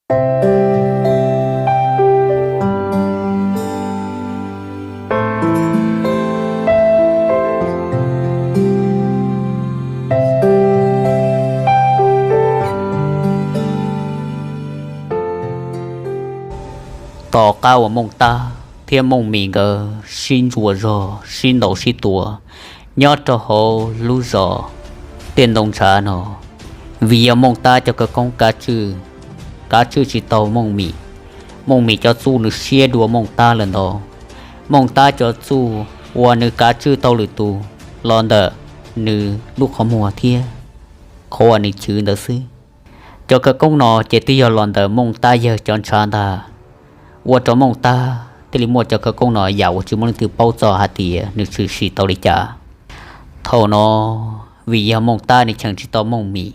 Tom qab uas Mooj Tab thiab Mooj Mim nkawd sib ntsuas zog sib ntaus sib tua nyob rau hauv lub zos Tiaj Ntoo Ntshav no, vim yog Mooj Tab cov khawv koob kav tswj, kav tswj tsis tau Mooj Mim. Mooj Mim cov txuj nws siab dua Mooj Tab lawm ntau. Mooj Tab cov txuj uas nws kav tswj tau lwm tus los ntawm nws lub qhov muag thiab qhov uas nws chwv ntawd xwb. Cov khawv koob no ces twb yog los ntawm Mooj Tab yawg cov ntshav ntag, ua rau Mooj Tab thiaj li muaj cov khawv koob no yam uas tsis muaj leej twg paub txog hais tias nws tshwm sim tau li cas. Thaum no, vim yog Mooj Tab nws cheem tsis tau Mooj Mim,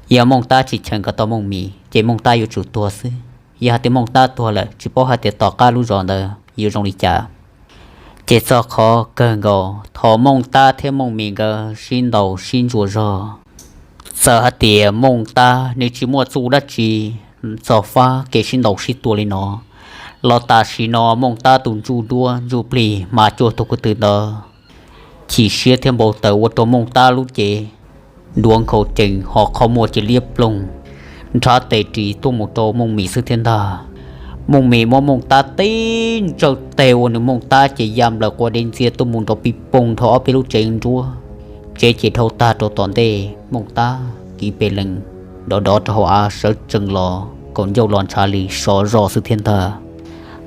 yog Mooj Tab tsis cheem kom tau Mooj Mim ces Mooj Tab yuav tsum tuag xwb. Yog hais tias Mooj Tab tuag lawm tsis paub hais tias tom qab lub zos ntawd yuav zoo li cas. Ces txog qhov kawg nkaus thaum Mooj Tab thiab Mooj Mim nkawd sib ntaus sib ntsuas zog, txawm hais tias Mooj Tab nws tsis muaj txuj dab tsi txog fab kev sib ntaus sib tua li no los tam sim no Mooj Tab tus ntsuj duab ntsuj plig hma cuaj tug ko tw ntawd chim siab thiab npau taws ua rau Mooj Tab lub cev duav nkhaus cees ho qhov muag cia liab ploog, nrhav tes ris tuaj mus rau Mooj Mim xwb thiab ntag. Mooj Mim muab Mooj Tab tib ntsawj tes ua rau Mooj Tab ces ya nplaws quav dej ntxiag tuaj mus nrov pij poog dhau ob peb lub tsev nruab, tsev ces dhau tag rau tom ntej. Mooj Tab kiv pes lees dov dov rau hauv av sawv tsees los kaum ncauj los ntshav li sov zog xwb thiab ntag.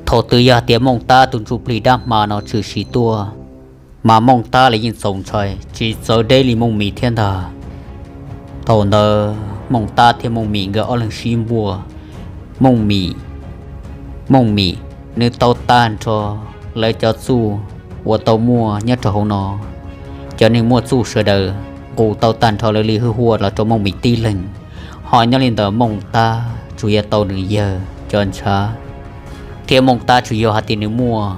Thaum twg yog tias Mooj Tab tus ntsuj plig dab hma no tshwm sim tuaj, mas Mooj Tab los yeej txaus ntshai tsis txawv deb li Mooj Mim thiab ntag. Thaum ntawd Mooj Tab thiab Mooj Mim nkawd ob leeg sib npuaj. Mooj Mim, Mooj Mim nws tau tag nrho lawv cov txuj uas tau muaj nyob rau hauv no. Cov neeg muaj txuj sawv daws nqus tau tag nrho lawv li hwj huaj los rau Mooj Mim tib leeg, ho nyob li ntawm Mooj Tab tsuas yog tau nws yawg cov ntshav, thiab Mooj Tab tsuas yog hais tias nws muaj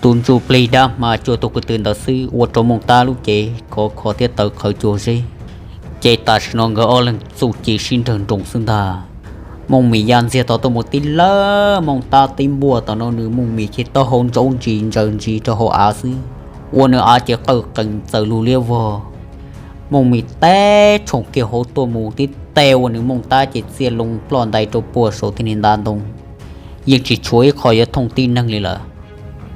tus ntsuj plig dab hma cuaj tug ko tw ntawd xwb ua rau Mooj Tab lub cev khov kho thiab tawv qhawv cuag zeb. Ces tam sim no nkawd ob leeg txuj ci sib nrawg nroos xwb ntag. Mooj Mim ya ntxiag tom tuaj mus tib lawb Mooj Tab tib npuaj tom no nws Mooj Mim ces taub hau ntsaub ntsis ntsaws ntsis rau hauv av xwb, ua nws av ces qawj qees txawm lug liab vog. Mooj Mim teb tshoom kiag hauv tuaj mus tib teg ua nws Mooj Tab ces txiaj loo ploj ntais rau puag saum tej niag ntav ntoo, yeej tsis tshuav ib qho yuav thooj tib neeg li lawm.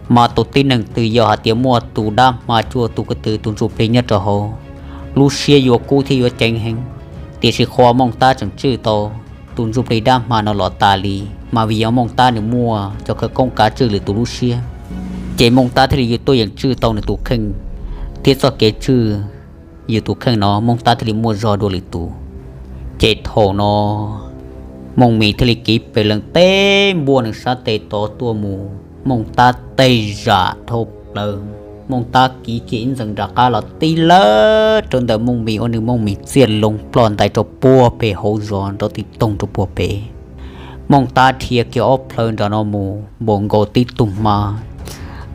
Mas tus tib neeg twg yog hais tias muaj tus dab hma cuaj tug ko tw tus ntsuj plig nyob rau hauv, lub siab yuav kub thiab yuav ceev heev. Tiam sis qhov Mooj Tab tseem tswj tau tus ntsuj plig dab hma no los tas li, mas vim yog Mooj Tab nws muaj cov khawv koob kav tswj lwm tus lub siab, ces Mooj Tab thiaj li yus tuaj yeem tswj tau nws tus kheej, thiab txoj kev tswj yus tus kheej no Mooj Tab thiaj li muaj zog dua lwm tus. Ces thaum no Mooj Mim thiaj li kiv pes lees teb npuaj nws sab tes tod tuaj mus, Mooj Tab tej zam dhau plaws. Mooj Tab kiv kiag ib ntxees nram qab los tib lawb rau ntawm Mooj Mim ua nws Mooj Mim txiaj loo ploj ntais rau puag pem hauv zos nrov ti toog rau puag pem. Mooj Tab dhia kiag ob plhaw nram no mus npaum nkaus tib tug hma,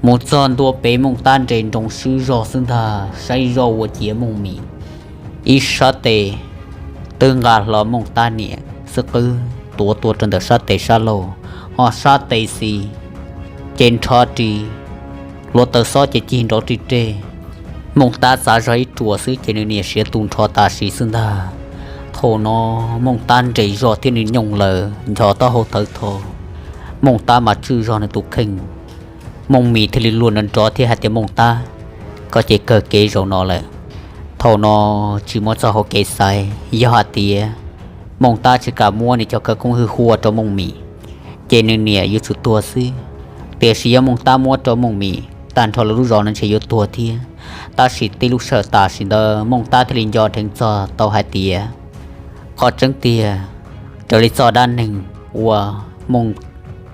mus txog ntua pem Mooj Tab nres nroos swb zog xwb ntag, saib zoj ua ciav Mooj Mim. Ib sab tes twb nqa hlo Mooj Tab niam xwb qwb tuav tua rau ntawm sab tes sab laug, ho sab tes xis ces nrho ris, hluav taws xob ces cig nrov ri rej. Mooj Tab txav zog ib ruam xwb ces nws niam siav tu nrho tam sim xwb ntag. Thaum no Mooj Tab nres zog thiab nws nyooj lawm ncho taub hau thawv tho. Mooj Tab mas tswj zog nws tus kheej. Mooj Mim thiaj li luag nrov nrov thiab hais tias, Mooj Tab, koj ces kawg kev zaum no lawm. Thaum no tsis muaj txoj hau kev xaiv, yog hais tias Mooj Tab tsis kam muab nws cov khawv koob hwj huaj rau Mooj Mim, ces nws niam yuav tsum tuag xwb. Tiam sis yog Mooj Tab muab rau Mooj Mim, tag nrho lawv lub zos no ntshe yuav tuag thiab. Tab sis tib lub sij hawm tam sim ntawd Mooj Tab thiaj li nco dheev txog tau hais tias, qhov tseeb tiag, raws li txoj dab neeg uas Mooj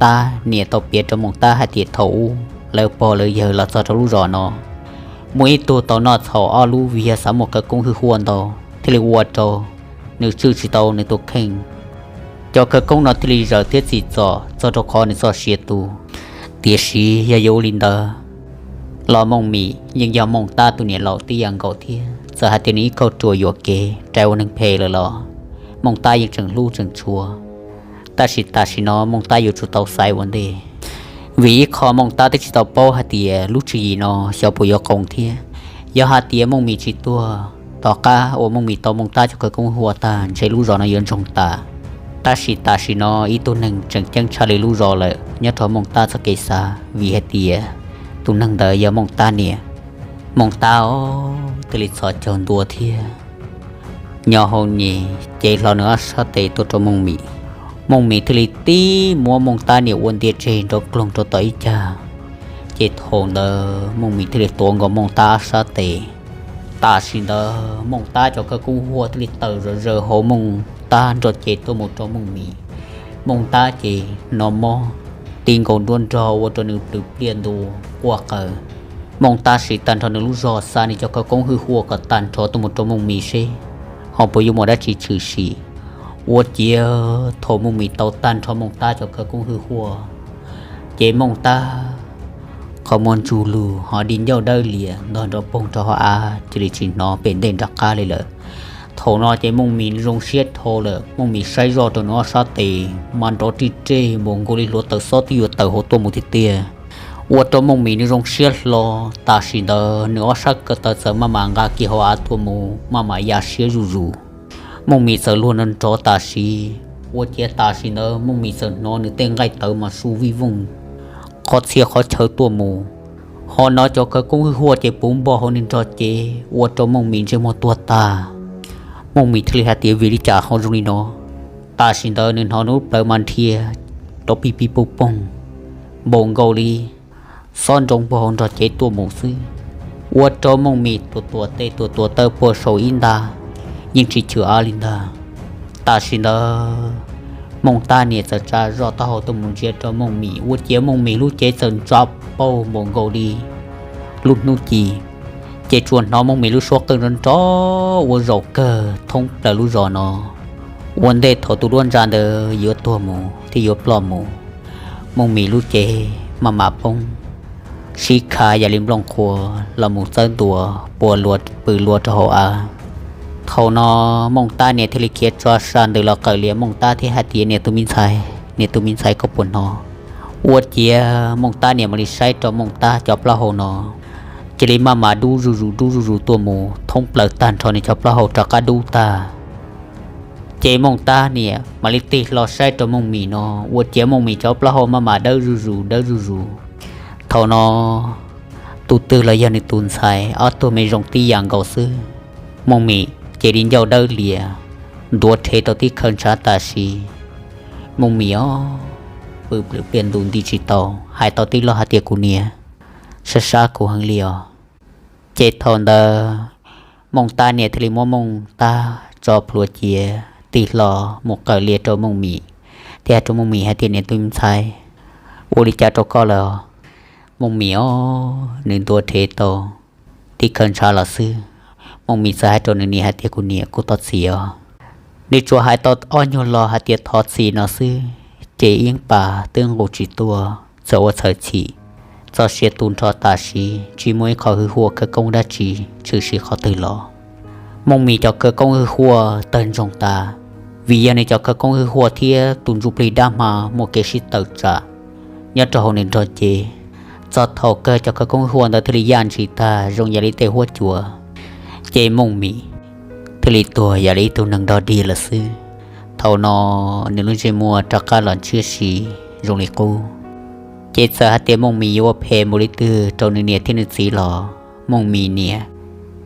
Tab niam tau piav rau Mooj Tab hais tias thaum ub lawv pog lawv yawg los txog rau lub zos no, muaj ib tug tau noj txhaum ob lub vim yog xav muaj khawv koob hwj huaj ntau, thiaj li ua rau nws tswj tsis tau nws tus kheej. Cov khawv koob no thiaj li zawm thiab txim txom txog rau qhov nws txoj sia tu. Tiam sis yog yuav ua li ntawd los Mooj Mim yeej yog Mooj Tab tus niam laus tib yam nkaus thiab. Txawm hais tias nws ib kauj ruam yuam kev rais ua neeg phem lawm los Mooj Tab yeej tseem hlub tseem tshua. Tab sis tam sim no Mooj Tab yuav tsum tau xaiv ua ntej, vim ib qho Mooj Tab twb tsis tau paub hais tias lub tswv yim no xyov puas yuav qoos thiab. Yog hais tias Mooj Mim tsis tuag, tom qab uas Mooj Mim tau Mooj Tab cov khawv koob huaj tag ntshe lub zos no yuav ntsoog tas. Tab sis tam sim no ib tug neeg tseem ceeb tshaj li lub zos lawm nyob rau Mooj Tab txoj kev xav, vim hais tias tus neeg ntawd yog Mooj Tab niam. Mooj Tab thiaj li txhos caug ntua thiab nyo hau nyem cev hlo nws ob sab tes tuaj rau Mooj Mim. Mooj Mim thiaj li tib muab Mooj Tab niam ua ntia tseg nrov kloog rau tom ib cag. Ces thaum ntawd Mooj Mim thiaj li tuav nkaus Mooj Tab ob sab tes. Tam sim ntawd Mooj Tab cov khawv koob huaj thiaj li tawm zom zaws hauv Mooj Tab nrog cev tuaj mus rau Mooj Mim. Mooj Tab ces hnov mob ti nkaus nruab nrog ua rau nws plhws pliaj ntua quaj qw. Mooj Tab siv tag nrho nws lub zog xa nws cov khawv koob hwj huaj kom tag nrho tuaj mus rau Mooj Mim seb ho puas yuav muaj dab tsi tshwm sim. Ua ciav thaum Mooj Mim tau tag nrho Mooj Tab cov khawv koob hwj huaj, ces Mooj Tab qhov muag ntsug lug ho di ncauj dawb lias ntog nrov poog rau hauv av cia li tsis hnov pem ntej nram qab li lawm. Thaum no ces Mooj Mim zoo siab dhau lawm, Mooj Mim saib zoj rau nws ob sab tes mas nrov rig reg npaum nkaus li hluav taws xob twb yuav tawm hauv tuaj mus tiag tiag. Ua rau Mooj Mim nws zoo siab hlo. Tam sim ntawd nws ob sab ko taw txawm maj mam nqa kiag hauv av tuaj mus maj mam ya siab zuj zus. Mooj Mim txawm luag nrov nrov tam sim, ua ciav tam sim ntawd Mooj Mim txawm hnov nws tej nqaij tawv mas su vij vooj qhov txhia qhov chaw tuaj mus. Ho hnov cov khawv koob hwj huaj ces puv npo hauv nws nrog cev ua rau Mooj Mim ntsej muag tuag tag. Mooj Mim thiaj li hais tias vim li cas ho zoo li no. Tam sim ntawd nws hnov nws lub plawv mas nrhia rov pij pij pooj poog npaum nkaus li xob nroo puag hauv nrog cev tuaj mus xwb. Ua rau Mooj Mim tuam tuam tes tuam tuam taw puag saum ib nta yeej tsis chwm av li ntag. Tam sim ntawd Mooj Tab niam txawm tsa zoj taub hau tuaj mus ntsia rau Mooj Mim, ua ciav Mooj Mim lub cev txawm ntsa paug npaum nkaus li lub hnub ci. Ces tsuas hnov Mooj Mim lub suab qwj nrov nrov ua zaum kawg thoob plaws lub zos no. Ua ntej thaum tus duab ntsa ntawd yuav tuag mus thiab yuav ploj mus, Mooj Mim lub cev maj mam poob sib kha yam li nplooj qhuav los mus txawb ntua puas luas pw luas rau hauv av. Thaum no Mooj Tab niam thiaj li khiav tso sa ntws los qawm lias Mooj Tab thiab hais tias niam tus me ntxhais, niam tus me ntxhais koj puas hnov. Ua ciav Mooj Tab niam mam li saib rau Mooj Tab cov plaub hau no cia li maj mam dub zuj zus dub zuj zus tuaj mus thoob plaws tag nrho nws cov plaub hau rov qab dub tag. Ces Mooj Tab niam mam li tig hlo saib rau Mooj Mim no, ua ciav Mooj Mim cov plaub hau maj mam dawb zuj zus dawb zuj zus. Thaum no tus twg los yog nws tus ntxhais ob tug me zoo tib yam nkaus xwb. Mooj Mim ces di ncauj dawb lias ntuav rhev rau tib khaw ntshav tam sim. Mooj Mim os, pw plhws pliaj ntu nti tsis tau, hais tau tib lo hais tias kuv niam, sab sab kuv heev li os. Ces thaum ntawd Mooj Tab niam thiaj li muab Mooj Tab tso plhuav cia, tig hlo mus qawm lias rau Mooj Mim, thiab hais rau Mooj Mim hais tias niam tus me ntxhais, ua li cas rau koj lawm? Mooj Mim os, nws ntuav rhev tau tib khaw ntshav los xwb, Mooj Mim txawm hais rau nws niam hais tias kuv niam, kuv thov txim os. Nws tsuas hais tau ob nyuag lo hais tias thov txim no xwb, ces ib pas twb nqus tsis tuaj, txawm ua txhawj chim, txoj sia tu nrho tam sim, tsis muaj ib qho hwj huaj khawv koob dab tsi tshwm sim qhov twg los. Mooj Mim cov khawv koob hwj huaj tawg ntsoog tas, vim yog nws cov khawv koob hwj huaj thiab tus ntsuj plig dab hma muaj kev sib tawm tsam nyob rau hauv nws nrog cev. Txog thaum kawg cov khawv koob hwj huaj ntawd thiaj li yaj ntshis tag zoo yam li tej huab cua, ces Mooj Mim thiaj li tuag yam li ib tug neeg nrog dig lawm xwb. Thaum no nws lub ntsej muag rov qab los ntshiab si zoo li qub. Ces txawm hais tias Mooj Mim yuav ua phem npaum li twg rau nws niam thiab nws txiv los Mooj Mim niam,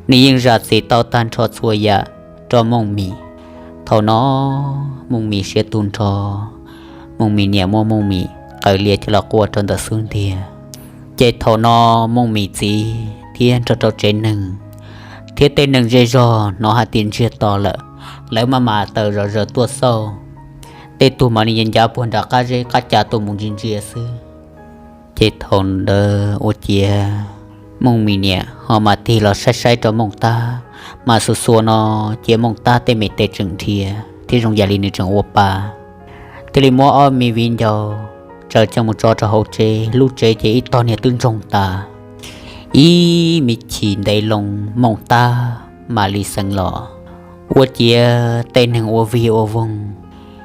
nws yeej zam txim tau tag nrho txhua yam rau Mooj Mim. Thaum no Mooj Mim siav tu nrho, Mooj Mim niam muab Mooj Mim qawm lias coj los quaj rau ntawm xub ntiag. Ces thaum no Mooj Mim txiv thiab nrog rau tsev neeg thiab tej neeg zej zog hnov hais tias ntsiag to lawm, lawv maj mam tawm zom zaws tuaj xauj. Tej tug mam li ncav ncav puag nram qab zeb qab ca tuaj mus ntsia ntsia xwb. Ces thaum ntawd ua ciav Mooj Mim niam ho mam tig los saib saib rau Mooj Tab, mas xuas xuas no, cia Mooj Tab tej me tes tseem nrhiav thiab zoo yam li nws tseem ua pa. Thiaj li muab ob me viv ncaus tsaws coj mus tso rau hauv tsev, lub tsev ces ib tog niag twb ntsoog tas. Ib me chim ntev loo Mooj Tab mam li xeev los. Ua ciav tej neeg ua vig ua voog,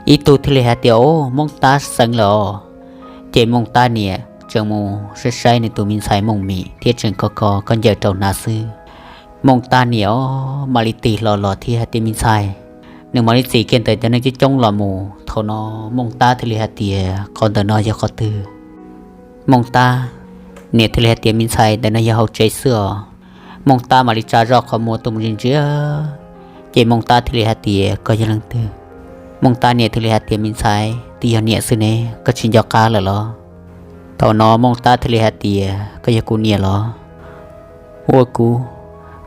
Ib tug thiaj li hais tias, Au, Mooj Tab xeev lawm os. Ces Mooj Tab niam tseem mus saib saib nws tus me ntxhais Mooj Mim thiab tseem kho kho khaub ncaws rau hnav xwb. Mooj Tab niam os mam li tig hlo los thiab hais tias, Me ntxhais. Nws mam li txis kiag ntawm cov neeg coob coob los mus. Thaum no Mooj Tab thiaj li hais tias, Qhov ntawm no yog qhov twg? Mooj Tab niam thiaj li hais tias, Me ntxhais, ntawm no yog hauv tsev xwb os. Mooj Tab mam li tsa zoj qhov muag tuaj mus ntsia ntsia. Ces Mooj Tab thiaj li hais tias, Koj yog leej twg? Mooj Tab niam thiaj li hais tias, Me ntxhais, twb yog niam xwb ne, koj tsis nco qab lawm los? Thaum no Mooj Tab thiaj li hais tias, Koj yog kuv niam los? Ua kuv,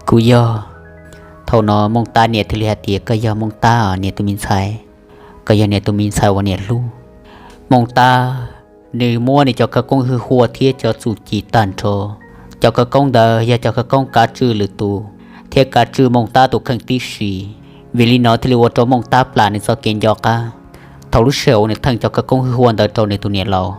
kuv yog. Thaum no Mooj Tab niam thiaj li hais tias, Koj yog Mooj Tab os, niam tus me ntxhais. Koj yog niam tus me ntxhais uas niam hlub. Mooj Tab nws muab nws cov khawv koob hwj huam thiab cov txuj ci tag nrho. Cov khawv koob ntawd yog cov khawv koob kav tswj lwm tus thiab kav tswj Mooj Tab tus kheej tib si. Vim li no thiaj li ua rau Mooj Tab plam nws txoj kev nco qab. Thaum lub sij hawm uas nws theej cov khawv koob hwj huam ntawd rau nws tus niam laus,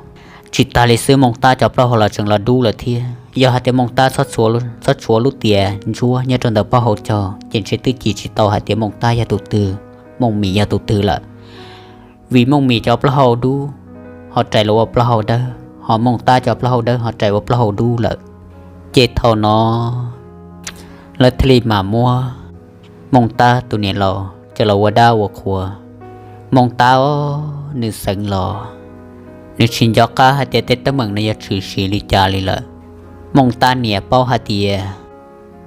tsis tas li xwb Mooj Tab cov plaub hau los tseem los dub lawm thiab. Yog hais tias Mooj Tab txhob tshuav lub tias ntsuab nyob rau ntawm plaub hau cog, ces ntshe twb cim tsis tau hais tias Mooj Tab yog tus twg, Mooj Mim yog tus twg lawm. Vim Mooj Mim cov plaub hau dub ho rais los ua plaub hau dawb, ho Mooj Tab cov plaub hau dawb ho rais ua plaub hau dub lawm. Ces thaum no lawv thiaj li mam muab Mooj Tab tus niam laus coj los ua dab ua qhua. Mooj Tab os, nws xeev los, nws tsis nco qab hais tias tej teeb meem no yog tshwm sim li cas li lawm. Mooj Tab niam paub hais tias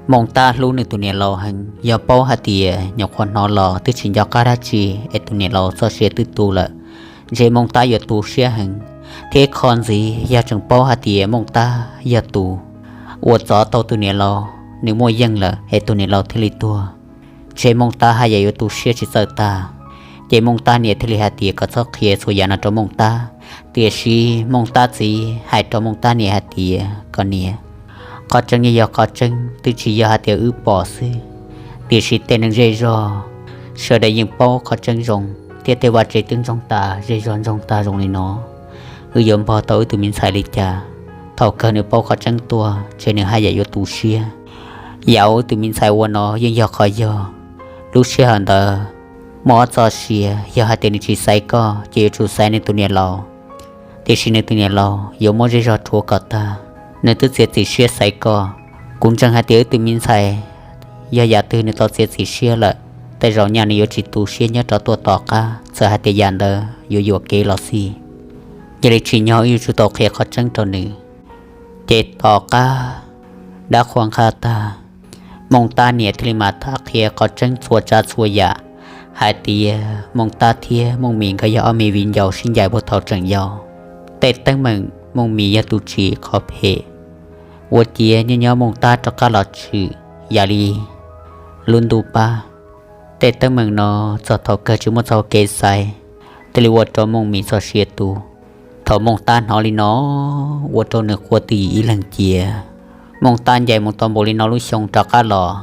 Mooj Tab hlub nws tus niam laus heev, yog paub hais tias nyuam qhuav hnov los twb tsis nco qab dab tsi es tus niam laus txoj sia twb tu lawm, ntshe Mooj Tab yuav tu siab heev. Thiab qhov ntxiv yog tseem paub hais tias Mooj Tab yog tus uas txov tau tus niam laus, nws muaj yeej lawm es tus niam laus thiaj li tuag, ntshe Mooj Tab haj yam yuav tu siab tsis txawj tag. Ces Mooj Tab niam thiaj li hais tias kom txhob qhia txhua yam no rau Mooj Tab. Tiam sis Mooj Tab txiv hais rau Mooj Tab niam hais tias, Koj niam, qhov tseeb yeej yog qhov tseeb, twb tsis yog hais tias wb pom xwb, tiam sis tej neeg zej zog sawv daws yeej paub qhov tseeb zoo, thiab tej vaj tsev twb ntsoog tas, zej zog ntsoog tas zoo li no, wb yuav npog tau wb tus me ntxhais li cas? Thaum kawg nws paub qhov tseeb tuaj, ntshe nws haj yam yuav tu siab. Yam uas wb tus me ntxhais ua no yeej yog qhov yog. Lub sij hawm ntawd muaj ob txoj sia, yog hais tias nws tsis xaiv koj ces yuav tsum xaiv nws tus niam laus. Tiam sis nws tus niam laus yuav muab zej zog rhuav kom tag, nws twb txiav txim siab xaiv koj. Kuv ntseeg hais tias wb tus me ntxhais yog yam twg nws tau txiav txim siab lawm, tej zaum nyaj nws yuav tsis tu siab nyob rov tuaj tom qab, txawm hais tias yam ntawd yuav yuam kev los xij. Yog li tsim nyog wb yuav tsum tau qhia qhov tseeb rau nws. Ces tom qab dab qhuas nqha tag, Mooj Tab niam thiaj li mam tham qhia qhov tseeb txhua tsav txhua yam, hais tias Mooj Tab thiab Mooj Mim nkawd yog ob me viv ncaus sib ncaim puag thaum tseem yau. Tej teeb meem Mooj Mim yog tus tsim qhov phem, ua ciav nyob nyob Mooj Tab rov qab los tshwm yam li lub ntuj pab. Tej teeb meem no txog thaum kawg tsis muaj txoj kev xaiv, thiaj li ua rau Mooj Mim txoj sia tu. Thaum Mooj Tab hnov li no, ua rau nws quaj twj ywm ib leeg cia. Mooj Tab ncaim mus tau npaum li no lub xyoo rov qab los,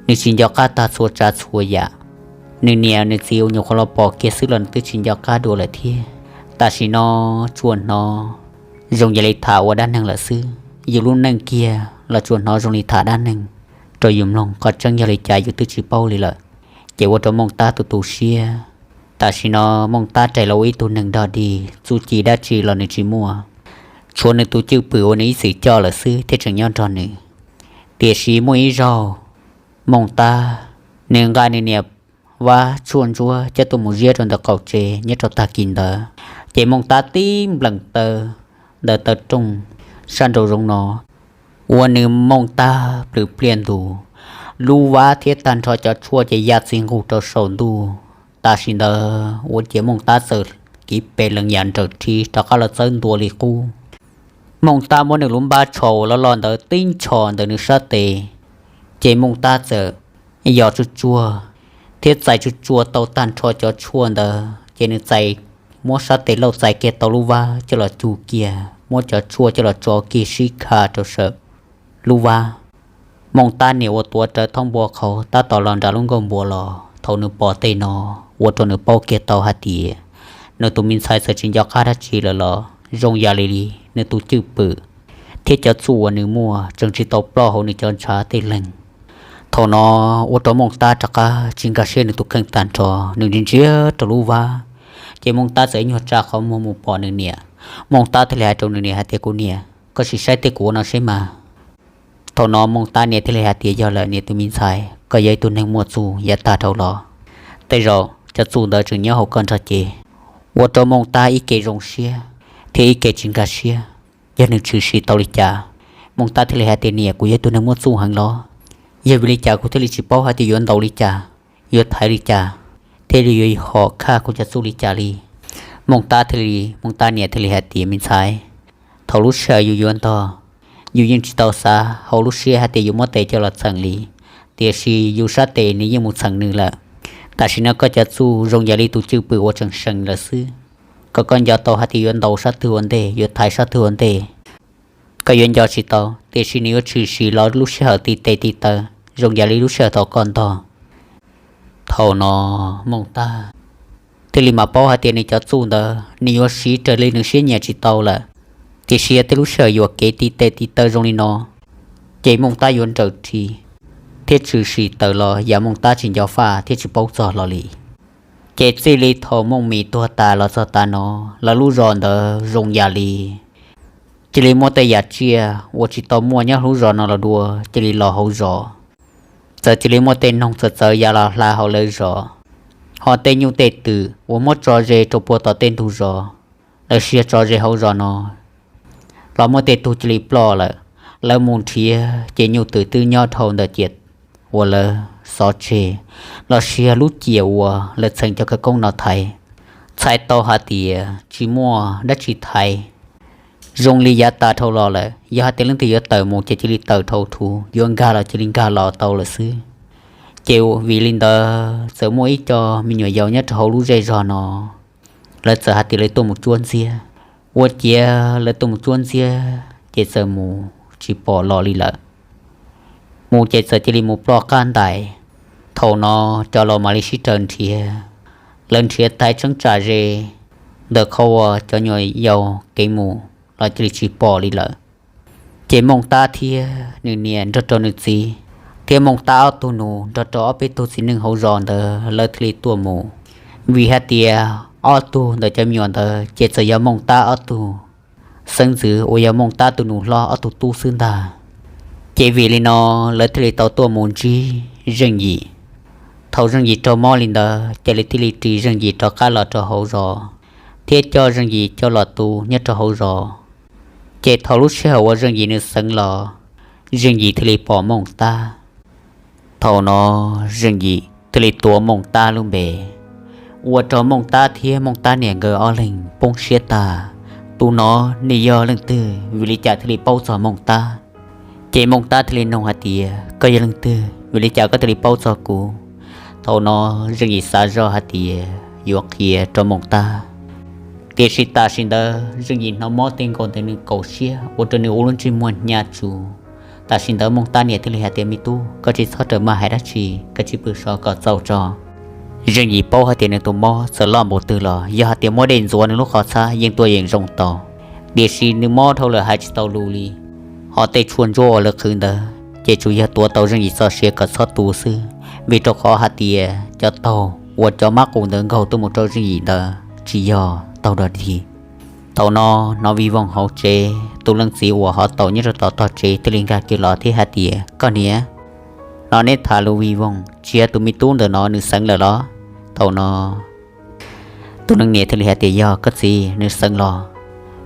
nws tsis nco qab tag txhua tsav txhua yam. Nws niam nws txiv uas nyuam qhuav los pom kiag xwb los nws twb tsis nco qab dua lawm thiab. Tam sim no tsuas hnov zoo yam li tham ua dab neeg lawm xwb, yus lub neej kiag los tsuas hnov zoo li tham dab neeg, rau yus mloog qhov tseeb yog li cas yus twb tsis paub li lawm. Ces ua rau Mooj Tab tu tu siab. Tam sim no Mooj Tab rais los ua ib tug neeg dog dig, txuj ci dab tsi los nws tsis muaj, tshuav nws tus cwj pwm uas nws ib txwm coj lawm xwb thiaj tseem nyob nrog nws. Tiam sis muaj ib zaug, Mooj Tab nws nqa nws niam Vab tshuaj ntsuab coj tuaj mus ziab rau ntawm qaum tsev nyob rau tag kis ntawd, ces Mooj Tab tib nplees taw ntawm taw rooj sab nraum zoov no, ua nws Mooj Tab plhws pliaj ntus, lub vab thiab tag nrho cov tshuaj ces ya txij nqug rau saum ntuj. Tam sim ntawd ua ciav Mooj Tab txawm kiv pes lees yam nrawm rhi rov qab los txawb ntua li qub. Mooj Tab muab nws lub npab tsho uas loj loj ntawd tib ncho ntawm nws sab tes, ces Mooj Tab txawm yos tsuag tsuag thiab txais tsuag tsuag tau tag nrho cov tshuaj ntawd, ces nws txais, muab sab tes lauj txais kiag tau lub vab coj los cug kiag, muab cov tshuaj coj los tso kiag sib kha rau saum lub vab. Mooj Tab niam uas tuav rawv thaub npua qhauv tab tom los nram lub nkuaj npua los, thaum nws pom tej no, ua rau nws paub kiag tau hais tias nws tus me ntxhais txawm tsis nco qab dab tsi lawm los zoo yam li nws tus cwj pwm thiab cov txuj uas nws muaj tseem tsis tau ploj hauv nws cov ntshav tej leeg. Thaum no ua rau Mooj Tab rov qab tsis nkag siab nws tus kheej tag nrho, nws ntsia ntsia rau lub vab, Ces Mooj Tab txawm ib nyuag tsa qhov muag mus pom nws niam. Mooj Tab thiaj li hais rau nws niam hais tias, Kuv niam, koj sim saib tej kuv ua no seb mas. Thaum no Mooj Tab niam thiaj li hais tias, Yog lawm niam tus me ntxhais, koj yog ib tug neeg muaj txuj yav tag dhau los, tej zaum cov txuj ntawd tseem nyob hauv koj nrog cev, ua rau Mooj Tab ib ke zoo siab thiab ib ke tsis nkag siab. Yog nws tshwm sim tau li cas? Mooj Tab thiaj li hais tias, Niam, kuv yog ib tug neeg muaj txuj heev los, yog vim li cas kuv thiaj li tsis paub hais tias yuav ntaus li cas, yuav thaiv li cas, thiaj li yuav hom khaj kuv cov txuj li cas li? Mooj Tab thiaj li, Mooj Tab niam thiaj li hais tias, Me ntxhais, thaum lub sij hawm yus yuav ntog, yus yeej tsis tau xav hauv lub siab hais tias yuav muab tes coj los txheem li, tiam sis yus sab tes nws yeej mus txheem nws lawm. Tam sim no koj cov txuj zoo yam li tus cwj pwm uas tseem seem lawm xwb. Kom koj nco tau hais tias yuav ntaus sab twg ua ntej, yuav thaiv sab twg ua ntej, koj yuav nco tsis tau, tiam sis nws yuav tshwm sim los lub sij hawm tib teg tib taw, zoo yam li lub sij hawm thaum koj ntog. Thaum no Mooj Tab thiaj li mam paub hais tias nws cov txuj ntawd nws yuav siv raws li nws siab nyiam tsis tau lawm. Tiam sis yog tej lub sij hawm yuam kev tib teg tib taw zoo li no, ces Mooj Tab yuav nrawm ris thiab tshwm sim tawm los yam Mooj Tab tsis nco faj thiab tsis paub txog los li. Ces txij li thaum Mooj Mis tuag tas los txog tav no, lawv lub zos ntawd zoo yam li cia li muaj tej yam tsiaj uas tsis tau muaj nyob lub zos no los dua cia li los hauv zos. Txawm cia li muaj tej noog txawv txawv ya los hla hauv lawv zos, ho tej nyuj tej twm uas muab tso ze rau puag tom tej ntug zos, los sis yog tso ze hauv zos no, los muaj tej tug cia li ploj lawm. Lawv mus nrhiav ces nyuj twm twb nyob dhau ntawm ciam uas lawv xov tseg, los sis yog lub ciam uas lawv txheem cov khawv koob no thaiv. Txhais tau hais tias tsis muaj dab tsi thaiv, zoo li yav tas dhau los lawm. Yog hais tias leej twg yuav tawm mus ces cia li tawm dhau thuv, yuav nkag los cia li nkag los tau lawm xwb. Ces vim li ntawd txawm muaj ib co me nyuam yaus nyob rau hauv lub zej zog no, lawv txawm hais tias lawv tuaj mus cuab ntxiab. Ua ciav lawv tuaj mus cuab ntxiab ces txawm mus tsis pom los li lawm. Mus ces txawm cia li mus ploj qab ntais. Thaum no cov laus mam li sib raws nrhiav, lawv nrhiav thaiv tseeb tsam ze ntawm qhov uas cov nyuam yaus kev mus los cia li tsis pom li lawm. Ces Mooj Tab thiab nws niam nrog rau nws txiv, thiab Mooj Tab ob tug nus nrog rau ob peb tug txiv neej hauv zos ntawd lawv thiaj li tuaj mus. Vim hais tias ob tug ntawm cov me nyuam ntawd ces txawm yog Mooj Tab ob tug xeeb ntxwv uas yog Mooj Tab tus nus hlob ob tug tub xwb ntag. Ces vim li no lawv thiaj li tau tuaj mus ntsib Zeej Yim. Thaum Zeej Yim raug mob li ntawd ces lawv thiaj li ris Zeej Yim rov qab los rau hauv zos, thiab coj Zeej Yim coj los tu nyob rau hauv zos. Ces thaum lub sij hawm uas Zeej Yim nws xeev los, Zeej Yim thiaj li pom Mooj Tab. Thaum no Zeej Yim thiaj li tuav Mooj Tab lub npe, ua rau Mooj Tab thiab Mooj Tab niam nkawd ob leeg poob siab tag. Tus no nws yog leej twg, vim li cas thiaj li paub txog Mooj Tab? Ces Mooj Tab thiaj li nug hais tias, Koj yog leej twg, vim li cas koj thiaj li paub txog kuv? Thaum no Zeej Yim xav zoj hais tias yuav qhia rau Mooj Tab, tiam sis tam sim ntawd Zeej Yim hnov mob tej nkaus ntawm nws kaum siab ua rau nws ua lub ntsej muag hnyav tsuv. Tam sim ntawd Mooj Tab niam thiaj li hais tias, Me tub, koj tsis txhob raws maj hais dab tsi, koj cia li pw so kom txaus tso. Zeej Yim paub hais tias nws tus mob txawm loj npaum twg los yog hais tias muab dej ntxuav nws lub qhov txhab yeej tuaj yeem zoo tau, tiam sis nws mob dhau lawm hais tsis tau lus li. Ho tej tshuaj ntsuab uas lawv qhwv ntawd ces tsuas yog tuav tau Zeej Yim txoj sia kom txhob tu xwb, vim rau qhov hais tias cov taug uas cov mab qus ntawd nkaug tuaj mus rau Zeej Yim ntawd tsis yog taug dog dig. Thaum no hnov vij voog hauv tsev, tus leej txiv uas ho taus nyob rau tom tog tsev thiaj li nkag kiag los thiab hais tias, Koj niam, no neb tham lus vij voog, tsis yog tus me tub ntawm no nws xeev lawm los? Thaum no tus leej niam thiaj li hais tias, Yog koj txiv, nws xeev los.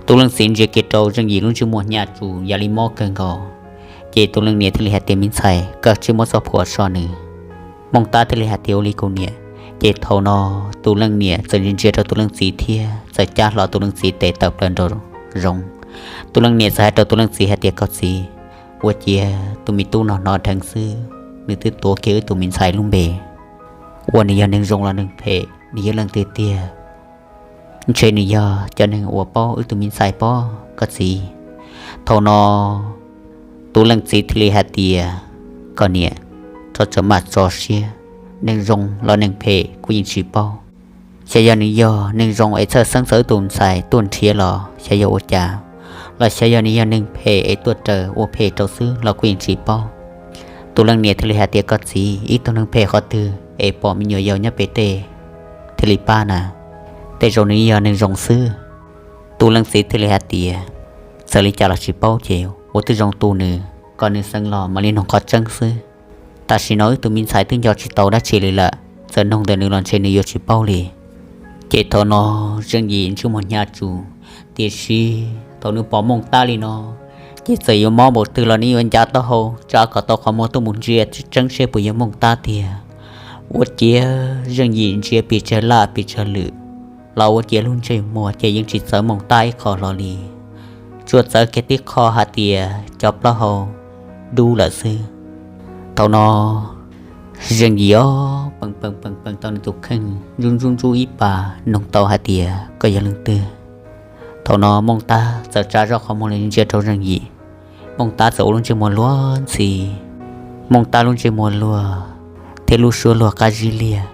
Tus leej txiv ntsia kiag rau Zeej Yim lub ntsej muag hnyav tsuv yam li mob kawg nkaus, ces tus leej niam thiaj li hais tias, Me ntxhais, koj cia li muab txoj phuam so nws. Mooj Tab thiaj li hais tias, Ua li kuv niam. Ces thaum no tus leej niam txawm ntsia ntsia rau tus leej txiv thiab txawm cab hlo tus leej txiv tes tawm plaws nraum zoov. Tus leej niam txawm hais rau tus leej txiv hais tias, Koj txiv, ua ciav tus me tub no hnov dheev xwb, nws twb tuav kiag wb tus me ntxhais lub npe. Ua nws yog neeg zoo los neeg phem, nws yog leej twg tiag? Ntshe nws yog cov neeg uas paub wb tus me ntxhais pob, koj txiv. Thaum no tus leej txiv thiaj li hais tias, Koj niam, txhob txawm maj txo siab, neeg zoo los neeg phem kuv yeej tsis paub. Xyov yog nws yog neeg zoo es txhawj xeeb txog wb tus ntxhais tuaj nrhiav los xyov yog ua cas, los xyov yog nws yog neeg phem es tuaj raws ua phem rau xwb los kuv yeej tsis paub. Tus leej niam thiaj li hais tias, Koj txiv, ib tug neeg phem qhov twg es pom me nyuam yaus nyob pem tej thiaj li pab na? tej zaum nws yog neeg zoo xwb. Tus leej txiv thiaj li hais tias, txawm li cas los tsis paub ces ua twb zoo tu nws, kom nws xeev los mam li noog qhov tseeb xwb. Tam sim no wb tus me ntxhais twb nco tsis tau dab tsi li lawm, txawm noog ntawm nws los ntshe nws yuav tsis paub li. Ces thaum no Zeej Yim ntsej muag hnyav tsuj, tiam sis thaum nws pom Mooj Tab li no, ces txawm yuav mob npaum twg los nws yuav ncav taub hau tsa kom tau qhov muag tuaj mus ntsia tseeb seb puas yog Mooj Tab tiag. Ua ciav Zeej Yim ntsia pes tsawg laj pes tsawg lwm, los ua ciav lub ntsej muag ces yeej tsis txawv Mooj Tab ib qho hlo li. Tsuas txawv kiag tib qho hais tias cov plaub hau dub lawm xwb. Thaum no Zeej Yim ob pees pees pees pees tau nws tus kheej, ntsub ntsub ntsub ib pas, noog tau hais tias koj yog leej twg. Thaum no Mooj Tab txawm tsa zoj qhov muag los ntsia rau Zeej Yim. Mooj Tab txawm ua lub ntsej muag luag ntxhi, Mooj Tab lub ntsej muag luag thiab lub suab luag qab zib liag,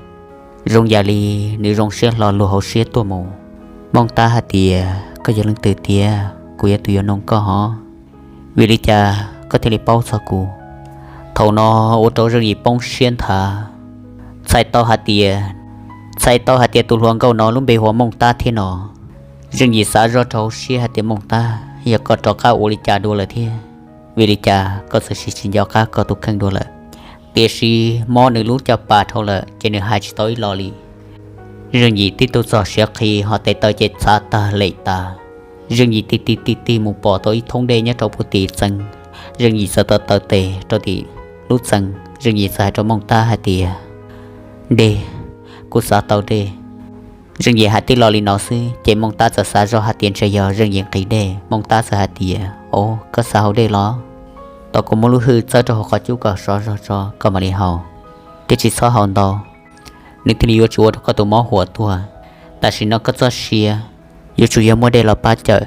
zoo yam li nws zoo siab hlo luag hauv siab tuaj mus. Mooj Tab hais tias, koj yog leej twg tiag, kuv yog tus yuav noog koj hov, vim li cas koj thiaj li paub txog kuv? Thaum no ua rau Zeej Yim poob siab nthav, txhais tau hais tias, txhais tau hais tias tus hluas nkauj no lub npe hu ua Mooj Tab thiab no. Zeej Yim xav zoj rau hauv siab hais tias, Mooj Tab, yog koj rov qab ua li cas dua lawm thiab? Vim li cas koj txawm siv tsis nco qab koj tus kheej dua lawm? Tiam sis mob nws lub caj pas dhau lawm ces nws hais tsis tau ib los li. Zeej Yim tib tug txog siav qhi ho tes taw ces txhav tag lem tas. Zeej Yim tig tig tig tig mus pom tau ib thoob dej nyob rau puag tim txee. Zeej Yim txawm taw taw tes rau tim lub txee, Zeej Yim txawm hais rau Mooj Tab hais tias, dej, kuv xav tau dej. Zeej Yim hais tib lo li no xwb ces Mooj Tab txawm xav zoj hais tias ntshe yog Zeej Yim nqhis dej. Mooj Tab txawm hais tias, o, koj xav haus dej los? Tos kuv muab lub hwj txawb rau hauv qhov cub kom sov zog tso koj mam li haus, thiab tsis txhob haus ntau, nws thiaj li yuav tsis ua rau koj tus mob huam tuag. Tam sim no koj txoj sia yuav tsum yog muaj dej los pab cawm,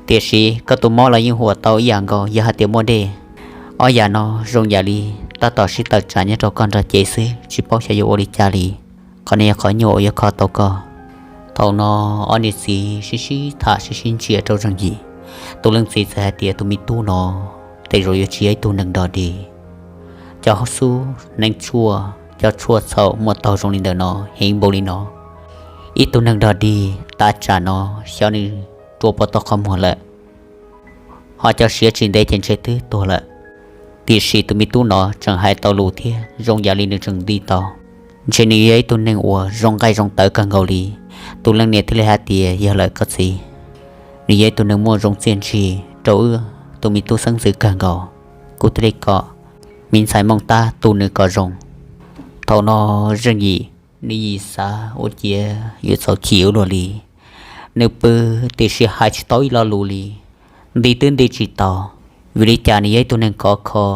tiam sis koj tus mob los yeej huam tau ib yam nkaus yog hais tias muaj dej. Ob yam no zoo yam li tab tom sib tawm tsam nyob rau koj nrog cev xwb, tsis paub xyov yuav ua li cas li. Qhov no yog qhov nyuaj uas yuav kho tau koj. Thaum no ob niam txiv sib sib tham sib sib ntsia rau Zeej Yim. Tus leej txiv txawm hais tias, tus me tub no tej zaum yuav tsis yog ib tug neeg dog dig. Cov xub hneev tshuaj, cov tshuaj txhaum muaj taug zoo li ntawm no, heev npaum li no, ib tug neeg dog dig tav tsam no xyov nws rua puas tau qhov muag lawm. Ho cov siav tsis ntev ces ntshe twb tuag lawm. Tiam sis tus me tub no tseem hais tau lus thiab zoo yam li nws tseem nti tau. Ntshe nws yog ib tug neeg uas zoo nqaij zoo tawv kawg nkaus li. Tus leej niam thiaj li hais tias, yog lawm koj txiv, nws yog ib tug neeg muaj zoo txiaj ntsig rau wb tus me tub xeeb ntxwv kawg nkaus. Kuv thiaj li kom me ntxhais Mooj Tab tu nws kom zoo. Thaum no Zeej Yim, nws yim xav ua ciav yuav txaus chim ua luaj li. Nws pw tiam sis hais tsis tau ib lo lus li, nti twb nti tsis tau, vim li cas nws yog ib tug neeg khov kho.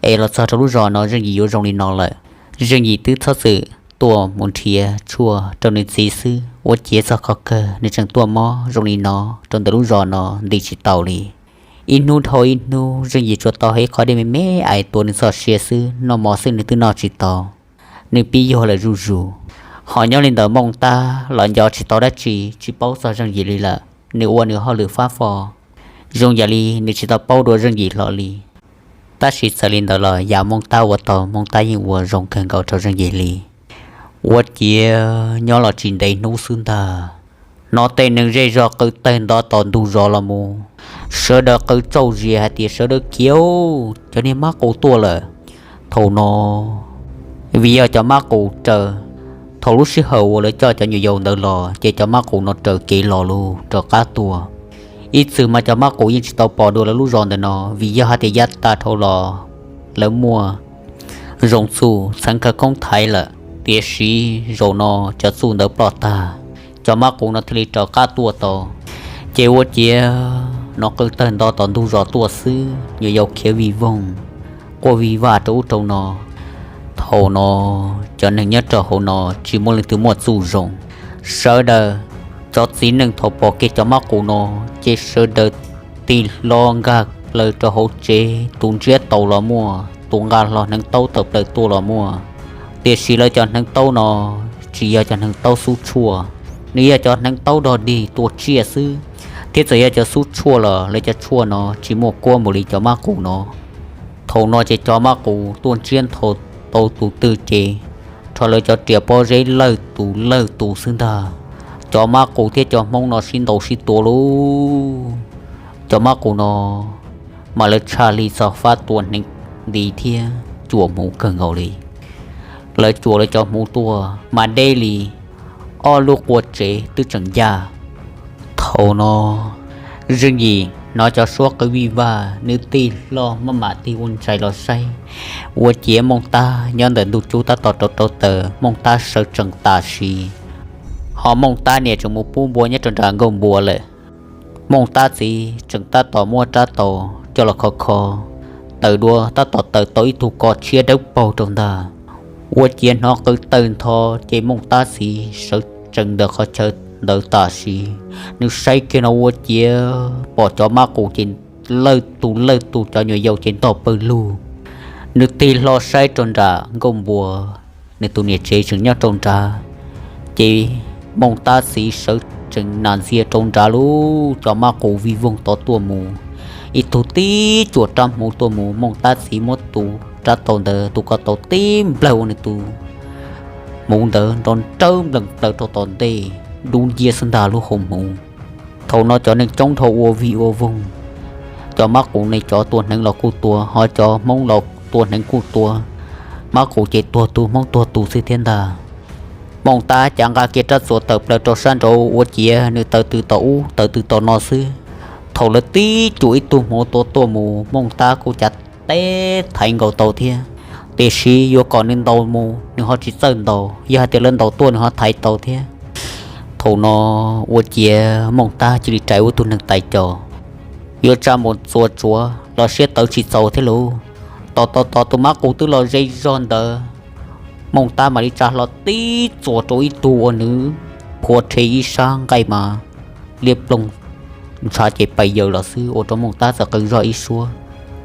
Es los txog rau lub zos no Zeej Yim yuav zoo li no lawm, Zeej Yim twb txhob txwm tuaj mus nrhiav tshuaj rau nws txiv xwb, ua ciav txog qhov kawg nws tseem tuaj mob zoo li no rau ntawm lub zos no nti tsis tau li. Ib hnub dhau ib hnub, Zeej Yim tsuas tau hais ib qho dej me me ais tuav nws txoj sia xwb, noj mov xwb nws twb noj tsis tau. Nws pib yuag lawm zuj zus. Ho nyob li ntawm Mooj Tab los nco tsis tau dab tsi, tsis paub txog Zeej Yim li lawm, nws ua nws hauj lwm fab fo, zoo yam li nws tsis tau paub dua Zeej Yim hlo li. Tab sis txawm li ntawd los yam Mooj Tab ua tau Mooj Tab yeej ua zoo kawg nkaus rau Zeej Yim li. Ua ciav nyob los tsis ntev hnub xwb ntag, hnov tej neeg zej zog qw tawg nto tom ntug zos los mus, sawv daws qw tsauj zias hais tias, sawv daws khiav, cov niag mab qus tuaj lawm. Thaum no vim yog cov mab qus raws, thaum lub sij hawm uas lawv coj cov nyuam yaus ntawd los ces cov mab qus no raws kev los lus raws qab tuaj. Ib txwm mas cov mab qus yeej tsis tau pom dua lawv lub zos ntawm no, vim yog hais tias yav tag dhau los lawv muaj zoo txuj txheev khawv koob thaiv lawm. Tiam sis zaum no cov txuj ntawd ploj tag, cov mab qus no thiaj li raws qab tuaj tau. Ces ua ciav no qw tawg nto tom ntug zos tuaj xwb, nyuam yaus khiav vij voog, quaj vij vaj rau ub rau no. Thaum no cov neeg nyob rau hauv no tsis muaj leej twg muaj txuj zoo, sawv daws, cov txiv neej thaum pom kiag cov mab qus no ces sawv daws tig hlo nkag plaws rau hauv tsev, tus ntsiab taus los muaj, tus nqa hlo hneev taub tawm plaws tuaj los muaj. Tiam sis lawv cov hneev taub no tsis yog cov hneev taub xub tshuaj, nws yog cov hneev taub dog dig tua tsiaj xwb. Thiab txawm yog cov xub tshuaj los lawv cov tshuaj no tsis muaj kuab npaum li cov mab qus no. Thaum no ces cov mab qus tuaj ntsiab nthau tau tus twg ces rho lawv cov riam pob zeb lawj tus lawj tus xwb ntag. Cov mab qus thiab cov hmoob no sib ntaus sib tua lauj. Cov mab qus no mas lawv tshaj li txog fab tua hneev nti thiab cuam hmuv kawg nkaus li. Lawv cuam lawv cov hmuv tuaj mas deb li ob lub qua tsev twb tseem ncaj. Thaum no Zeej Yim hnov cov suab qw vij vaj, nws tig hlo maj mam tig ua ntshais los saib, ua ciav Mooj Tab nyob ntawm ntug cub tab tom rauv rauv taws, Mooj Tab sawv tsees tam sim. Ho Mooj Tab niam tseem mus pub npua nyob rau nram nkuaj npua lawm. Mooj Tab txiv tseem tab tom muab rab taus coj los kho kho taws dua, tab tom taws tau ib tug ko tshiab dawb paug rau ntag. Ua ciav hnov qw tawg ntho, ces Mooj Tab txiv sawv tsees ntawm qhov chaw ntawd tam sim. Nws saib kiag no ua ciav pom cov mab qus ces lawj tus lawj tus, cov nyuam yaus ces ntog pawg lug. Nws tig hlo saib rau nram nkuaj npua, nws tus niam tsev tseem nyob rau nrad, ces Mooj Tab txiv sawv tsees nas ntxias rau nrad lub cov mab qus vij voog tod tuaj mus. Ib tug tib cuam rab hmuv tuaj mus, Mooj Tab txiv muab tus rab taus ntawd tus ko taus tib nplawg ua nws tus hmuv ntawd nrov nrawb nplees plaws rau tom ntej, dub nciab xwb ntag lub hauv hmuv. Thaum no cov neeg coob dhau ua vij ua voog, cov mab qus ne cov tua hneev los kuj tua, ho cov hmoob los tua hneev kuj tua. Mab qus ces tuag tus hmoob tuag tus xwb thiab ntag. Mooj Tab cav nqa kiag rab txuas tawm plaws rau sab nraud ua ciav nws taws tws tom ub taws tws tom no xwb. Thaum lawv tib cuam ib tug hmuv tua tuaj mus, Mooj Tab kuj cav teb thaiv nkaus tau thiab, tiam sis yuav kom nws ntaus mus nws ho tsis txawj ntaus, yog hais tias lawv ntaus tuaj nws ho thaiv tau thiab. Thaum no ua ciav Mooj Tab cia li rais ua tug neeg tais caus, yuav tsa mus txuas tsuav los siab tawv tsis txaus thiab lauj. Tos tos tos tus mab qus twb los ze zog ntawd, Mooj Tab mam li tsa hlo tib txuas rau ib tug ua nws phua rhe ib sab nqaij mas liab ploog, ntshav ces pais yaws los xwb ua rau Mooj Tab txawm qw zog ib suab.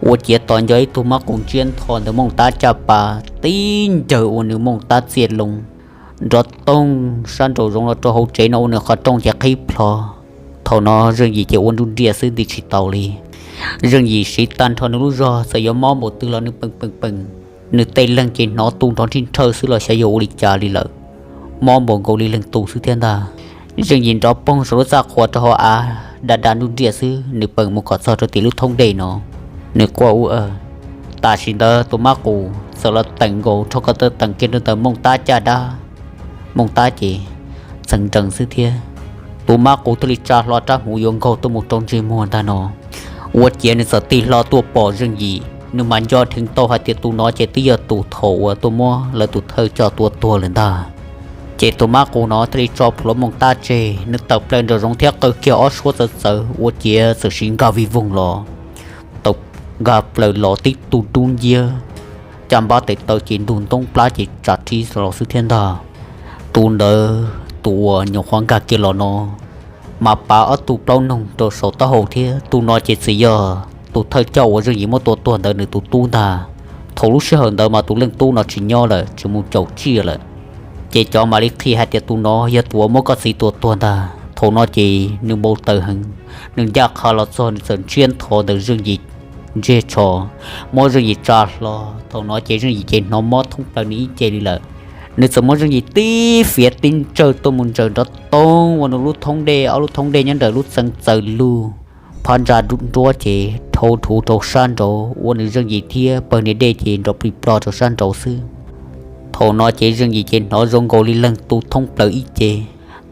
Ua ciav tos nco ib tug mab qus ntsiab ntho ntawm Mooj Tab caj pas tib ncaws ua nws Mooj Tab txiaj loo nrov toog sab nraum zoov los rau hauv tsev no ua nws qhov rooj ces qhib plho. Thaum no Zeej Yim ces ua nruj nriaj xwb nti tsis tau li. Zeej Yim siv tag nrho nws lub zog, txawm yuav mob npaum twg los nws peem peem peem. Nws tej leeg ces hnov tu nrov nrhij nrhawj xwb los xyov yog ua li cas li lawm, mob npaum nkaus li leej tus xwb thiab ntag. Zeej Yim nrov poog saum lub txaj qhua rau hauv av, da da nruj nriaj xwb, nws peem mus kom txog rau tim lub thoob dej no. Nws quaj ua, tam sim ntawd tus mab qus txawm los teem nkaus rho ko taw teem kiag rau ntawm Mooj Tab caj dab. Mooj Tab ces txeev nrees xwb thiab. Tus mab qus thiaj li tsa hlo rab hmuv yuav nkaug tuaj mus rau ntsej muag ntag no. Ua ciav nws txawm tig hlo tuaj pom Zeej Yim, nws mas nco dheev tau hais tias tus no ces twb yog tus thaum uas tuaj muab lawv tus thawj coj tua tuag lawm ntag. Ces tus mab qus no thiaj li tso plhuav Mooj Tab tseg, nws tawm plaws nraum zoov thiab qw kiag ob suab txawv txawv, ua ciav txawm siv nkag vij voog los, tau nkag plaws los tib tug dub nciab, caj npab tes taw ces ntug ntoob plab ces tsam rib los xwb thiab ntag. Tus ntawd tus uas nyuam qhuav nkag kiag los no mas pav ob tug plaub noog rau saum taub hau thiab, tus no ces txawm yog tus thawj coj uas Zeej Yim muab tua tuag ntawd nws tus tub ntag. Thaum lub sij hawm ntawd mas tus leej tub no tsis nyob lawm, tsis mus caum tsiaj lawm. Ces cov mam li qhia hais tias tus no yog tus uas muab koj txiv tua tuag ntag. Thaum no ces nws npau taws heev, nws ncaj qha los txog nws txawm ntsiab ntho ntawm Zeej Yim ntsej tsho, muab Zeej Yim tsa hlo. Thaum no ces Zeej Yim ces hnov mob thoob plaws nws ib ce li lawm. Nws txawm muab Zeej Yim tib fiav tib ntsawj tuaj mus ntsaws nrov toog ua nws lub thoob dej, ob lub thoob dej nyob ntawm lub txee txaws lug, phab ntsa nruab ces dhau dhuv rau sab nraud ua nws Zeej Yim thiab pawg niam dej ces nrov plig plog rau sab nraud xwb. Thaum no ces Zeej Yim ces hnov zoo nkaus li leej tu thoob plaws ib ce,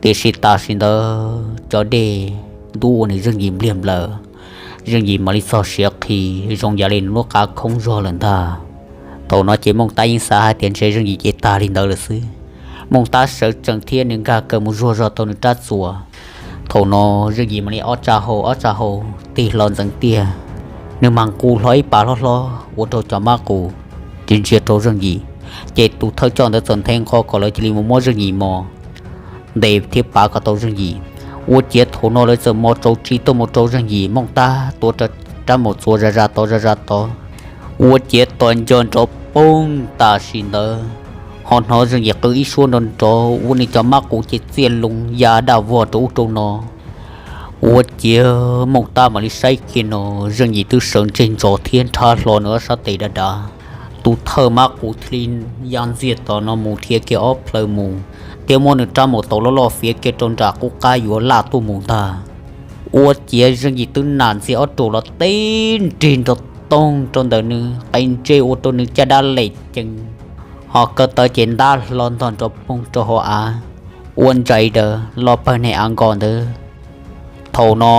tiam sis tam sim ntawd cov dej ntub ua nws Zeej Yim npliag nplaws. Zeej Yim mam li txog siav qhi zoo yam li nws lub qab khoob zog lawm ntag. Thaum no ces Mooj Tab yeej xav hais tias ntshe Zeej Yim ces tag li ntawd lawm xwb. Mooj Tab sawv tsees thiab nws nkag kaw mus zuag zog tau nws rab txuas. Thaum no Zeej Yim mam li ob tsa hau ob tsa hau tig hlo ntxeev tiag, nws mas nqus hlo ib pas hlob hlob ua rau cov mab qus ris ntsia rau Zeej Yim. Ces tus thawj coj ntawd txawm nthe nqho kom lawv cia li mus muab Zeej Yim mos ntes thiab pav kom tau Zeej Yim. Ua ciav thaum no lawv txawm mos tsaus tsis tuaj mus rau Zeej Yim, Mooj Tab tuav rab maum txuas zas zas tod zas zas tod. Ua ciav tos nco nrov poog tam sim ntawd, ho hnov Zeej Yim qw ib suab nrov nrov ua nws cov mab qus ces txiaj loo ya daj vog rau ub rau no. Ua ciav Mooj Tab mam li saib kiag no, Zeej Yim twb sawv ntseg ntsos thiab nrhab hlo nws ob sab tes dav dav. Tus thawj mab qus thiaj li ya ntxiag tom no mus dhia kiag ob plhaw mus, thiab muab nws rab maum taus loj loj fiav kiag rau nram qub qab yuav laj tuaj mus ntag. Ua ciav Zeej Yim twb nam ntxiag ob ruam los tib nrig nrov toog rau ntawm nws qe ntsej ua rau nws caj dab lem ceev, ho ko taw ces ntab hlo ntog nrov poog rau hauv av, ua ntsais daws los pawg neeg av nkos ntawd. Thaum no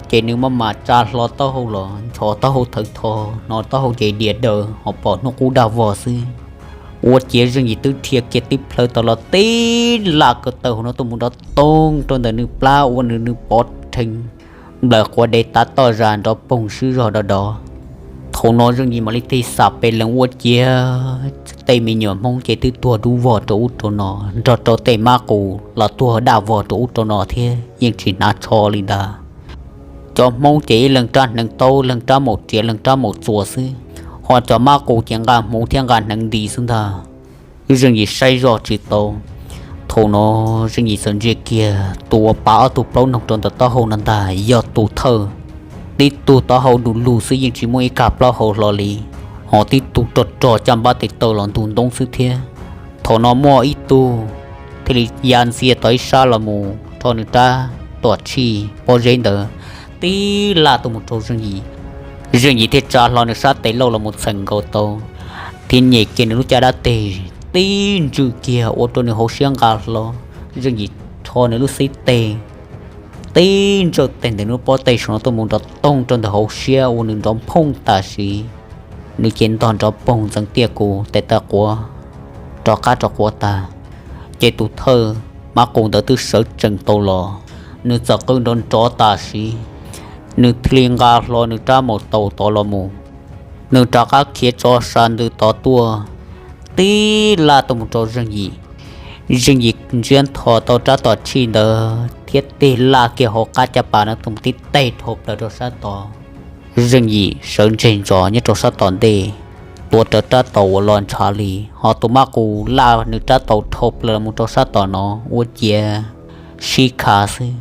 ces nws maj mam tsa hlo taub hau los nchos taub hau thawv tho, hnov taub hau ces diam daws ho pom hnub qub dag vog xwb. Ua ciav Zeej Yim twb dhia kiag tib plhaw tod los tib laj ko taw hauv no tuaj mus nrov toog rau ntawm nws plab ua nws nws pov rhees nplawm quav dev tav toj zas nrov poog swb zog do do. Thaum no Zeej Yim mam li tig xam pes lees ua ciav tej me nyuam Hmoob ces twb tuag dub vog rau ub rau no, nrog rau tej mab qus los tuag daj vog rau ub rau no thiab yeej tsis hnav tsho li ntag. Cov Hmoob ces ib leeg rab hneev taub, leeg rab maum riam, leeg rab maum txuas xwb, ho cov mab qus ces nqa hmuv thiab nqa hneev nti xwb ntag. Zeej Yim saib zoj tsis tau. Thaum no Zeej Yim txawm ntsia kiag tus uas pav ob tug plaub noog rau ntawm taub hau no ntag yog tus thawj. Tib tug taub hau du lug xwb yeej tsis muaj ib kag plaub hau hlo li, ho tib tug rog rog caj npab tes taw los ntug ntoob xwb thiab. Thaum no muaj ib tug thiaj li ya ntxiag tau ib sab los mus rho nws rab tom tshij pob zeb ntawd tib laj tuaj mus rau Zeej Yim. Zeej Yim thiaj tsa hlo nws sab tes lauj los mus txheem nkaus tau, thiab nyem kiag nws lub caj dab tes tib ntswj kiag ua rau nws hauv siab nqa hlo. Zeej Yim rho nws lub xib teg tib ntsawj teg ntawm nws lub pob teg saum no tuaj mus nrov toog rau ntawm hauv siab ua nws nrov phooj tam sim. Nws ces ntog nrov poog ntxeev tiaj kuv tes taw quav rov qab rov quav tag. Ces tus thawj mab qus ntawd twb sawv tsees tau los, nws txawm qw nrov nrov tam sim, nws thiaj li nqa hlo nws rab maum taus tod los mus. Nws rov qab khiav tso sa ntws tod tuaj, tib laj tuaj mus rau Zeej Yim. Zeej Yim ntsiab ntho tau rab tom tshij ntawd thiab tig laj kiag hauv qab caj pas no tuaj mus tib teg dhau plaws rau sab tod. Zeej Yim sawv ntseg ntsos nyob rau sab tom ntej, tuav rawv rab taus uas los ntshav li, ho tus mab qus laj nws rab taus dhau plaws los mus rau sab tom no ua ciav sib kha xwb,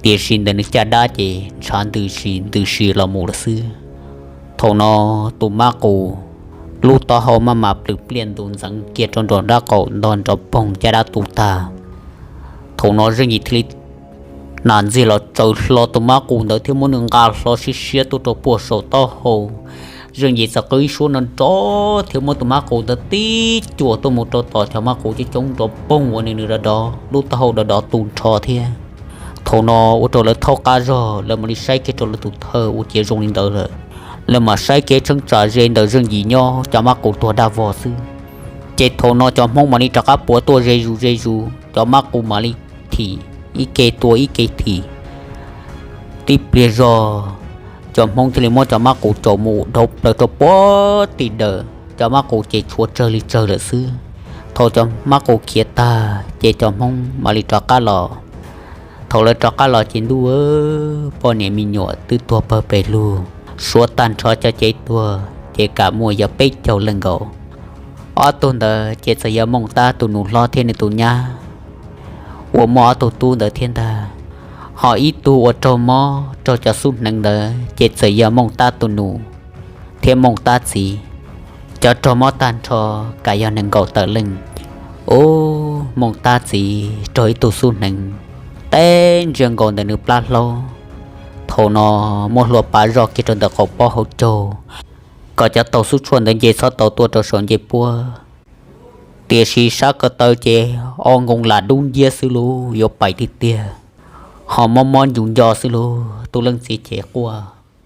tiam sis ntawm nws caj dab ces ntshav ntws si ntws si los mus lawm xwb. Thaum no tus mab qus lub taub hau maj mam plws pliaj ntus ntxeev kiag rau nram nraub qaum ntog nrov poog caj dab tu tag. Thaum no Zeej Yim thiaj li nam ntxiag los tsaws hlo tus mab qus ntawd thiab muab nws nqa hlo siab siab tuaj rau puag saum taub hau. Zeej Yim txawm qw ib suab nrov nrov thiab muab tus mab qus ntawd tib cuam tuaj mus rau tom cov mab qus coob coob nrov poog ua nws nws dov dov, lub taub hau dov dov tu nrho thiab. Thaum no ua rau lawv thaub qab zog, lawv mam li saib kiag rau lawv tus thawj ua ciav zoo li ntawd lawm. Lawv mam saib kev tshee tsam ze ntawm Zeej Yim nyob cov mab qus tuag daj vog xwb. Ces thaum no cov Hmoob mam li rov qab puav tuaj ze zus ze zus, cov mab qus mam li thim, ib ke tua ib ke thim. Tib pliag zog, cov Hmoob thiaj li muab cov mab qus caum mus dhau plaws rau puag tim dawm, cov mab qus ces tshuav tsawg li tsawg lawm xwb. Thaum cov mab qus khiav tag ces cov Hmoob mam li rov qab los. Thaum lawv rov qab los ces ntuj, poj niam me nyuam twb tuag pawg pes lug, suav tag nrho cov cev tuag ces kam muaj yog peb caug leej nkaus. Ob tug ntawd ces txawm yog Mooj Tab tus nus hlob thiab nws tus nyab uas muaj ob tug tub ntawd thiab ntag. Ho ib tug uas raug mob raug cov xub hneev ntawd ces txawm yog Mooj Tab tus nus thiab Mooj Tab txiv. Cov raug mob tag nrho kam yog nees nkaum tawm leej. Ub, Mooj Tab txiv raug ib tug xub hneev teb ntsia nkaus ntawm nws plab hlaub. Thaum no muab hlua pav zoj kiag rau ntawm qaum pob hauv caug, kom cov taus xub tshuaj ntawd nce txhob tau tuaj rau saum ncej puab. Tiam sis sab ko taw ces o nkoos lam dub nciab xwb lauj, yuav pais tiag tiag. Ho mob mob ncus nco xwb lauj, tus leej txiv ces quaj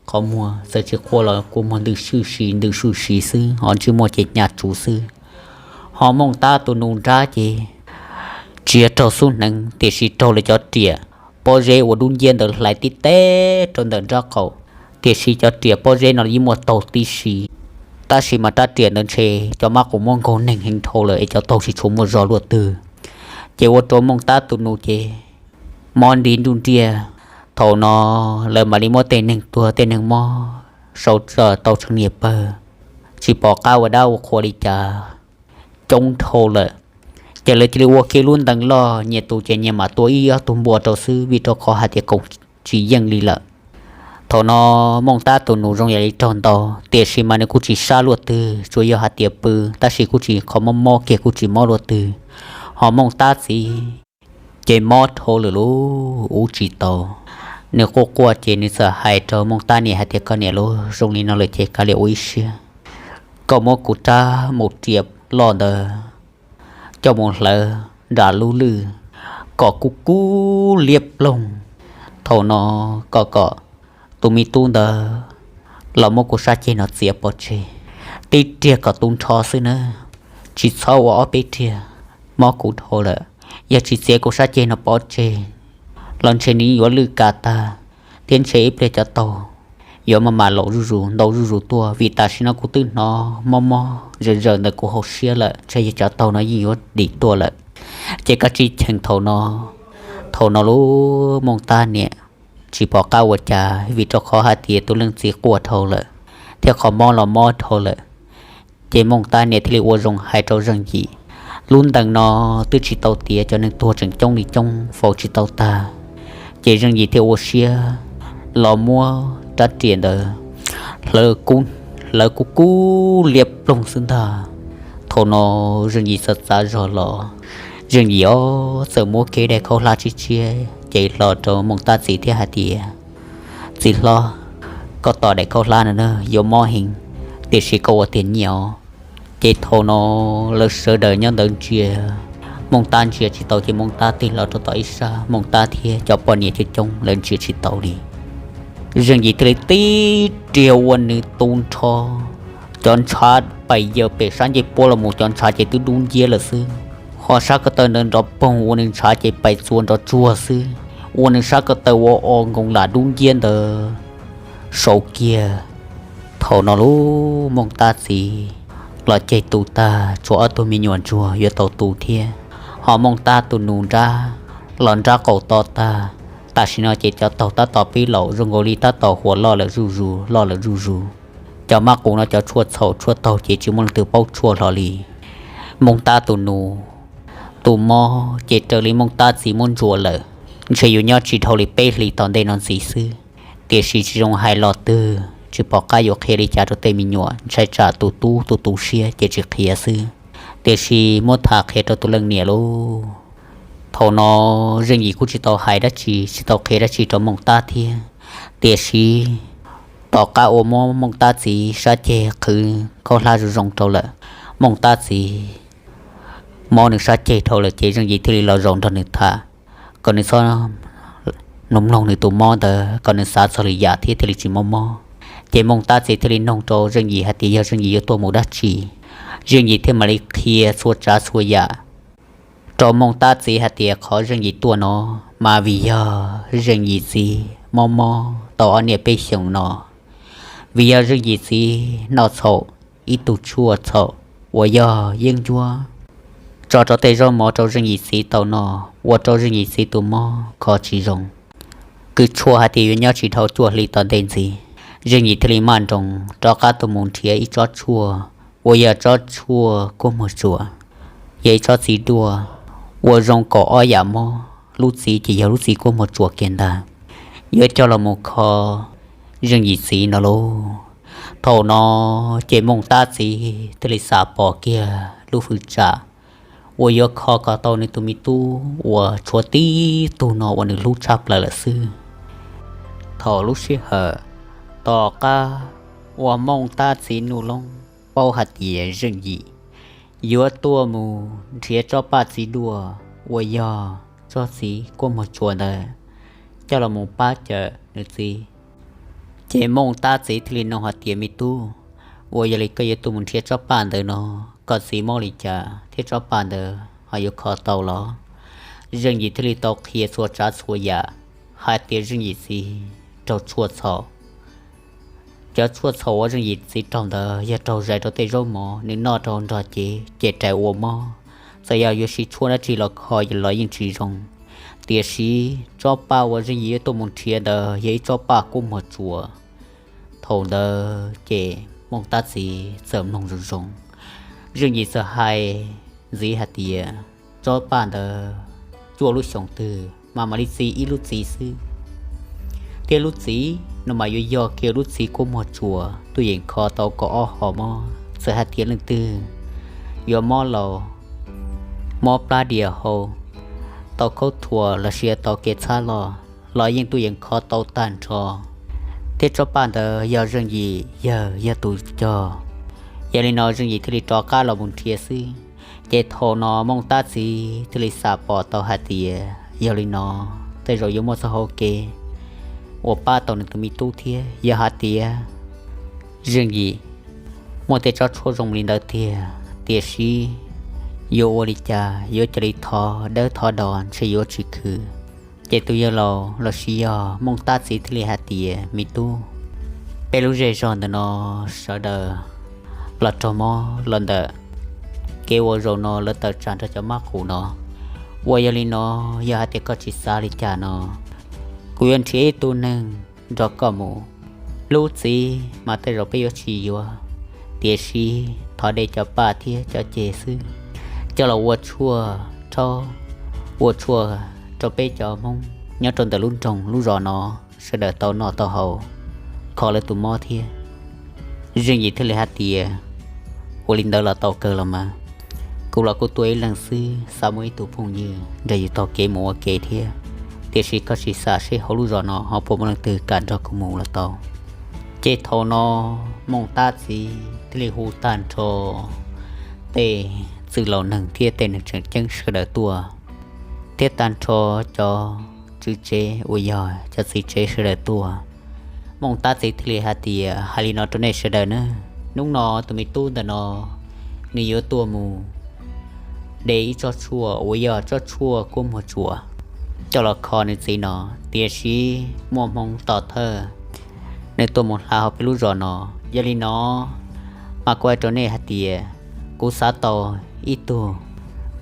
qhov muag txawm tsis quaj los kua muag ntws swj si ntws swj si xwb, ho ntsej muag ces hnyav tsuv xwb. Ho Mooj Tab tus nus nrab ces tsis yog raug xub hneev tiam sis raug lawv cov riam pob zeb uas dub nciab ntawd hlais tib teb rau ntawm nraub qaum, tiam sis cov riam pob zeb no yeej muaj taug tib si. Tab sis mas rab riam ntawd ntshe cov mab qus muab nkaug neeg heev dhau lawm es cov taug tsis tshua muaj zog luaj twg, ces ua rau Mooj Tab tus nus ces mob nti nruj nriaj. Thaum no lawv mam li muab tej neeg tuag tej neeg mob sau tau tseem niam pawg, tsis pom qab ua dab ua qhua li cas, coob dhau lawm. Ces lawv cia li ua kiag lub ntees loj, nyias tus ces nyias mam tua ib ob tug npua rau xwb, vim rau qhov hais tias koom tsis yeej li lawm. Thaum no Mooj Tab tus nus zoo yam li raug ntaus, tiam sis mas nws kuj tsis sab luaj twg, tsuas yog hais tias pw, tab sis kuj tsis, qhov mob mob kiag kuj tsis mob luaj twg. Ho Mooj Tab txiv ces mob dhau lawm lauj, ua tsis tau. Nws quaj quaj ces nws txawm hais rau Mooj Tab niam hais tias, Koj niam lauj, zoo li no lawm ces kav liam ua ib siab, koj muab kuv rab mus riam loj ntawd coj mus hlawv nram lub lwj kom kub kub liab ploog. Thaum no kom kom tus me tub ntawd los muab kuv sab ceg no txiav pov tseg, tib riag kom tu nrho xwb nawb, tsis txhob ua ob peb riag, mob kuv dhau lawm. Yog tsis txiav kuv sab ceg no pov tseg los ntshe nws yuav lwj kav tag, thiab ntshe ib pliag cov taug yuav maj mam laus zuj zus ntau zuj zus tuaj, vim tam sim no kuv twb hnov mob mob zawm zawm ntawm kuv hauv siab lawm, ntshe yog cov taug no yeej yuav dim tuaj lawm. Ces koj tsis cheem thaum no. Thaum no lub Mooj Tab niam tsis pom qab ua cas, vim rau qhov hais tias tus leej txiv quaj dhau lawm, thiab qhov mob los mob dhau lawm. Ces Mooj Tab niam thiaj li ua zoo hais rau Zeej Yim, lub ntees no twb tsis tau tiav, cov neeg tuag tseem coob li coob faus tsis tau tag. Ces Zeej Yim thiaj ua siab los muab rab riam ntawd hlawv kub kub liab ploog xwb ntag. Thaum no Zeej Yim txawm txav zog los, Zeej Yim ob txawm muab kiag daim khaub hlab tshiab tshiab ces hlo rau Mooj Tab txiv thiab hais tias, Txiv hlob, koj tos daim khaub hlab no na, yuav mob heev, tiam sis koj ua tiag nyiaj os. Ces thaum no lawv sawv daws nyob ntawd ntsia, Mooj Tab ntsia tsis tau ces Mooj Tab tig los rau tom ib sab, Mooj Tab thiab cov poj niam coob coob lawv ntsia tsis tau li. Zeej Yim thiaj li tib riag ua nws tu nrho, cov ntshav pais yaws pem sab ncej puab los mus, cov ntshav ces twb dub nciab lawm xwb. Ho sab ko taw ntawd nrov poog ua nws ntshav ces pais txua nrov tsuag xwb, ua nws sab ko taw ua o nkoos lam dub nciab ntawd sau kiag. Thaum no lub Mooj Tab txiv los ceg tu tag, tshuav ob tug me nyuam ntsuag yuav tau tu thiab, ho Mooj Tab tus nus nrab los nrab qaum to tag. Tam sim no ces cov taug tab tom pib laus zoo nkaus li tab tom huam loj lawm zuj zus, loj lawm zuj zus. Cov mab qus no cov tshuaj txhaum tshuaj taug ces tsis muaj leej twg paub tshuaj hlo li. Mooj Tab tus nus tus mob ces raws li Mooj Tab txiv muab ntsuas lawm, ntshe yuav nyob tsis dhau li peb hlis tom ntej no ntxiv xwb. Tiam sis tsis zoo hais los twg, tsis pom qab yuav qhia li cas rau tej me nyuam, ntshai tsam tus tub tus tu siab ces tsis qhia xwb. Tiam sis muab tham qhia rau tus leej niam lauj. Thaum no Zeej Yim kuj tsis tau hais dab tsi, tsis tau qhia dab tsi rau Mooj Tab thiab. Tiam sis tom qab uas muab Mooj Tab txiv sab ceg qhwv khaub hlab zoo zoo rau lawm, Mooj Tab txiv mob nws sab ceg dhau lawm ces Zeej Yim thiaj li los zaum nrog nws tham, kom nws txhob mloog mloog nws tus mob ntawd, kom nws xav txog lwm yam thiab thiaj li tsis mob mob. Ces Mooj Tab txiv thiaj li noog rau Zeej Yim hais tias yog Zeej Yim yuav tuaj mus dab tsi. Zeej Yim thiaj mam li qhia txhua tsav txhua yam rau Mooj Tab txiv hais tias qhov Zeej Yim tuaj no mas vim yog Zeej Yim txiv mob mob tau ob niaj peb xyoos no, vim yog Zeej Yim txiv noj txhaum ib tug tshuaj txhaum uas yog yeeb ncuab tso rau tej zaub mov rau Zeej Yim txiv tau no, ua rau Zeej Yim txiv tus mob kho tsis zoo. Kws tshuaj hais tias yuav nyob tsis dhau cuaj hli tom ntej ntxiv, Zeej Yim thiaj li maj nroos rov qab tuaj mus nrhiav ib tsob tshuaj uas yog tsob tshuaj kuaj muag tsuas, yog ib tsob txiv duaj ua zoo kaum ob yam mob, lub txiv ces yog lub txiv kuaj muag tsuas kiag ntag, yuav coj los mus kho Zeej Yim txiv no lauj. Thaum no ces Mooj Tab txiv thiaj li xav pom kiag lub hwv tsam uas yuav kho kom tau nws tus me tub uas tshuav tib tug no uas nws hlub tshaj plaws lawm xwb. Thaum lub sij hawm tom qab uas Mooj Tab txiv Nuj Loob paub hais tias Zeej Yim yuav tuaj mus nrhiav tsob paj txiv duaj uas yog tsob txiv kuaj muag tsuas ntawd coj los mus pab cawm nws txiv, ces Mooj Tab txiv thiaj li nug hais tias, Me tub, uas yog li koj yuav tuaj mus nrhiav tsob paj ntawd no, koj txiv mob li cas thiab tsob paj ntawd ho yuav kho tau los? Zeej Yim thiaj li tau qhia txhua tsav txhua yam hais tias Zeej Yim txiv raug tshuaj txhaum. Cov tshuaj txhaum uas Zeej Yim txiv raug ntawd yog raug zais rau tej zaub mov, nws noj rau nrog cev ces rais ua mob. Txawm yog yuav siv tshuaj dab tsi los kho los yeej tsis zoo. Tiam sis tsob paj uas Zeej Yim yuav tuaj mus nrhiav ntawd yog ib tsob paj kuaj muag tsuas. Thaum ntawd ces Mooj Tab txiv txawm mloog zoo zoo, Zeej Yim txawm hais ntxiv hais tias tsob paj ntawd cuaj lub xyoos twg mas mam li txi ib lub txiv xwb, thiab lub txiv no mas yuav yog kiag lub txiv kuaj muag tsuas tuaj yeem kho tau kaum ob hom mob. Txawm hais tias leej twg yuav mob los mob plab dias hau, tau khaub thuas los sis tau kev txhab los, los yeej tuaj yeem kho tau tag nrho. Thiab tsob paj ntawd yog Zeej Yim yawg yog tus cog. Yog li no Zeej Yim thiaj li rov qab los mus nrhiav xwb. Ces thaum no Mooj Tab txiv thiaj li xam pom tau hais tias yog li no tej zaum yuav muaj txoj hauv kev uas pab tau nws tus me tub thiab. Yog hais tias Zeej Yim muaj tej tsob tshuaj zoo li ntawd tiag, tiam sis yuav ua li cas, yuav cia li thov dawb thov do ntshe yuav tsis khwv. Ces tus yawg laus los sis yog Mooj Tab txiv thiaj li hais tias, me tub, peb lub zej zog ntawm no sawv daws los raug mob los ntawm kev ua zaum no lawv tawm tsam nrog cov mab qus no. Uas yog li no, yog hais tias koj tsis xav li cas no, kuv yuav nrhiav ib tug neeg nrog koj mus. Lub txiv mas tej zaum peb yuav tsis yuav, tiam sis thov de cov paj thiab cov ceg xwb, coj los ua tshuaj rhaub, ua tshuaj rau peb cov Hmoob nyob rau ntawm lub nroog lub zos no sawv daws tau noj tau haus, kho lawv tus mob thiab. Zeej Yim thiaj li hais tias, ua li ntawd los tau kawg los mas. Kuv los kuj tuaj ib leeg xwb, xav muaj ib tug phooj ywg nrog yus taug kev mus ua ke thiab, tiam sis koj sim xam seb hauv lub zos no ho puas muaj leej twg kam nrog kuv mus los tau. Ces thaum no Mooj Tab txiv thiaj li hu tag nrho tej txwj laus neeg thiab tej neeg tseem ceeb sawv daws tuaj, thiab tag nrho cov tswv tsev uas yog cov txiv tsev sawv daws tuaj. Mooj Tab txiv thiaj li hais tias, hais li no rau nej sawv daws na, hnub no tus me tub ntawm no nws yuav tuaj mus de ib tsob tshuaj uas yog tsob tshuaj kuab muag tsuas coj los kho nws txiv no, tiam sis muaj hmoo tom thawj nws tuaj mus hla hauv peb lub zos no. Yog li no mas kuv hais rau nej hais tias kuv xav tau ib tug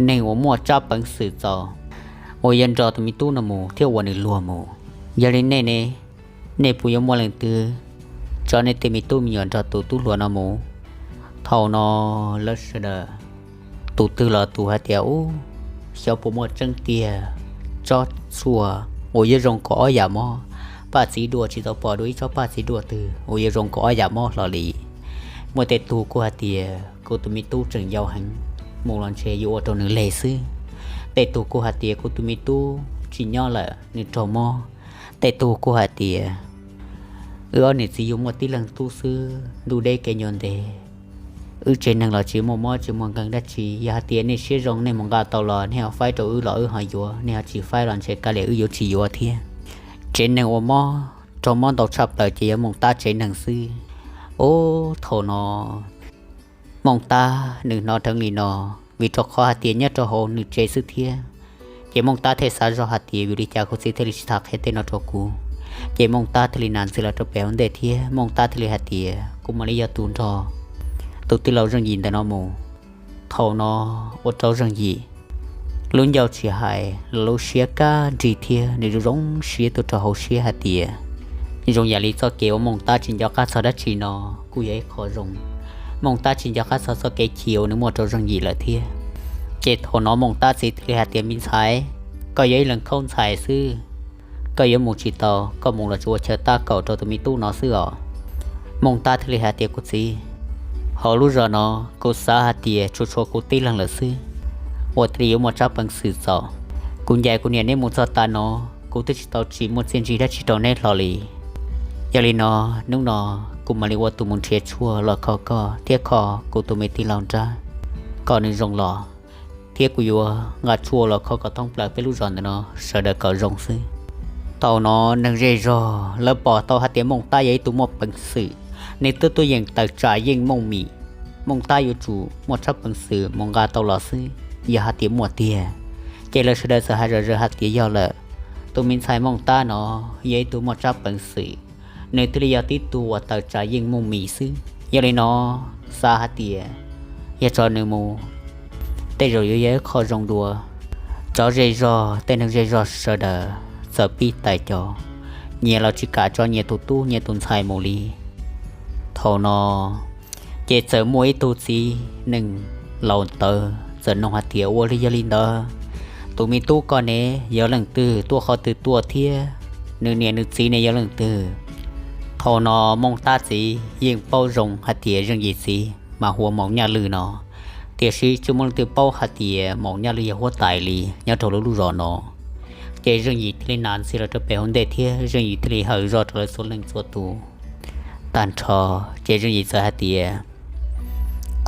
neeg uas muaj tsab peev xwm txaus uas yuav nrog tus me tub no mus thiab ua nws luag mus. Yog li nej ne, nej puas yuav muaj leej twg tso nej tej me tub me nyuam nrog tus tub hluas no mus? Thaum no lawv sawv daws tus twg los tus hais tias, ub, xyov puas muaj tseeb tiag, tsob tshuaj uas yuav zoo nkaus ob yam mob, paj txiv dua tsis tau pom dua ib tsob paj txiv dua twg uas yuav zoo nkaus ob yam mob hlo li. Muaj tej tug kuj hais tias kuv tus me tub tseem yau heev, mus los ntshe yuav ua rau nws leg xwb. Tej tug kuj hais tias kuv tus me tub tsis nyob lawm, nws raug mob. Tej tug kuj hais tias wb ob niam txiv yuav muaj tib leeg tub xwb, ntuj deb kev ncua ntev, wb tsev neeg los tsis muaj mob tsis muaj nkeeg dab tsi. Yog hais tias nej siab zoo nej mus nqa tau los nej ho faib rau wb los wb ho yuav, nej ho tsis faib los ntshe kav liam wb yuav tsis yuav thiab. Tsev neeg uas mob, raug mob ntau tshaj plaws ces yog Mooj Tab tsev neeg xwb. Ub, thaum no Mooj Tab nws hnov dheev li no, vim rau qhov hais tias nyob rau hauv nws tsev xwb thiab. Ces Mooj Tab thiaj xav zoj hais tias, vim li cas kuv txiv thiaj li tsis tham qhia tej no rau kuv? Ces Mooj Tab thiaj li nam ntxiv los rau pem hauv ntej thiab Mooj Tab thiaj li hais tias, kuv mam li yog tus nrog tus tij laug Zeej Yim ntawm no mus. Thaum no ua rau Zeej Yim lub ncauj tsis hais los lub siab kaj nrig thiab nws zoo zoo siab tuaj rau hauv siab hais tias, zoo yam li txoj kev uas Mooj Tab tsis nco qab txog dab tsi no kuj yog ib qho zoo. Mooj Tab tsis nco qab txog txoj kev chim uas nws muaj rau Zeej Yim lawm thiab. Ces thaum no Mooj Tab txiv thiaj li hais tias, me ntxhais, koj yog ib leeg khaub ntxhais xwb, koj yuav mus tsis tau, koj mus los tsuas ua chaw tab kaum rau tus me tub no xwb os. Mooj Tab thiaj li hais tias, kuv txiv, hauv lub zos no kuv xav hais tias tsuas tshuav kuv tib leeg lawm xwb uas thiaj li yuav muaj tsab peev xwm txaus. Kuv ncaim kuv niam neb mus txog tav no, kuv twb tsis tau tsim muaj txiaj ntsig dab tsi rau neb hlo li. Yog li no, hnub no kuv mam li ua tus mus nrhiav tshuaj los kho koj thiab kho kuv tus me tij laug nrab kom nws zoo los, thiab kuv yuav nqa tshuaj los kho kom thoob plaws peb lub zos ntawm no sawv daws kom zoo xwb. Thaum no neeg zej zog lawv pom tau hais tias Mooj Tab yog ib tug muaj peev xwm, nws twb tuaj yeem tawm tsam yeej Mooj Mim. Mooj Tab yuav tsum muaj tsab peev xwm mus nqa tau los xwb, yog hais tias muaj tiag ces lawv sawv daws txawm hais zom zaws hais tias yog lawm. Tus me ntxhais Mooj Tab no yog ib tug muaj tsab peev xwm, nws thiaj li yog tib tug uas tawm tsam yeej Mooj Mim xwb. Yog li no, xav hais tias yog tso nws mus tej zaum yuav yog ib qho zoo dua. Cov zej zog, tej neeg zej zog sawv daws txawm pib tais caus, nyias los tsis kam tso nyias tus tub nyias tus ntxhais mus li. Thaum no ces txawm muaj ib tug txiv neej laus tawv txawm nug hais tias, ua li yog li ntawd, tus me tub koj ne yog leej twg, tuaj qhov twg tuaj thiab nws niam nws txiv ne yog leej twg? Thaum no Mooj Tab txiv yeej paub zoo hais tias Zeej Yim txiv mas hu ua Maum Nyaj Lwm no, tiam sis tsis muaj leej twg paub hais tias Maum Nyaj Lwj yog huab tais li nyob rau lub lub zos no. Ces Zeej Yim thiaj li hnav ntxiv los rau pem hauv ntej thiab Zeej Yim thiaj li hawm zog rau lawv txhua leej txhua tus tag nrho. Ces Zeej Yim txawm hais tias,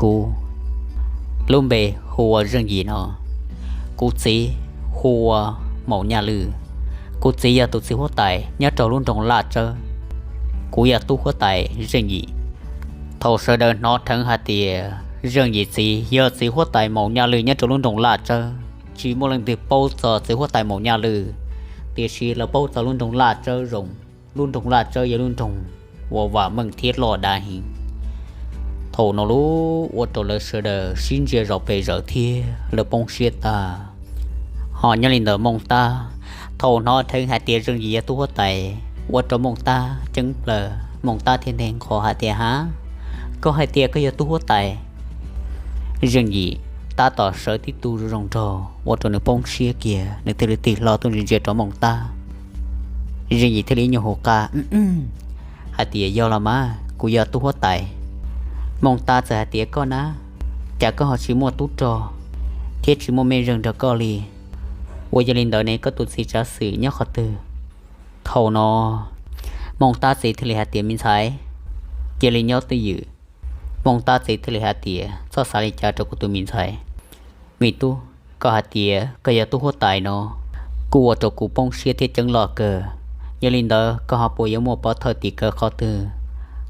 kuv lub npe hu ua Zeej Yim no, kuv txiv hu ua Maum Nyaj Lwj. Kuv txiv yog tus txiv huab tais nyob rau lub nroog Laj Tsawb. Kuv yog tub huab tais Zeej Yim. Thaum sawv daws hnov dheev hais tias Zeej Yim txiv yog txiv huab tais Maum Nyaj Lwj nyob rau lub nroog Laj Tsawb, tsis muaj leej twg paub txog txiv huab tais Maum Nyaj Lwj, tiam sis lawv paub txog lub nroog Laj Tsawb zoo. Lub nroog Laj Tsawb yog lub nroog uas vam meej thiab loj dav heev. Thaum no lub ua rau lawv sawv daws sib ntsia zos pes zaws thiab lawv poob siab tag. Ho nyob li ntawd Mooj Tab, thaum hnov dheev hais tias Zeej Yim yog tub huab tais, ua rau Mooj Tab ceeb plaws, Mooj Tab thiaj nthe nqho hais tias, ha, koj hais tias koj yog tub huab tais? Zeej Yim tab tom sawv tib tug zoo zoo nraug ua rau nws poob siab kiag, nws thiaj li tig hlo tuaj ntsia ntsia rau Mooj Tab. Zeej Yim thiaj li ib nyuag hu qab hais tias, yog los mas, kuv yog tub huab tais. Mooj Tab txawm hais tias, koj na, cas koj ho tsis muaj tub rog thiab tsis muaj mej zeej nrog koj li? Ua yog li ntawd ne koj tus txiv tsav xwm nyob qhov twg? Thaum no Mooj Tab txiv thiaj li hais tias, me ntxhais, cia li nyob twj ywm. Mooj Tab txiv thiaj li hais tias, txhob xav li cas rau kuv tus me ntxhais. Me tub, koj hais tias koj yog tub huab tais no, kuj ua rau kuv poob siab thiab ceeb loj kawg. Yog li ntawd koj ho puas yuav muaj pov thawj tim khawv qhov twg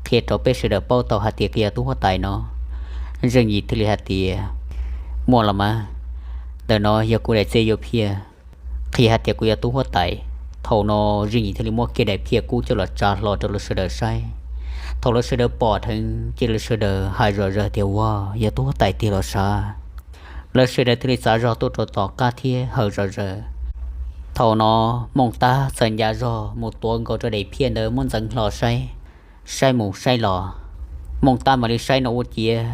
qhia rau peb sawv daws paub tau hais tias koj yog tub huab tais no? Zeej Yim thiaj li hais tias, muaj los mas, ntawm no yog kuv daim txiaj yuav phiaj, qhia hais tias kuv yog tub huab tais. Thaum no Zeej Yim thiaj li muab kiag daim phiaj kub coj los tsa hlo rau lawv sawv daws saib. Thaum lawv sawv daws pom dheev ces lawv sawv daws hais zom zaws tias, ua, yog tub huab tais tiag los sav? Lawv sawv daws thiaj li txav zog tuaj rau tom qab thiab hawm zom zaws. Thaum no Mooj Tab txawm nca zog mus tuav nkaus rau daim phiaj ntawd muab ntxeev hlo saib. Saib mus saib los, Mooj Tab mam li saib no ua ciav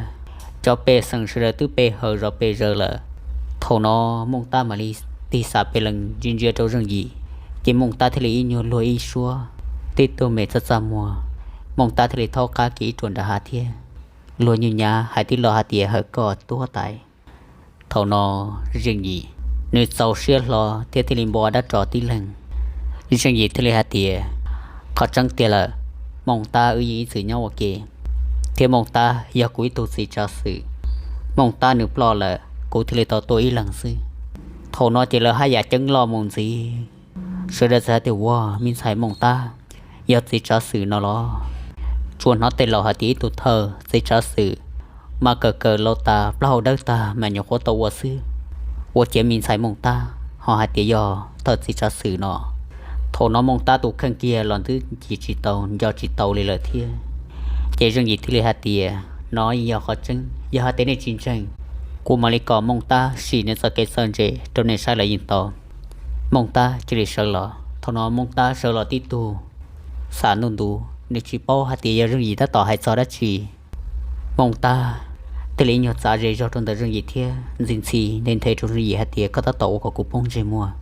cov pej xeem sawv daws twb pe hawm zom pes zaws lawm. Thaum no Mooj Tab mam li tig xam pes lees ntsia ntsia rau Zeej Yim, ces Mooj Tab thiaj li ib nyuag luag ib suab, tib tug me txaj txaj muag. Mooj Tab thiaj li thaub qab kiag ib ruam nram hav thiab luag nyuj nyav hais tib lo hais tias, hawm koj tub huab tais. Thaum no Zeej Yim nws txaus siab hlo thiab thiaj li npo dab ros tib leeg. Zeej Yim thiaj li hais tias, qhov tseeb tiag lawm, Mooj Tab wb yeej ib txwm nyob ua ke, thiab Mooj Tab yog kuv ib tug txiv tsav xwm. Mooj Tab nws ploj lawm kuv thiaj li tau tuaj ib leeg xwb. Thaum no ces lawv haj yam ceeb loj mus ntxiv. Sawv daws txawm hais tias, ua, me ntxhais Mooj Tab yog txiv tsav xwm no los? Tsuas hnov tej laus hais tias ib tug thawj txiv tsav xwm mas kawm kawm laus tas plaub hau dawb tag mas nyuam qhuav tau ua xwb. Ua ciav me ntxhais Mooj Tab ho hais tias yog thawj txiv tsav xwm no? Thaum no Mooj Tab tus kheej kiag los twb ncig tsis tau nco tsis tau li lawm thiab. Ces Zeej Yim thiaj li hais tias, no yeej yog qhov tseeb, yog hais tias nej tsis ntseeg, kuv mam li kom Mooj Tab sim nws txoj kev txawj ntse rau nej saib los yeej tau. Mooj Tab cia li sawv los. Thaum no Mooj Tab sawv los tib tug xam ntuj ntuv, nws tsis paub hais tias yog Zeej Yim tab tom hais txog dab tsi. Mooj Tab thiaj li ib nyuag txav ze zog rau ntawm Zeej Yim thiab ntxhi ntxhi nthe nthe rau Zeej Yim hais tias, koj tab tom ua kom kuv poob ntsej muag,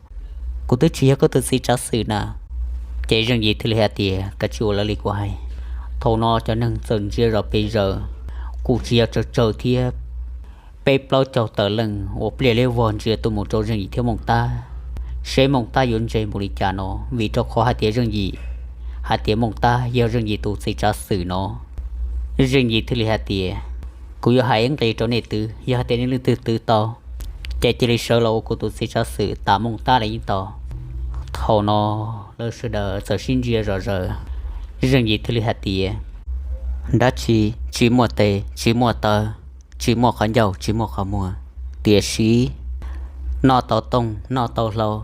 kuv twb tsis yog koj tus txiv tsav xwm na. Ces Zeej Yim thiaj li hais tias, koj tsis ua lawv li kuv hais. Thaum no cov neeg txawm ntsia zom pes zaws, kuj tsis yog tsawg tsawg thiab, peb plaub caug tawm leej uas pliaj liab vog ntsia tuaj mus rau Zeej Yim thiab Mooj Tab, seb Mooj Tab yuav ntse npaum li cas no, vim rau qhov hais tias Zeej Yim hais tias Mooj Tab yog Zeej Yim tus txiv tsav xwm no. Zeej Yim thiaj li hais tias, kuv yuav hais ib nqe rau nej twv, yog hais tias nej leej twg twv tau, ces cia li sawv los ua kuv tus txiv tsav xwm tas Mooj Tab los yeej tau. Thaum no lawv sawv daws txawm sib ntsia zom zaws. Zeej Yim thiaj li hais tias, dab tsi tsis muaj tes tsis muaj taw, tsis muaj qhov ncauj tsis muaj qhov muag, tiam sis noj tau tooj noj tau hlau,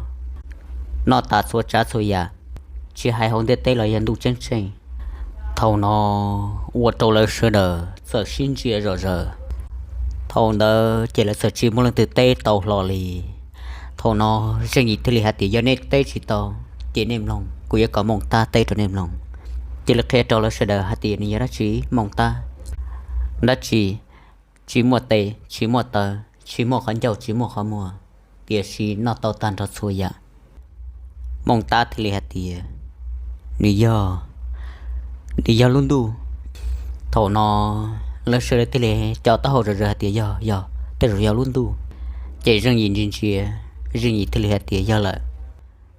noj tas txhua tsav txhua yam, tsis hais hauv ntiaj teb los yog ntuj ceeb tsheej. Thaum no ua rau lawv sawv daws txawm sib ntsia zom zaws. Thaum ntawd ces lawv txawm tsis muaj leej twg teb tau hlo li. Thaum no Zeej Yim thiaj li hais tias, yog nej teb tsis tau, ces nej mloog, kuv yuav kom Mooj Tab teb rau nej mloog. Cia li qhia rau lawv sawv daws hais tias nws yog dab tsi, Mooj Tab. Dab tsi? Tsis muaj tes tsis muaj taw, tsis muaj qhov ncauj tsis muaj qhov muag, tiam sis noj tau tag nrho txhua yam. Mooj Tab thiaj li hais tias, nws yog, nws yog lub ntuj. Thaum no lawv sawv daws thiaj li co taub hau zom zaws hais tias, yog, yog, tej zaum yog lub ntuj. Ces Zeej Yim ntsia ntsia, Zeej Yim thiaj li hais tias yog lawm.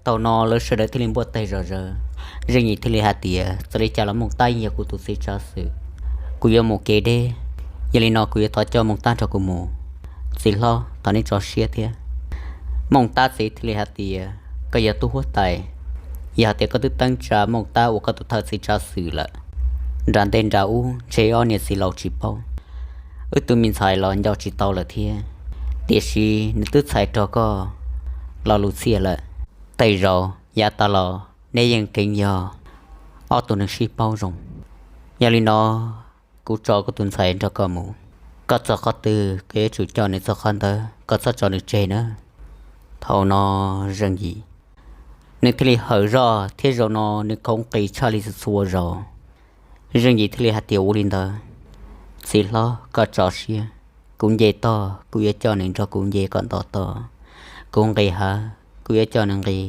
Thaum no lawv sawv daws thiaj li npuaj teg zom zaws. Zeej Yim thiaj li hais tias txawm li cas los Mooj Tab yeej yog kuv tus txiv tsav xwm, kuv yuav mus kev deb. Yog li no kuv yuav thov coj Mooj Tab nrog kuv mus. Txiv hlob, thov nej tso siab thiab. Mooj Tab txiv thiaj li hais tias koj yog tub huab tais, yog hais tias koj twb teeb tsa Mooj Tab ua koj tus thawj txiv tsav xwm lawm, nram ntej nram ub ntshe ob niam txiv laus tsis paub, wb tus me ntxhais los nco tsis tau lawm thiab. Tiam sis nws twb txhais rau koj Lo Lus Txhiaj lawm, tej zaum yav tas los neb yeej kheev yog ob tug neeg sib paub zoo. Yog li no kuv tso kuv tus ntxhais nrog koj mus, koj txog qhov twg koj yuav tsum coj nws txog qhov ntawd, koj txhob tso nws tseg na. Thaum no Zeej Yim nws thiaj li hawm zog thiab zaum no nws khoov nqis tshaj li txhua zaus. Zeej Yim thiaj li hais tias ua li ntawd, txiv hlob koj tso siab, kuv nce toj kuv yuav coj nws nrog kuv nce kom nto toj, kuv nqis hav kuv yuav coj nws nqis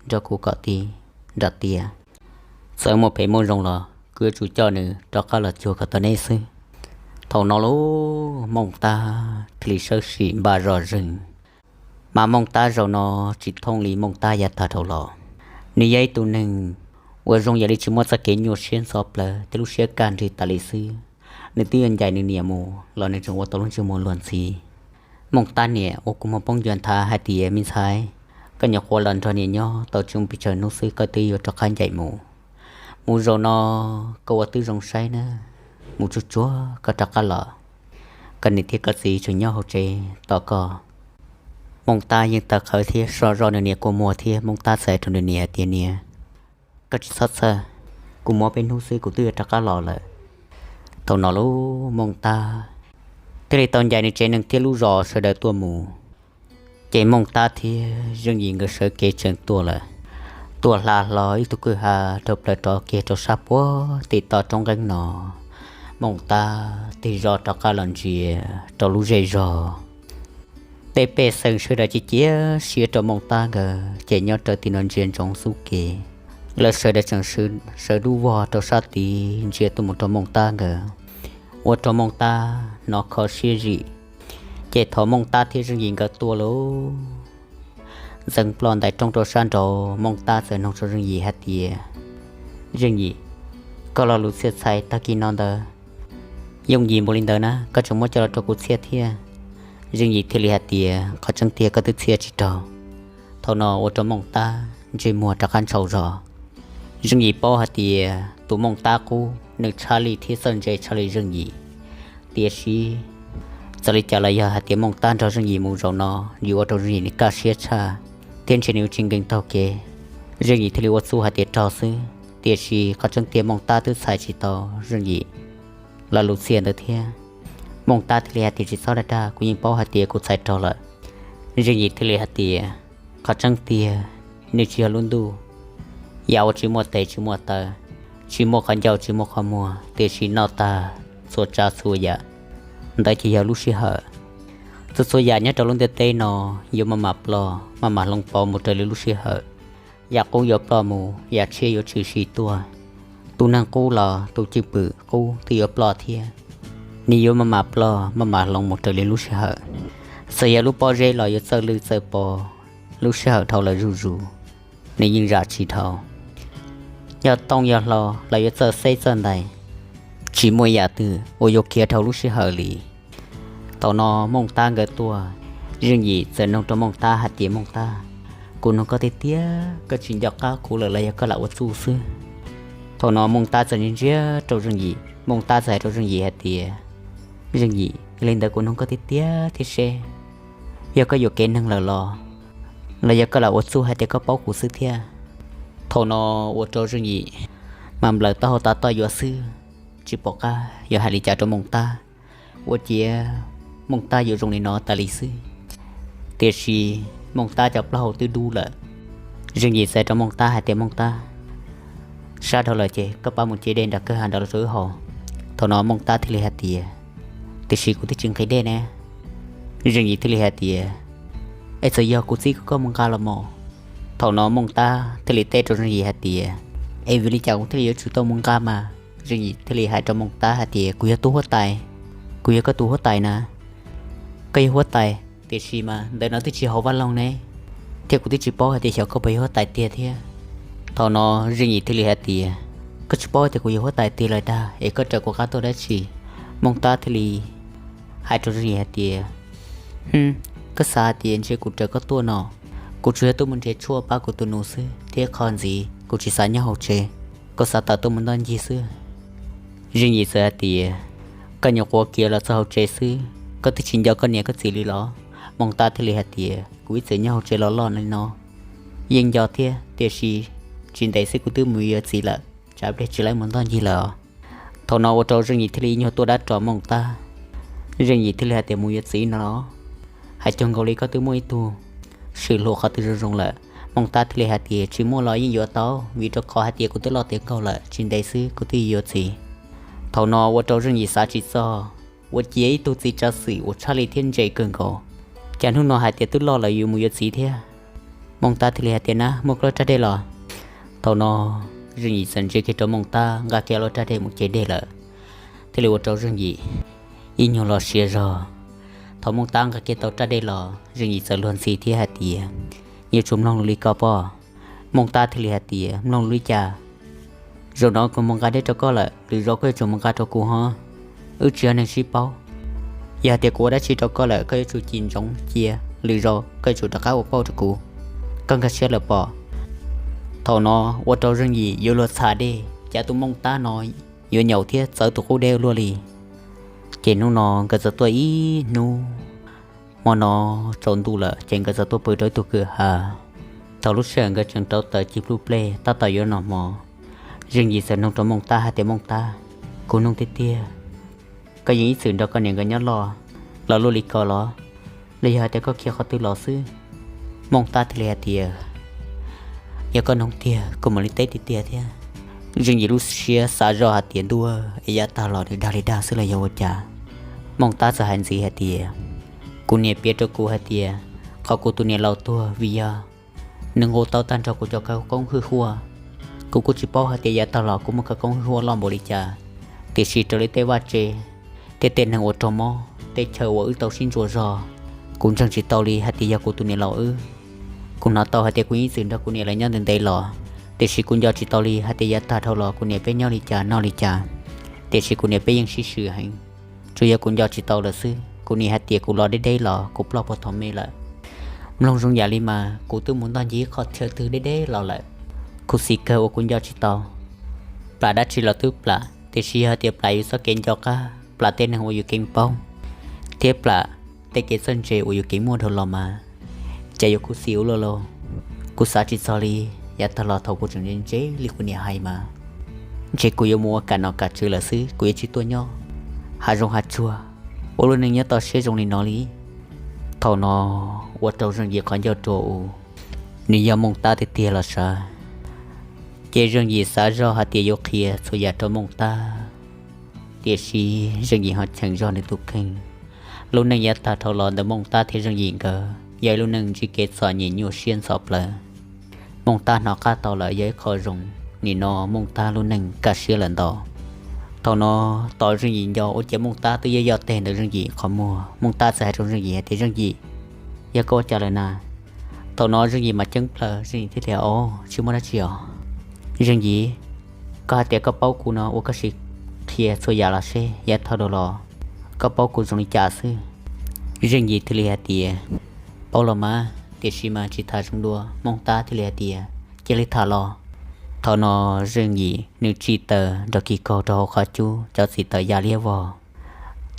nrog kuv kom ti nram tiaj. Txawm muaj phem muaj zoo los kuv yuav tsum coj nws rov qab los cuag kom tau neb xwb. Thaum no lub Mooj Tab thiaj li sawb sim npaj zog zeeg. Mas Mooj Tab zaum no tsis thooj li Mooj Tab yav tag dhau los. Nws yog ib tug neeg uas zoo yam li tsis muaj txoj kev nyuaj siab ntxhov plawv thiab lub siab kaj nrig tas li xwb. Nws twb yuav ncaim nws niam mus los nws tseem ua tau lub ntsej muag luag ntxhi. Mooj Tab niam ua kua muag poob ncua nthav hais tias me ntxhais, koj nyuam qhuav los nrog niam nyob tau tsis muaj pes tsawg hnub xwb koj twb yuav rov qab ncaim mus. Mus zaum no koj ua twb zoo saib na, mus tsuag tsuag koj rov qab los, koj niam thiab koj txiv tseem nyob hauv tsev tos koj. Mooj Tab yeej tawv qhawv thiab so zog nws niam kua muag thiab Mooj Tab txais rau nws niam tias niam, koj tsis txhob txhawj, kuv mus ob peb hnub xwb kuv twb yuav rov qab los lawm. Thaum no lub Mooj Tab thiaj li tau ncaim nws tsev neeg thiab lub zos sawv daws tuaj mus. Ces Mooj Tab thiab Zeej Yim nkawd sawv kev tseem tuaj lawm, tuaj hla hlo ib tug kwj ha dhau plaws rov kiag rau sab puag tim toj roob nqeeb no. Mooj Tab tig zog rov qab los ntsia rau lub zej zog. Tej pej xeem sawv daws cia cia siab rau Mooj Tab nkawd ces nyob raws tim no ntsia ntsoov xub kev. Lawv sawv daws tseem sawv dub vog rau sab tid ntsia tuaj mus rau Mooj Tab nkawd, ua rau Mooj Tab hnov kho siab zim. Ces thaum Mooj Tab thiab Zeej Yim nkawd tuaj lawm, ntxeev ploj ntais rooj rau sab nraud, Mooj Tab txawm nug rau Zeej Yim hais tias, Zeej Yim, koj Lo Lus Txhiaj txhais tag kis no ntawd yooj yim npaum li ntawd na, koj tseem muab coj los rau kuv txhiaj thiab? Zeej Yim thiaj li hais tias, qhov tseeb tiag koj twb txhiaj tsis raug. Thaum no ua rau Mooj Tab ntsej muag rov qab ntshau zog. Zeej Yim paub hais tias tus Mooj Tab qub nws tshaj lij thiab txawj ntse tshaj li Zeej Yim. Tiam sis txawm li cas los yog hais tias Mooj Tab nrog Zeej Yim mus zaum no, yuav ua rau Zeej Yim nws kaj siab tshaj, thiab ntshe nws yuav tsis nkees taug kev. Zeej Yim thiaj li ua txuj hais tias raug xwb, tiam sis qhov tseeb tiag Mooj Tab twb txhais tsis tau Zeej Yim Lo Lus Txhiaj ntawd thiab. Mooj Tab thiaj li hais tias, tsis txhob dag dag, kuv yeej paub hais tias kuv txhais raug lawm. Zeej Yim thiaj li hais tias, qhov tseeb tiag nws tsis yog lub ntuj, yam uas tsis muaj tes tsis muaj taw, tsis muaj qhov ncauj tsis muaj qhov muag, tiam sis noj tag txhua tsav txhua yam, ntawd ces yog lub sij hawm. Txhua txhua yam nyob rau lub ntiaj teb no yuav maj mam ploj maj mam hloov pauv mus raws li lub sij hawm. Yam qub yuav ploj mus, yam tshiab yuav tshwm sim tuaj. Tus neeg qub los tus cwj pwm qub twb yuav ploj thiab. Nws yuav maj mam ploj maj mam hloov mus raws li lub sij hawm. Txawm yog lub pob zeb los yuav txawj lwj txawj pov, lub sij hawm dhau lawm zuj zus, nws yeej zam tsis dhau. Yog tooj yog hlau los yuav txawj xeb txawj ntais, tsis muaj yam twg uas yuav khiav dhau lub sij hawm li. Thaum no Mooj Tab nkawd tuaj, Zeej Yim txawm nug rau Mooj Tab hais tias, Mooj Tab, kuv nug koj tiag tiag, koj tsis nco qab kuv lawm los yog koj lam ua txuj xwb? Thaum no Mooj Tab txawm ntsia ntsia rau Zeej Yim, Mooj Tab txawm hais rau Zeej Yim hais tias, Zeej Yim, yog li ntawd kuv nug koj tiag tiag thiab seb, yog koj yuam kev neeg lawm los, los yog koj lam ua txuj hais tias koj paub kuv xwb thiab? Thaum no ua rau Zeej Yim mas nplawm taub hau tav toj yuav xwb, tsis pom qab yuav hais li cas rau Mooj Tab. Ua ciav Mooj Tab yuav zoo li no tas li xwb. Tiam sis Mooj Tab cov plaub hau twb dub lawm. Zeej Yim txais rau Mooj Tab hais tias, Mooj Tab, sab dhau lawm ces koj pab mus ce dej nram kwj ha nrad los rau wb haus. Thaum no Mooj Tab thiaj li hais tias, tiam sis kuv twb tsis nqhis dej ne. Zeej Yim thiaj li hais tias, es txawm yog kuv txib koj mus nqa los mas. Thaum no Mooj Tab thiaj li teb rau Zeej Yim hais tias, es vim li cas kuv thiaj li yuav tsum tau mus nqa mas? Zeej Yim thiaj li hais rau Mooj Tab hais tias, kuv yog tus huab tais, kuv yog koj tus huab tais na. Koj yog huab tais, tiam sis mas ntawm no twb tsis haus vaj loog ne, thiab kuv twb tsis paub hais tias xyov koj puas yog huab tais tiag thiab. Thaum no Zeej Yim thiaj li hais tias, koj tsis paub tias kuv yog huab tais tiag lawm dag es koj raws kuv qab tuaj dab tsi? Mooj Tab thiaj li hais rau Zeej Yim hais tias, koj xav hais tias ntshe kuv raws koj tuaj no? Kuv tsuas yog tuaj mus nrhiav tshuaj pab kuv tus nus xwb, thiab qhov ntxiv kuv tsis xav nyob hauv tsev, kuv xav tawm tuaj mus ntoj ncig xwb. Zeej Yim txawm hais tias, koj nyuam qhuav khiav los txog hauv tsev xwb, koj twb tsis nco koj niam koj txiv li los? Mooj Tab thiaj li hais tias, kuv ib txwm nyob hauv tsev los loj li no, yeej nco thiab, tiam sis tsis ntev xwb kuv twb mus yuav txiv lawm, tsam pliag tsis laib mus ntoj ncig lawm. Thaum no ua rau Zeej Yim thiaj li ib nyuag tuaj dab ros Mooj Tab. Zeej Yim thiaj li hais tias, mus yuav txiv no los? Hais cuag nkaus li koj twb muaj ib tug swm luag qhov twg zoo zoo lawm. Mooj Tab thiaj li hais tias, tsis muaj los yeej yuav tau, vim rau qhov hais tias kuv twb loj tiav nkaus lawm, tsis ntev xwb kuv twb yuav txiv. Thaum no ua rau Zeej Yim xav tsis txog, ua ciav ib tug txiv tsav xwm uas tshaj li thiab ntse kawg nkaus, cas hnub no hais tias twb loj lawm yuav mus yuav txiv thiab. Mooj Tab thiaj li hais tias, na muaj koj lub raj dej los? Thaum no Zeej Yim txawm ntsia kiag rau Mooj Tab nqa kiag lub raj dej mus cev dej lawm, thiaj li ua rau Zeej Yim ib nyuag los siav zog. Thaum Mooj Tab nqa kiag tau raj dej los, Zeej Yim txawm luag ntxhi thiab hais tias, yuav tsum mloog lus li ko pob. Mooj Tab thiaj li hais tias, mloog lus li cas? Zaum no kuv mus nqa dej rau koj lawm, lwm zaus koj yuav tsum mus nqa rau kuv ho. Wb tsis yog neeg sib paub. Yog hais tias kuv ua dab tsi rau koj lawm, koj yuav tsum cim ntsoov cia, lwm zaus koj yuav tsum rov qab ua pauj rau kuv. Koj nkag siab lawm pob. Thaum no ua rau Zeej Yim yuav luag txhav dej, cas tus Mooj Tab no yuav nyaum thiab txawv tus qub deb ua luaj li. Ces hnub no nkawd txawm tuaj ib hnub, hmo no tsaus ntuj lawm ces nkawd txawm tuaj pw rau ib tug kwj ha. Thaum lub sij hawm nkawd tseem rauv taws cig pluj plej tab tom yuav noj hmo, Zeej Yim txawm nug rau Mooj Tab hais tias, Mooj Tab, kuv nug tiag tiag, koj yeej ib txwm nrog koj niam nkawd nyob loj los luaj li ko los, los yog hais tias koj khiav qhov twg los xwb? Mooj Tab thiaj li hais tias, yog koj nug tiag kuv mam li teb tiag tiag thiab. Zeej Yim lub siab xav zoj hais tias, ntuj, es yav tag los nws dag li dag xwb los yog ua cas? Mooj Tab txawm hais ntxiv hais tias, kuv niam piav rau kuv hais tias, qhov kuv tus niam laus tuag vim yog nws nqus tau tag nrho kuv cov khawv koob hwj huaj. Kuv kuj tsis paub hais tias yav tag los kuv muaj khawv koob hwj huaj loj npaum li cas, tiam sis raws li tej vaj tse thiab tej neeg uas raug mob, tej chaw uas wb tau sib ntsuas zog, kuv ntseeg tsis tau li hais tias yog kuv tus niam laus wb. Kuv hnov tau hais tias kuv yeej ib txwm nrog kuv niam lawv nyob ntev ntev los, tiam sis kuv nco tsis tau li hais tias yav tag dhau los kuv niam peb nyob li cas noj li cas, tiam sis kuv niam peb yeej sib swm heev. Tsuas yog kuv nco tsis tau lawm xwb. Kuv niam hais tias kuv los deb deb los kuv ploj puag thaum me lawm. Mloog zoo yam li mas kuv twb mus ntoj ncig qhov chaw twg deb deb los lawm. Khuv xim kawg uas kuv nco tsis tau. Plam dab tsi los twb plam, tiam sis yog hais tias plam yus txoj kev nco qab, plam tej neeg uas yus keev paub, thiab plam tej kev txawj ntse uas yus keev muaj dhau los mas, cas yuav khuv xim ua luaj lauj. Kuv xav tsis txog li, yav tag los thaum kuv tseem ntse ntse li kuv niam hais mas, ntshe kuv yuav mus ua kam nom kam tswv lawm xwb, kuv yuav tsis tuaj nyob hav zoov hav tsuag, ua lub neej nyob toj siab zoo li no li. Thaum no ua rau Zeej Yim qhov ncauj rua u, nws yog Mooj Tab tiag tiag los sav. Ces Zeej Yim xav zoj hais tias yuav qhia txhua yam rau Mooj Tab, tiam sis Zeej Yim ho cheem zog nws tus kheej. Lub neej yav tag dhau los ntawm Mooj Tab thiab Zeej Yim nkawd yog ib lub neej ntsib kev txom nyem nyuaj siab ntxhov plawv. Mooj Tab hnov qab tau lawm yog ib qho zoo, nim no Mooj Tab lub neej kaj siab lawm ntau. Thaum no tos Zeej Yim nco ua ciav Mooj Tab twb yuav yoj teg ntawm Zeej Yim qhov muag. Mooj Tab txawm hais rau Zeej Yim hais tias, Zeej Yim, yog koj ua cas lawm na? Thaum no Zeej Yim mas ceeb plaws, Zeej Yim thiaj tias, o, tsis muaj dab tsi os. Zeej Yim, koj hais tias koj paub kuv no ua koj sim qhia txhua yam los seb yav tag dhau los koj paub kuv zoo li cas xwb. Zeej Yim thiaj li hais tias, paub los mas, tiam sis mas tsis tham zoo dua. Mooj Tab thiaj li hais tias, cia li tham los. Thaum no Zeej Yim nws tsim taws nrog kis kaug rau hauv qhov cub, cov txiv taws ya liab vog,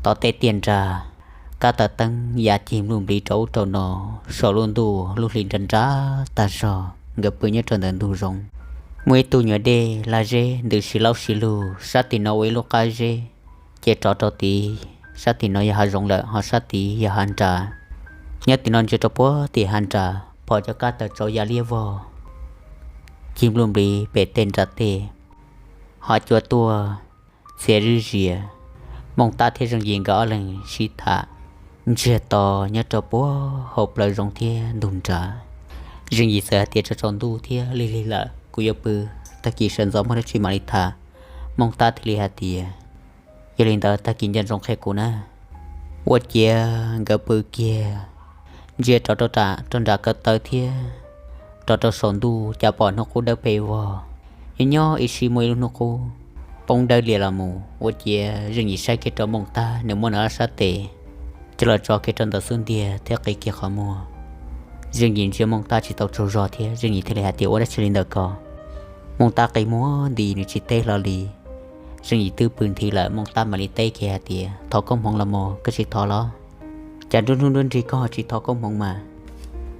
tom tej tiaj nrag, kab taws teeb ya cig npluj npliv rau ub rau no, saum lub ntuj lub hli nra nra tag zog, nkawd pw nyob rau ntawm ntug zoov. Muaj ib tug nyuam dej lag zeb ntws si laub si lug, sab tim no ua ib lub qab zeb, ces rov rau tid, sab tim no yog hav zoov lawm ho sab tid yog hav nras. Nyob tim no ntsia rau puag tim hav nras pom cov kab taws tsauv ya liab vog, cig npluj npliv pem tej nras tej, ho cua tuaj txia zwb zias. Mooj Tab thiab Zeej Yim nkawd ob leeg sib tham ntsiag to nyob rau puag hauv plawv zoov thiab ntug nrad. Zeej Yim txawm hais tias, tsaus tsaus ntuj thiab lig lig lawm, kuv yuav pw, tag kis sawv ntxov muaj dab tsi mam li tham. Mooj Tab thiaj li hais tias, yog li ntawd tag kis nco ntsoov qhia kuv na. Ua ciav nkawd pw kiag, ntsia rov rau nram ko taw thiab rov rau saum ntuj cas pom hnub qub dawb pes vog. Nyob nyob ib sij muaj ib lub hnub qub poob dawb lias los mus. Ua ciav Zeej Yim saib kiag rau Mooj Tab, nws muab nws ob sab tes coj los tso kiag rau ntawm xub ntiag thiab qi kiag qhov muag. Zeej Yim ntsia Mooj Tab tsis tau tsaug zog thiab Zeej Yim thiaj li hais tias, Ua dab tsi li ntawm ko? Mooj Tab qi muag nti nws tsis teb hlo li. Zeej Yim twb pw nthi lawm, Mooj Tab mam li teb kiag hais tias, Thov koob hmoov los mog, koj tsis thov los? Cas nruab hnub nruab nrig koj ho tsis thov koob hmoov mas?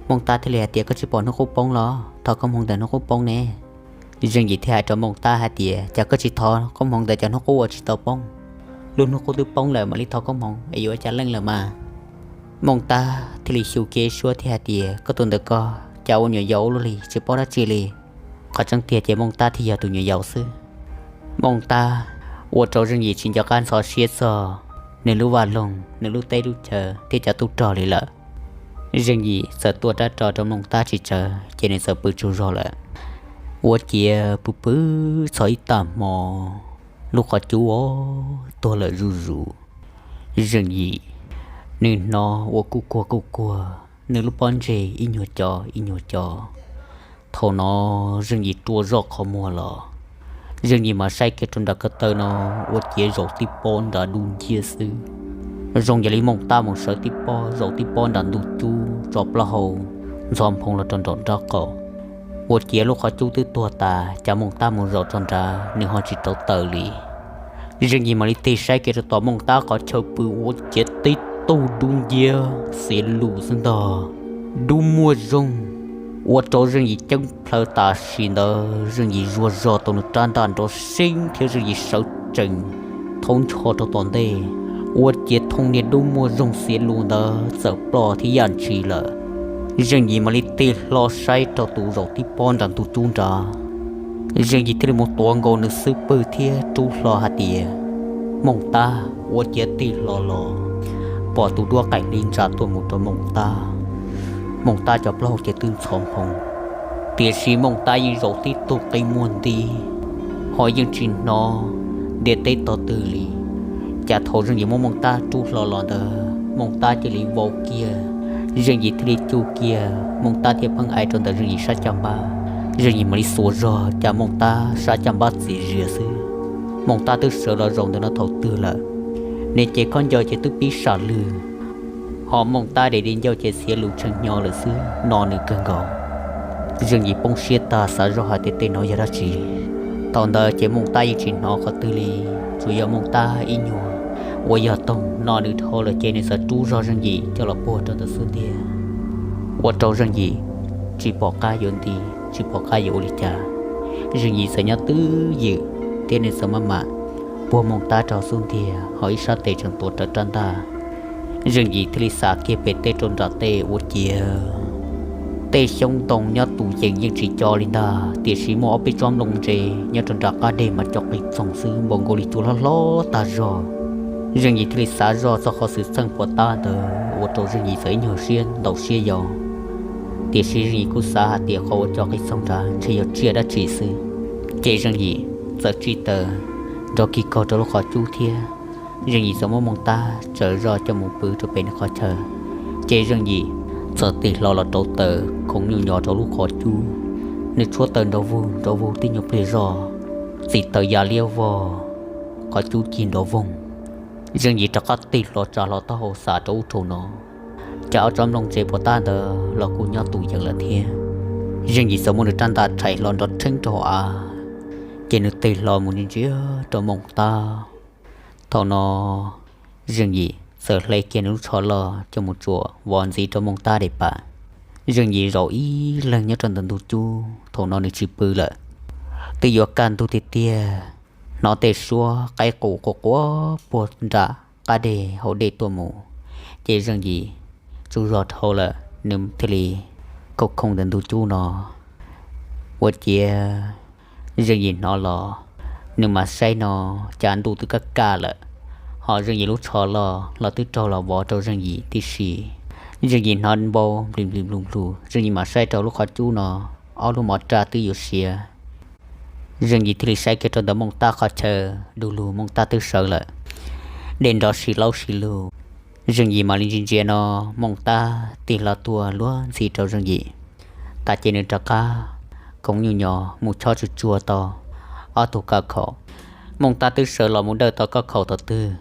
Mooj Tab thiaj li hais tias, Koj tsis pom hnub qub poob los? Thov koob hmoov ntawm hnub qub poob ne. Zeej Yim thiaj hais rau Mooj Tab hais tias, Cas koj tsis thov koob hmoov ntawm cov hnub qub uas tsis tau poob? Lub hnub qub twb poob lawm mam li thov koob hmoov es yuav ua cas leej lawm mas? Mooj Tab thiaj li xyu kiag suab thiab hais tias, Koj tus ntawm ko cas ua nyuam yaus ua luaj li, tsis paub dab tsi li. Qhov tseeb tiag ces Mooj Tab thiaj yog tus nyuam yaus xwb. Mooj Tab ua rau Zeej Yim tsis nco qab ntxhov siab txog nws lub vaj loog, nws lub teb lub chaw thiab cov tub rog li lawm. Zeej Yim txawm tua rab ro rau Mooj Tab tsis tsawg ces nws txawm pw tsaug zog lawm. Ua ciav pw pw txog ib tag hmo, lub qhov cub tuag lawm zuj zus. Zeej Yim nws hnov ua kuj kuag kuj kuag, nws lub pob ntseg ib nyuag co ib nyuag co. Thaum no Zeej Yim rua zoj qhov muag los, Zeej Yim mas saib kiag rau nram ko taw no, ua ciav zaum tib pob nram dub nciab xwb. Zoo yog li Mooj Tab mus sawv tib pob zaum tib pob nram ntug cub tso plaub hau ntxhov nphoo los rau nraum nraub qaum. Ua ciav lub qhov cub twb tuag tas, cas Mooj Tab mus zaum rau nrad nws ho tsis rauv taws li. Zeej Yim mam li tig saib kiag rau tom Mooj Tab qhov chaw pw, ua ciav tib tug dub nciab xiav lus xwb ntag. Dub muaj zoog, ua rau Zeej Yim ceeb plhaw tam sim ntawd Zeej Yim zuag zog tau nws rab ntaj nrov seeb thiab Zeej Yim sawv tsees thaub ncho rau tom ntej, ua ciav thooj niag dub muaj zoog xiav lus ntawd txawm ploj thiab yaj ntshis lawm. Zeej Yim mam li tig hlo saib rau tus zaum tib pob nram ntug cub nrad. Zeej Yim thiaj li mus tuav nkaus nws xub pwg thiab rub hlo hais tias, Mooj Tab. Ua ciav tig hlo los, pom tus duab qaim hli ntsa tuaj mus rau Mooj Tab. Mooj Tab cov plaub hau ces twb ntxhov nphoo, tiam sis Mooj Tab yeej zaum tib tug qi muag nti, ho yeej tsis hnov ntiaj teb tog twg li. Cas thaum Zeej Yim muab Mooj Tab rub hlo los ntawd, Mooj Tab cia li vau kiag, Zeej Yim thiaj li cu kiag Mooj Tab thiab pheej aiv rau ntawm Zeej Yim sab caj npab. Zeej Yim mam li xuas zog, cas Mooj Tab sab caj npab txias zias xwb. Mooj Tab twb sawv los zaum ntawm no thaum twg lawm, nws cev khaub ncaws ces twb pib sam lwg, ho Mooj Tab daim di ncauj ces xiav lus tshee hnyo lawm xwb, no nws kawg nkaus. Zeej Yim poob siab tag xav zoj hais tias tej no yog dab tsi. Thaum ntawd ces Mooj Tab yeej tsis hnov qhov twg li, tsuas yog Mooj Tab ib nyuag uas yog toog no nws dhau lawm ces nws txawm rub zog Zeej Yim coj los puag rau ntawm xub ntiag, ua rau Zeej Yim tsis pom qab yuav nti, tsis pom qab yuav ua li cas. Zeej Yim txawm nyob twj ywm thiab nws txawm maj mam puag Mooj Tab rau xub ntiag, ho ib sab tes tseem tuav rawv rab ntaj. Zeej Yim thiaj li xav kiag pem teb rau nram tej ua ciav tej xyoob ntoo nyob tus yees yeej tsis co li ntag, tiam sis muaj ob peb tsob nplooj ntse nyob rau nram qab deg mas co qis txoog xwb, npaum nkaus li cua hlob hlob tag zog. Zeej Yim thiaj li xav zoj txog qhov xwm txheej puas tab ntawd, ua rau Zeej Yim txawm ib nyuag siab ntaus siab yau. Tiam sis Zeej Yim kuj xav hais tias qhov uas co qis txoog nrad ntshe yog tsiaj dab tsi xwb. Ces Zeej Yim txawm tsis taws nrog kig kaug rau lub qhov cub thiab. Zeej Yim txawm muab Mooj Tab tsaws zoj coj mus pw rau pem nws qhov chaw. Ces Zeej Yim txawm tig hlo los rauv taws khoov nyuj nyo rau lub qhov cub. Nws tshuab taws nrov vug nrov vug tib nyuag pliag zoj, txim taws ya liab vog, qhov cub cig nrov voog. Zeej Yim rov qab tig hlo tsa hlo taub hau xav rau ub rau no, cas ob tsob nplooj ntse puas tab ntawd los kuj nyob tus yees lawm thiab. Zeej Yim txawm muab nws rab ntaj rhais hlo nrov rheeb rau hauv av, ces nws tig hlo mus ntsia ntsia rau Mooj Tab. Thaum no Zeej Yim txawm hle kiag nws lub tsho loj coj mus tsuam vov ntxiv rau Mooj Tab daim pam. Zeej Yim zaum ib leeg nyob rau ntawm ntug cub, thaum no nws tsis pw lawm. Twb yuav kaj ntug tiag tiag, hnov tej suab qaib qus quaj quaj puag nram qab deg hauv dej tuaj mus. Ces Zeej Yim tsaug zog dhau lawm, nws thiaj li khoo khoo ntawm ntug cub no. Ua ciav Zeej Yim hnov los, nws mam saib no, cas ntuj twb kaj kaj lawm, ho Zeej Yim lub tsho loj los twb raug los vov rau Zeej Yim tib si. Zeej Yim hnov npau nplis nplis nplus nplus, Zeej Yim mam saib rau lub qhov cub no, ob lub mov raj twb yuav siav. Zeej Yim thiaj li saib kiag rau ntawm Mooj Tab qhov chaw, du lug Mooj Tab twb sawv lawm, dej nrov si laub si lug. Zeej Yim mam li ntsia ntsia no, Mooj Tab tig hlo tuaj luag ntxhi rau Zeej Yim. Tas ces nws rov qab koom nyuj nyos mus chob tsuag tsuag tau ob tug kauj khaum. Mooj Tab twb sawv los mus dawj tau kauj khaum thaum twg,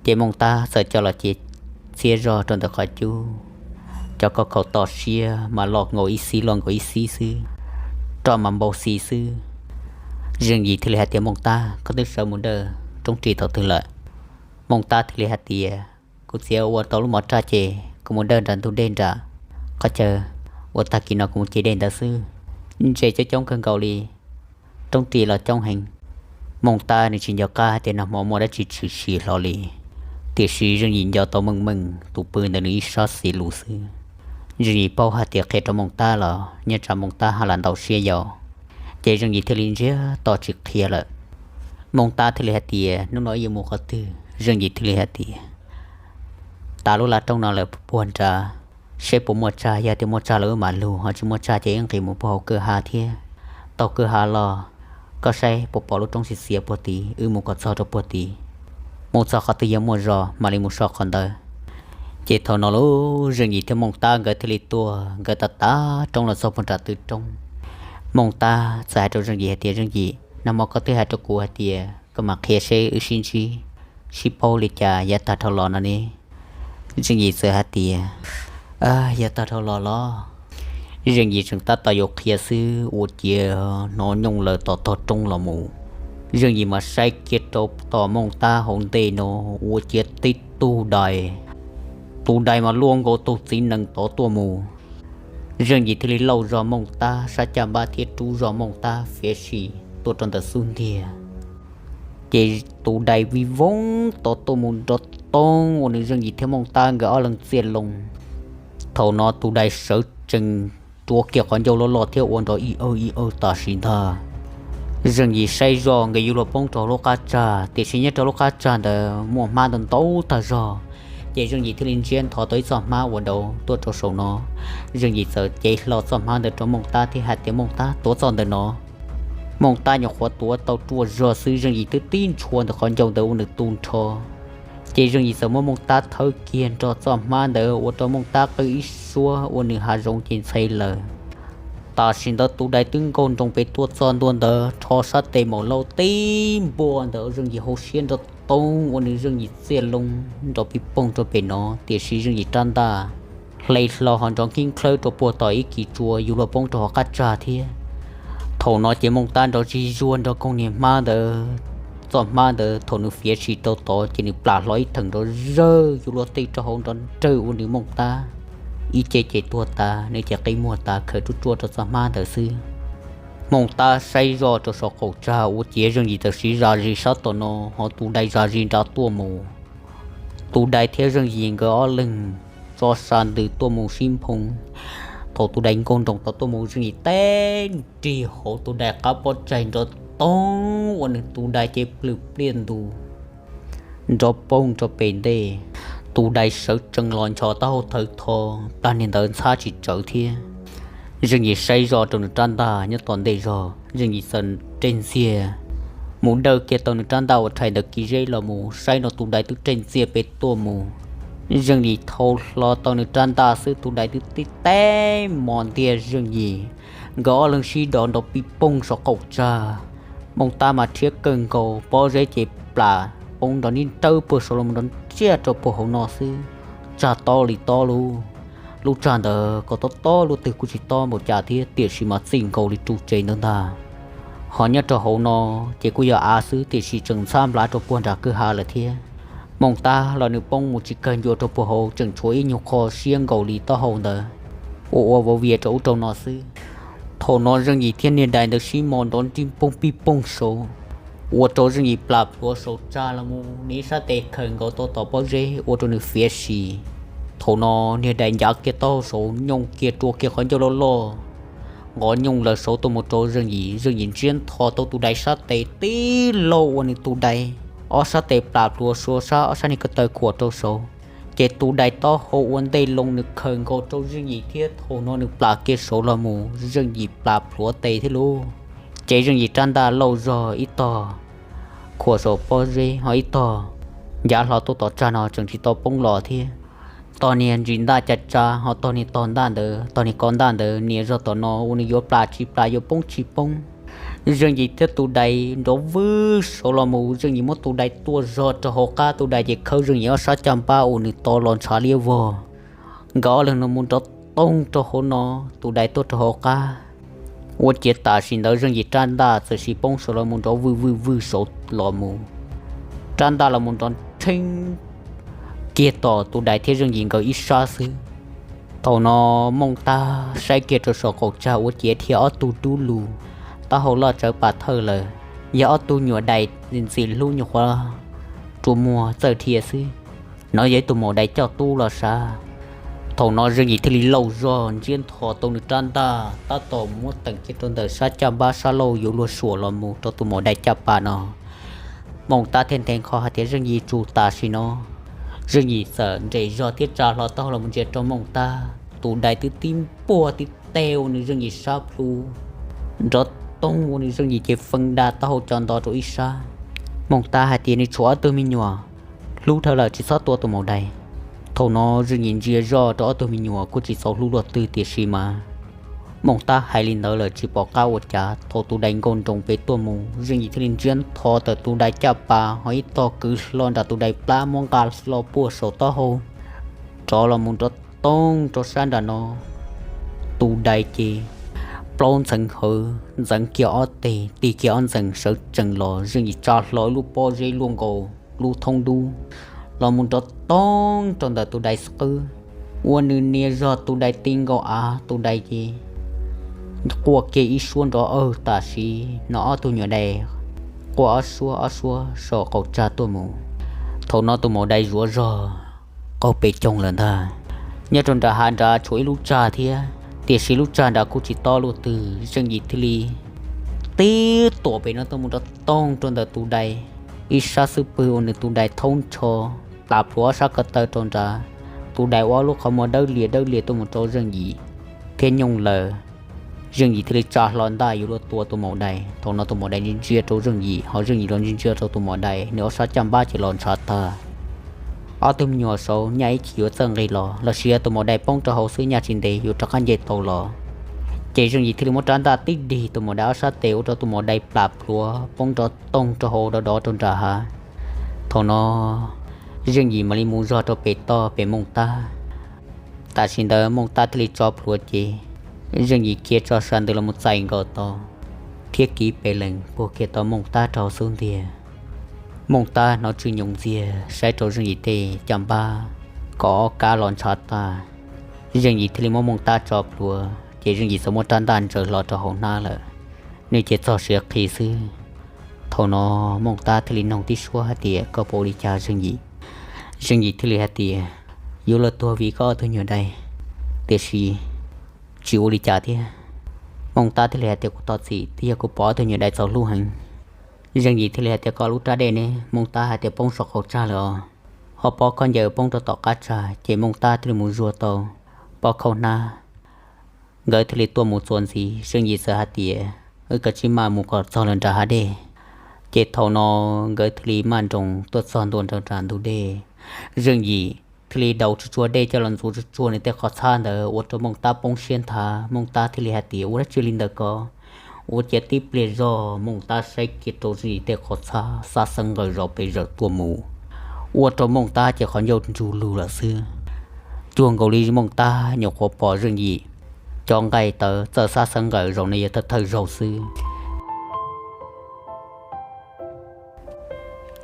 ces Mooj Tab txawm coj los cia txhiab zog rau ntawm qhov cub. Cov kauj khaum to siab mas loj nkaus ib xib loj nkaus ib xib xwb, roj mas npau xis xwb. Zeej Yim thiaj li hais tias, Mooj Tab, koj twb sawv mus dawj roob ris thaum twg lawm? Mooj Tab thiaj li hais tias, Kuv txiav ua tau lub mov raj ces kuv mus dawj nram ntug dej nram qhov chaw uas tag kis no kuv mus ce dej ntawd xwb. Ntses coob coob kawg nkaus li, roob ris los coob heev. Mooj Tab nws tsis nco qab hais tias nag hmo muaj dab tsi tshwm sim hlo li, tiam sis Zeej Yim nco tau meej meej tus pw ntawd nws ib sab xis lus xwb. Zeej Yim paub hais tias qhia rau Mooj Tab los nyob tsam Mooj Tab ha lam ntau siab yau, ces Zeej Yim thiaj li ntsiag to tsis qhia lawm. Mooj Tab thiaj li hais tias, Hnub no yuav mus qhov twg? Zeej Yim thiaj li hais tias, Tas lub laj roob no lawm puag nrad, seb puas muaj tsag, yog tias muaj tsag los wb mam lug, ho tsis muaj tsag ces wb nqis mus puag hauv kwj ha thiab. Taug kwj ha los, koj saib puas pom lub roob xiav xiav puag tid, wb mus kom txog rau puag tid. Mus txog qhov twg yog muaj zos mam li mus so qhov ntawd. Ces thaum no lauj, Zeej Yim thiab Mooj Tab nkawd thiaj li tuaj, nkawd tav tav roob los txog puag nram tw roob. Mooj Tab txawm hais rau Zeej Yim hais tias, Zeej Yim, nag hmo koj twb hais rau kuv hais tias koj mam qhia seb wb sib ntsib, sib paub li cas yav tag dhau los no ne. Zeej Yim txawm hais tias, Yav tag dhau los los. Zeej Yim tseem tab tom yuav qhia xwb ua ciav hnov nyooj lawv tom tog roob los mus. Zeej Yim mas saib kiag rau tom Mooj Tab hauv ntej no, ua ciav tib tug dais, tus dais mas luaj nkaus tus txiv nees tod tuaj mus. Zeej Yim thiaj li lauj zog Mooj Tab sab caj npab thiab rub zog Mooj Tab fiav sim tuaj rau ntawm xub ntiag. Ces tus dais vij voog tod tuaj mus nrov toog ua nws Zeej Yim thiab Mooj Tab nkawd ob leeg txiaj loo. Thaum no tus dais sawv tsees rua kiag qhov ncauj loj loj thiab ua nrov ib awg ib awg tam sim ntag. Zeej Yim saib zog nkawd yuav luag poob rau lub qab tsag, tiam sis nyob rau lub qab tsag ntawd muaj hmab ntau ntau tag zog. Ces Zeej Yim thiaj li ntsiab nthov tau ib txoj hmab uas dauv tuaj rau saum no. Zeej Yim txawm cev hlo txoj hmab ntawd rau Mooj Tab thiab hais tias, Mooj Tab, tuav txoj ntawm no. Mooj Tab nyuam qhuav tuav tau ruaj zog xwb, Zeej Yim twb tib ntshua ntawm qhov ncauj ntawd ua nws tu nrho. Ces Zeej Yim txawm muab Mooj Tab thawb kiag nrog txoj hmab ntawd ua rau Mooj Tab qw ib suab ua nws hav zoov ces ntxhe lawm. Tam sim ntawd tus dais twb nkaug nroos pem tuaj txog ntua ntawd rho sab tes maum lauj tib npua ntawm Zeej Yim hauv siab nrov toog ua nws Zeej Yim txiaj loo nrov pij poog rau pem no, tiam sis Zeej Yim rab ntaj hle hlo ho nrov nkib nklhawb rau puag tom ib kis tsua yuav luag poob rau hauv qab tsag thiab. Thaum no ces Mooj Tab nrov zig zuag nrog koog niag hmab ntawd, txoj hmab ntawd thaum nws fiav sim rau tod ces nws plam hlo ib theem nrov zawg yuav luag tej rau hauv nrov nrawg ua nws Mooj Tab ib ce ces tuag tas, nws ces qi muag tas khaws ruaj ruaj rau txoj hmab ntawd xwb. Mooj Tab saib zoj rau saum qaum tsag ua ciav Zeej Yim tam sim zam zis sab tom no, ho tus dais zam zis nrad tuaj mus. Tus dais thiab Zeej Yim nkawd ob leeg tso sa ntws tuaj mus sib nphoo. Thaum tus dais nkaug nroos tod tuaj mus Zeej Yim teb nrig hauv tus dais qab pob tsaig nrov toog ua nws tus dais ces plhws pliaj ntus nrov poog rau pem ntej. Tus dais sawv tsees los nchos taub hau thawv tho, plag niag ntawd ntxhab tsis tsawv thiab. Zeej Yim saib zoj rau nws rab ntaj nyob tom ntej zog, Zeej Yim txawm reg ntxiag mus dawj kiag tau nws rab ntaj uas rhais ntawm kis zeb los mus, saib no tus dais twb reg ntxiag pem tuaj mus. Zeej Yim thau hlo tau nws rab ntaj xwb tus dais twb tib teb mos ntiag Zeej Yim. Nkawd ob leeg sib dov nrov pij poog saum qaum tsag. Mooj Tab mas rhiab kawg nkaus, pob zeb ces plam poob nrov nib nrawb puag saud los nrov ntsiag rau puag hauv no xwb. Tsag tob li tob lub, lub tsag ntawd kom tob tob luaj twg kuj tsis tob npaum cas thiab, tiam sis mas txij nkaus li ru tsev ntawd ntag. Ho nyob rau hauv no ces kuj yog av xwb, tiam sis tseem ntxhab nplav rau puag nram kwj ha lawm thiab. Mooj Tab los nws poob mus tsis kawg ncua rau puag hauv, tseem tshuav ib nyuag qho siab nkaus li taub hau ntawd, ua ua vauv vias rau ub rau no xwb. Thaum no Zeej Yim thiab niag dais ntawd sib mos nrov nrib poog pij poog saud, ua rau Zeej Yim plam plhuav saum tsag los mus, nws ib sab tes khawm nkaus tau tom pob zeb ua rau nws fiav sim. Thaum no niag dais ncav kiag taub hau saud, nyooj kiag rua kiag qhov ncauj loj loj, nqov nyooj lawm saud tuaj mus rau Zeej Yim. Zeej Yim ntsiab ntho tau tus dais sab tes tib laug ua nws tus dais ob sab tes plam plhuav suav sab, ob sab niag ko taw khuam rau saud. Ces tus dais taub hau ua ntej loo nws khawm nkaus rau Zeej Yim thiab thaum no nws plam kiag saud los mus, Zeej Yim plam plhuav tes thiab lauj. Ces Zeej Yim rab ntaj lauj zog ib tog khuam saum pob zeb, ho ib tog ncav hlo tuaj tom tsag no tseem tsis tau poob los thiab. Tog niag ntsis ntaj ca tsa ho tog niag tog ntaj ntawd, tog niag ko ntaj ntawd nias zog tom no ua nws yuav plas tsis plas yuav poob tsis poob. Zeej Yim thiab tus dais nrov vwj saud los mus, Zeej Yim muab tus dais tua zog rau hauv qab, tus dais ces khawb Zeej Yim ob sab caj npab ua nws to los ntshav liab vog. Nkawd ob leeg no mus nrov toog rau hauv no, tus dais tuaj rau hauv qab. Ua ciav tam sim ntawd Zeej Yim rab ntaj txawm sis poob saud los mus nrov vwj vwj vwj saud los mus, rab ntaj los mus nrov rheeb kiag tom tus dais thiab Zeej Yim nkawd ib sab xwb. Thaum no Mooj Tab saib kiag rau saum qaum tsag ua ciav dhia ob tug dub lug, taub hau loj tsawv pas thawj lawm, yog ob tug nyuam dais ntxim hlub nyuam qhuav rua muag txawj dhia xwb. No yog ib tug maum dais coj tub los sav. Thaum no Zeej Yim thiaj li laum zog ntsiab nthos tau nws rab ntaj tab tom muab teem kiag rau ntawm sab caj npab sab laug yuav luag suam los mus rau tus maum dais caj pas no. Mooj Tab thiaj nthe nqho hais tias Zeej Yim tsum tam sim no. Zeej Yim txawm nres zog thiab tsa hlo taub hau los mus ntsia rau Mooj Tab, tus dais twb tib npuaj tib teg ua nws Zeej Yim sab plhu nrov toog ua nws Zeej Yim ces feej da taub hau co nto rau ib sab. Mooj Tab hais tias nws tshuav ob tug me nyuam, hlub dhawv lawm tsis txhob tua tus maum dais. Thaum no Zeej Yim ntsia zoj rau ob tug me nyuam kuj tsis txaus hlub luaj twg tiam sis mas Mooj Tab hais li ntawd lawm tsis pom qab ua cas. Thaum tus dais nkaus nroos pem tuaj mus, Zeej Yim thiaj li ntsiab nthos tawm tus dais caj pas ho ib tog kwv hlo nram tus dais plab muab nqa hlo puag saum taub hau rov los mus nrov toog rau sab nram no. Tus dais ces plaub ntxeev hawv ntxeev kiag ob teg, tig kiag ob ntxees sawv tsees los, Zeej Yim tsa hlo ib lub pob zeb luaj nkaus lub thoob dub los mus nrov toog rau ntawm tus dais qwb, ua nws nias zog tus dais ti nkaus av, tus dais ces quaj kiag ib suab nrov awg tam sim no ob tug nyuam dais quaj ob suab ob suab saum qaum tsag tuaj mus. Thaum no tus maum dais zuav zog qaug pes coog lawm ntag. Nyob rau nram hav nrad tshuav ib lub tsag thiab, tiam sis lub tsag nrad kuj tsis tob luaj twg, Zeej Yim thiaj li tib tuam pem no tuaj mus nrov toog rau ntawm tus dais ib sab xwb pwg ua nws tus dais thaub ntsho plas plhuav ob sab ko taw rau nrad. Tus dais ua ob lub qhov muag dawb lias dawb lias tuaj mus rau Zeej Yim thiab nyooj lawm. Zeej Yim thiaj li tsa hlo ntaj yuav luag tua tus maum dais. Thaum no tus maum dais ntsia ntsia rau Zeej Yim, ho Zeej Yim los ntsia ntsia rau tus maum dais, nws ob sab caj npab ces los ntshav tag. Ob tug me nyuam saud nyaj ib chim yuav txawj nqis los, los sis yog tus maum dais poob rau hauv xwb nyaj tsis ntev yuav rov qab nce tau los. Ces Zeej Yim thiaj li muab rab ntaj tib dig tus maum dais ob sab tes ua rau tus maum dais plas plhuav poob nrov toog rau hauv dov dov rau nram hav. Thaum no Zeej Yim mam li mus zog rau pem toj pem Mooj Tab. Tam sim ntawd Mooj Tab thiaj li tso plhuav ces Zeej Yim khiav tso sas ntws los mus txais nkaus tau thiab kiv pes lees puag kiag tau Mooj Tab rau xub ntiag. Mooj Tab hnov tsw nyoos ntxiag saib rau Zeej Yim tej caj npab kom ob kab los ntshav tag. Zeej Yim thiaj li muab Mooj Tab tso plhuav ces Zeej Yim txawm muab rab ntaj ntsaws hlo rau hauv hnab lawm, nws ces txog siav qhi xwb. Thaum no Mooj Tab thiaj li noog tib suab hais tias koj puas ua li cas Zeej Yim? Zeej Yim thiaj li hais tias yuav luag tuag vim koj ob tug nyuam dais, tiam sis tsis ua li cas thiab. Mooj Tab thiaj li hais tias kuv thov txim, twb yog kuv pom ob tug nyuam dais txaus hlub heev. Zeej Yim thiaj li hais tias koj lub rab dej ne? Mooj Tab hais tias poob saum qaum tsag lawm os. Ho pob khaub ncaws poob rau tom qab tsag ces Mooj Tab thiaj li mus zuag tau pob khaub hnab. Nkawd thiaj li tuaj mus txuas ntxiv, Zeej Yim txawm hais tias wb kav tsij maj mus kom txog lawm nram hav dej. Ces thaum no nkawd thiaj li maj nroos tuaj txog ntua nram ntug dej. Zeej Yim thiaj li daus tsuag tsuag dej coj los ntxuav tsuag tsuag nws tej qhov txhab ntawd ua rau Mooj Tab poob siab nthav. Mooj Tab thiaj li hais tias ua dab tsi li ntawm ko? Ua ciav tib pliag zog Mooj Tab saib kiag rau Zeej Yim tej qhov txhab xab xeeb nqawm zom pes zawm tuaj mus, ua rau Mooj Tab ces qhov ncauj ntsug lug lawm xwb. Cuag nkaus li Mooj Tab nyuam qhuav pom Zeej Yim cov nqaij tawv txawj xab xeeb nqawm zaum no yog thawj thawj zaug xwb.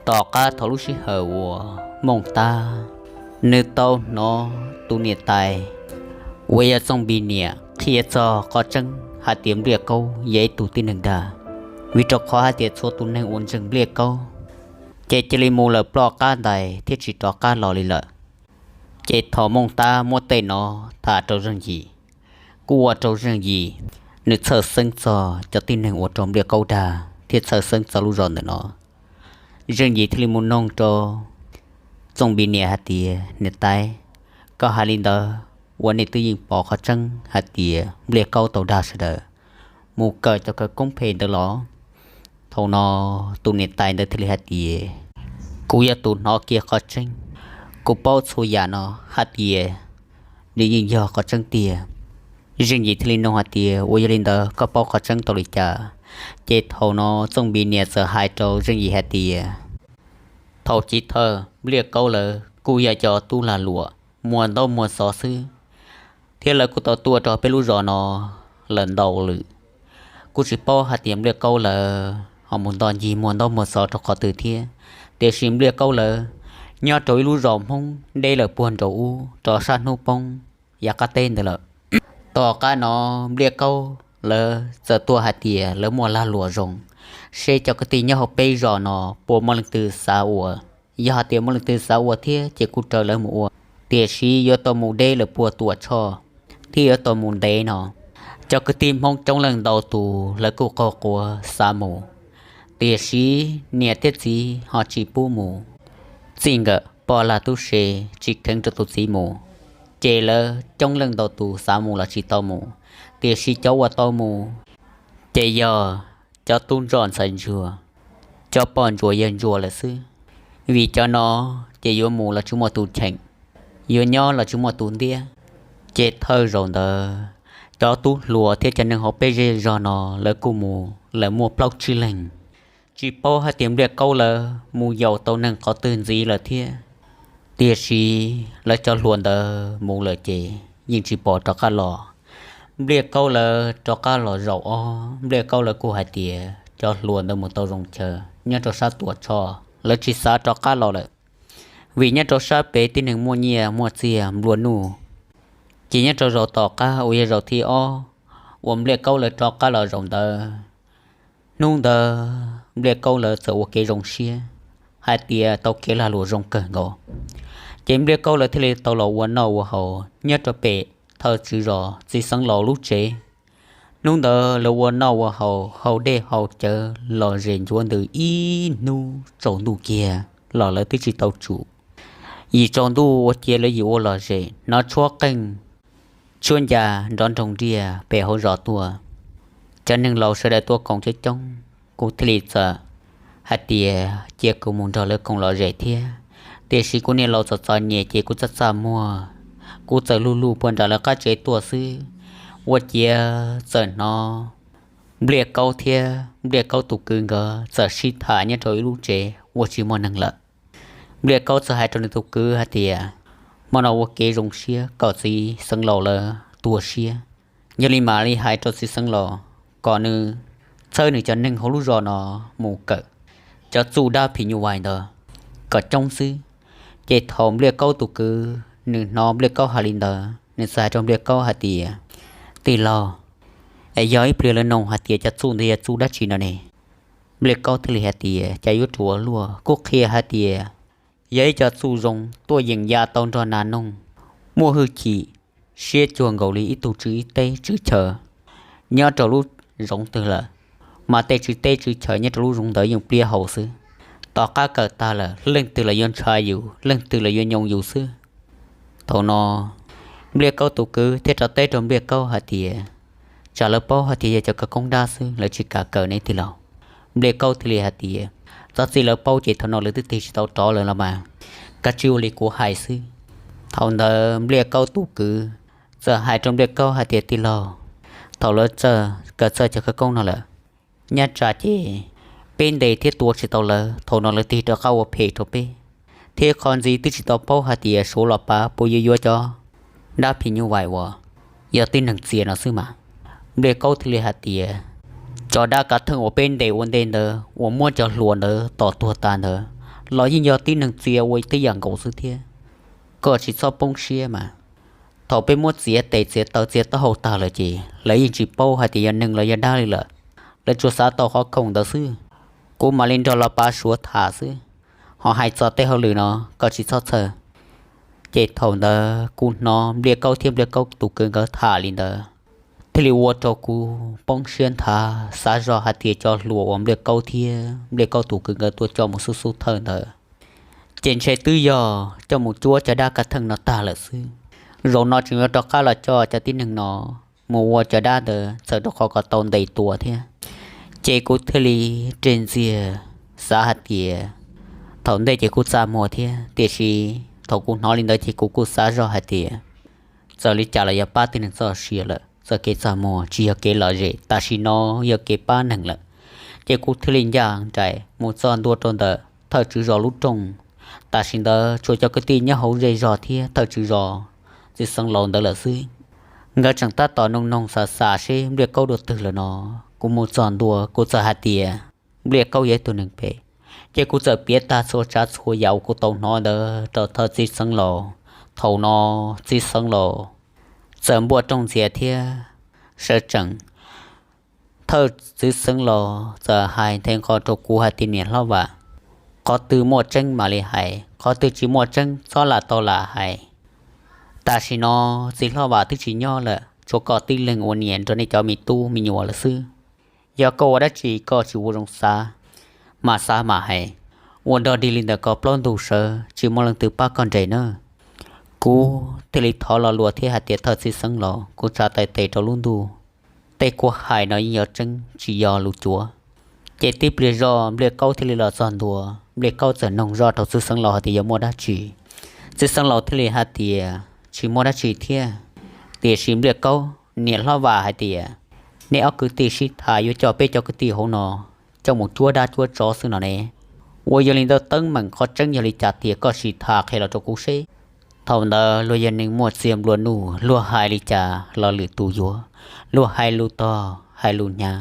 Tom qab thaum lub sij hawm uas Mooj Tab nws tau hnov tus niam tais uas yog Txooj Npis niam qhia txog qhov tseeb hais tias Npliaj Kaub yog ib tug tib neeg dag, vim rau qhov hais tias txhua tus neeg uas ntseeg Npliaj Kaub ces cia li mus lawm ploj qab ntais thiab tsis rov qab los li lawm. Ces thaum Mooj Tab muab tej no tham rau Zeej Yim, kuj ua rau Zeej Yim nws txhawj xeeb txog cov tib neeg uas raug Npliaj Kaub dag thiab txhawj xeeb txog lub zos ntawm no. Zeej Yim thiaj li mus noog rau Txooj Npis niam hais tias niam tais, koj hais li ntawd ua nej twb yeej pom qhov tseeb hais tias Npliaj Kaub tau dag sawv daws mus kawm cov khawv koob phem ntawd los? Thaum no tus niam tais ntawd thiaj li hais tias kuv yog tus hnov kiag qhov tseeb, Kuv paub txhua yam no hais tias nws yeej yog qhov tseeb tiag. Zeej Yim thiaj li nug hais tias, ua yog li ntawd koj paub qhov tseeb tau li cas? Ces thaum no Txooj Npis niam txawm hais rau Zeej Yim hais tias, thaum chiv thawj Npliaj Kaub lawv kuj yog cov tub lag luam muag ntaub muag xov xwb, thiab lawv kuj tau tuaj rau peb lub zos no lawm ntau lawm. Kuj tsis paub hais tias Npliaj Kaub lawv ho mus nto ncig muag ntaub muag xov rau qhov twg thiab, tiam sis Npliaj Kaub lawv nyob rau ib lub zos Hmoob deb lawm puag nraum ub rau sab hnub poob yav qab teb ntawd lawm. Tom qab no Npliaj Kaub lawv txawm tuaj hais tias lawv muaj lag luam zoo, seb cov kwv tij nyob hauv peb zos no puas muaj leej twg xav ua. Yog hais tias muaj leej twg xav ua thiab ces kuj raws lawv mus ua, tiam sis yuav tau mus deb lawm puag Tuam Tshoj thiab yuav tau mus ntev no. Cov kwv tij Hmoob coob leej ntau tus lawv kuj qaug quav xav mus, tiam sis niam thiab txiv ho tsis pub mus. Txij nkawm poj lag tub se tsis kheev rau tus txiv mus, ces lawv coob leej ntau tus xav mus los tsis tau mus, tiam sis cov uas tau mus ces yog cov tub ntsuag ntxhais ntsuag, cov poj ntsuam yawg ntsuag lawm xwb. Vim cov no ces yuav mus los tsis muaj tus cheem, yuav nyob los tsis muaj tus ntiab. Ces thawj zaus ntawd cov tub hluas thiab cov neeg hauv peb zej zog no lawv kuj mus lawm muaj plaub tsib leeg. Tsis paub hais tias Npliaj Kaub lawv mus yaum tau neeg qhov twg ntxiv lawm thiab, tiam sis lawv cov hluas ntawd mus lawm ces yeej tsis pom rov qab los. Npliaj Kaub lawv rov qab los zaum ob, Npliaj Kaub lawv kuj hais tias cov hluas ntawd mus tau zoo chaw nyob rau sab Tuam Tshoj, lawv tsis xav rov qab los lawm. Vim nyob rau sab pem tib neeg muaj nyiaj muaj txiag nplua nuj, ces nyob rau zaum tom qab uas yog zaum thib ob uas Npliaj Kaub lawv rov qab los zaum ntawd, hnub ntawd Npliaj Kaub lawv txawm ua kev zoo siab hais tias tau kev lag luam zoo kawg nkaus. Ces Npliaj Kaub lawv thiaj li tau los ua noj ua haus nyob rau pem thawj tswv zos txiv xeev laus lub tsev. Hnub ntawd lawv ua noj ua haus, haus dej haus cawv lom zem ntxuav ntws ib hnub tsaus ntuj kiag los lawv twb tsis tau tsum. Yim tsaus ntuj ua cia lawv yim ua lom zem, hnov tshuab qeej tshuab ncas nrov nroog nriaj pem hauv zos tuaj. Cov neeg laus sawv daws tuaj koom coob coob, kuv thiaj li txawm hais tias cia kuv mus nrog lawv koom lom zem thiab. Tiam sis kuv niam laus txom txom nyem ces kuv txaj txaj muag, kuv txawm luj luj puag nram lawv qab tsev tuaj xwb. Ua ciav txawm hnov Npliaj Kaub thiab Npliaj Kaub tus kwv nkawd txawm sib tham nyob rau ib lub tsev uas tsis muaj neeg lawm. Npliaj Kaub txawm hais rau nws tus kwv hais tias, hmo no ua kev zoo siab kom txiv xeev laus lawv tu siab. Yog li mam li hais rau txiv xeev laus kom nws txhawb nws cov neeg hauv lub zos no mus kawm cov txuj dab phim nyuj vais ntawd kom coob xwb. Ces thaum Npliaj Kaub tus kwv nws hnov Npliaj Kaub hais li ntawd, nws txawm hais rau Npliaj Kaub hais tias, tij laug, es yog ib pliag lawv nug hais tias cov txuj ntawd yog txuj dab tsi no ne? Npliaj Kaub thiaj li hais tias, cas yuav ruam luaj, kuv qhia hais tias yog ib co txuj zoo tuaj yeem ya tau nrog nas noog, muaj hwj chim siab cuag nkaus li ib tug tswv teb tswv chaw nyob rau lub zoov twg lawm, mas tej tswv teb tswv chaw nyob rau lub zoov ntawd yeej pliab hau xwb. Tom qab kawm tag lawm leej twg los yuav ntshai yus, leej twg los yuav nyoo yus xwb. Thaum no Npliaj Kaub tus kwv thiaj rov teb rau Npliaj Kaub hais tias, tsam lawv paub hais tias yog cov khawv koob dab xwb lawv tsis kam kawm ne tij laug. Npliaj Kaub thiaj li hais tias, txhob txij, lawv paub ces thaum no lawv twb tig tsis tau rov lawm los mas, kav tsij ua li kuv hais xwb. Thaum ntawd Npliaj Kaub tus kwv txawm hais rau Npliaj Kaub hais tias, tij laug, thaum lawv txawj kawm txawj cov khawv koob no lawm, nyob tsam ces peb ntes thiab tua tsis tau lawv, thaum no lawv tig rov qab ua phem rau peb, thiab qhov ntxiv twb tsis tau paub hais tias Suav los pav puas yuav yuav cov dab phim nyuj vais uas yog tib neeg txia no xwb mas. Npliaj Kaub thiaj li hais tias, cov dab kav theej uas peb ntes ua ntej ntawd uas muab cov hluas ntawd tom tuag tas ntawd los yeej yog tib neeg txia ua tib yam nkaus xwb thiab. Koj tsis txhob poob siab mas. Thaum peb muab txiav tes txiav taw txiav taub hau tag lawm ces lawv yeej tsis paub hais tias yog neeg los yog dab li lawm. Lawv tsuas xav tau qhov khoom ntawd xwb. Kuv mam li nrog los pav Suav tham xwb, ho hais txog tej hauj lwm no koj tsis txhob txhawj. Ces thaum ntawd kuv hnov Npliaj Kaub thiab Npliaj Kaub tus kwv nkawd tham li ntawd, thiaj li ua rau kuv poob siab nthav, xav zoj hais tias cov hluas uas Npliaj Kaub thiab Npliaj Kaub tus kwv nkawd tuaj coj mus xub xub thawj ntawd, ces ntshe twb yog coj mus cuab cov dab kav theej no tag lawm xwb. Zaum no tseem yuav rov qab los coj cov tib neeg no mus ua cov dab ntawd txhawm rau qhov kom tau ntes tua thiab. Ces kuv thiaj li ris ntxiag xav hais tias, thaum ntej ces kuj txaj muag thiab, tiam sis Thaum kuv hnov li ntawd ces kuv kuj xav zog hais tias txawm li cas los yog pab tib neeg txoj sia lawm, txoj kev txaj muag tsis yog kev lom zem, tam sim no yog kev pab neeg lawm. Ces kuv thiaj li ncaj nraim mus txog ntua rau ntawm thawj tswv zos lub rooj. Tam sim ntawd tsuas cov kwv tij nyob hauv zej zog thiab thawj tswv zos txiv xeev laus ntawd lawm xwb. Nkawd tseem tab tom noog noog xav xav seb Npliaj Kaub dua twg lawm no. Kuv mus txog ntua kuv txawm hais tias Npliaj Kaub yog ib tug neeg phem, ces kuv txawm piav tag txhua tsav txhua yam uas kuv tau hnov ntawd rau thawj txiv xeev laus. Thaum no txiv xeev laus txawm npuaj rooj ntxias thiab sawv tsees. Thawj txiv xeev laus txawm hais nthe nqo rau kuv hais tias niam hlob Vam, qhov twg muaj tseeb mam li hais, qhov twg tsis muaj tseeb txhob lam tau lam hais. Tam sim no txiv hlob Vam twb tsis nyob lawm, tshuav koj tib leeg ua niam nrog nej cov me tub me nyuam lawm xwb. Yog koj ua dab tsi koj tsis ua zoo xav, mam xav mam hais, ua dog dig li ntawd koj plaub ntug sawv tsis muaj leej twg pab koj nres nawb. Kuv thiaj li thov lo lus thiab hais tias thawj txiv xeev laus, kuv tsa tais tes rau lub ntuj, tej kuv hais no yeej yog tseeb tsis yog lus cuav. Ces tib pliag zoj Npliaj Kaub thiaj li los txog ntua. Npliaj Kaub txawm noog zoj rau txiv xeev laus hais tias yog muaj dab tsi. Txiv xeev laus thiaj li hais tias tsis muaj dab tsi thiab, tiam sis Npliaj Kaub niam hlob Vam hais tias nej ob kwv tij sib tham yuav coj peb cov kwv tij hauv no coj mus cuab dab cuab tsov xwb no ne. Ua yog li ntawd teeb meem qhov tseeb yog li cas tiag koj sim tham qhia los rau kuv seb. Thaum ntawd luag yog neeg muaj txiag nplua nuj, luag hais li cas los lwm tus yuav, luag hais lus tog hais lus hnyav.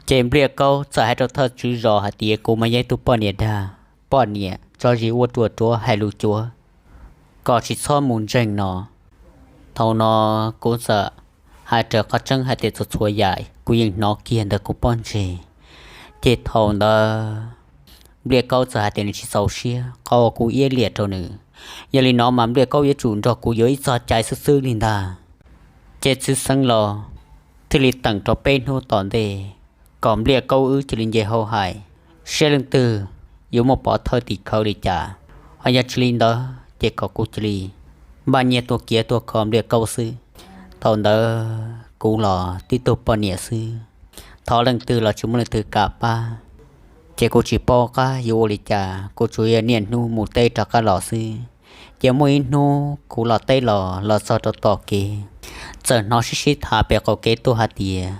Ces Npliaj Kaub txawm hais rau thawj tswv zos hais tias kuv mas yog ib tug poj niam dag, poj niam tso zis ua ruam ruav hais lus cuav, koj tsis txhob mus ntseeg no. Thaum no kuv txawm hais raws qhov tseeb hais tias txhua txhua yam kuv yeej hnov kiag ntawm kuv pob ntseg. Ces thaum ntawd Npliaj Kaub txawm hais tias nws tsis txaus siab qhov uas kuv iab liam rau nws. Yog li no mas Npliaj Kaub yuav tsum nrog kuv yuav ib txoj cai xwb xwb li ntag. Ces txiv xeev laus thiaj li teem rau peb hnub tom ntej kom Npliaj Kaub wb cia li nce hau hais, seb leej twg yuav muaj pov thawj tim khawv li cas. Ho yog tsis li ntawd ces kom kuv cia li npaj nyiaj tuaj kiav tuaj kho Npliaj Kaub xwb. Thaum ntawd kuv los tib tug poj niam xwb, thov leej twg los tsis muaj leej twg kam pab. Ces kuv tsis paub qab yuav ua li cas, kuv tsuas yog niaj hnub mus teb rov qab los xwb. Ces muaj ib hnub kuv los teb los los txog rau tom kev, txawm hnov sib sib tham pem qaum kev tuaj hais tias,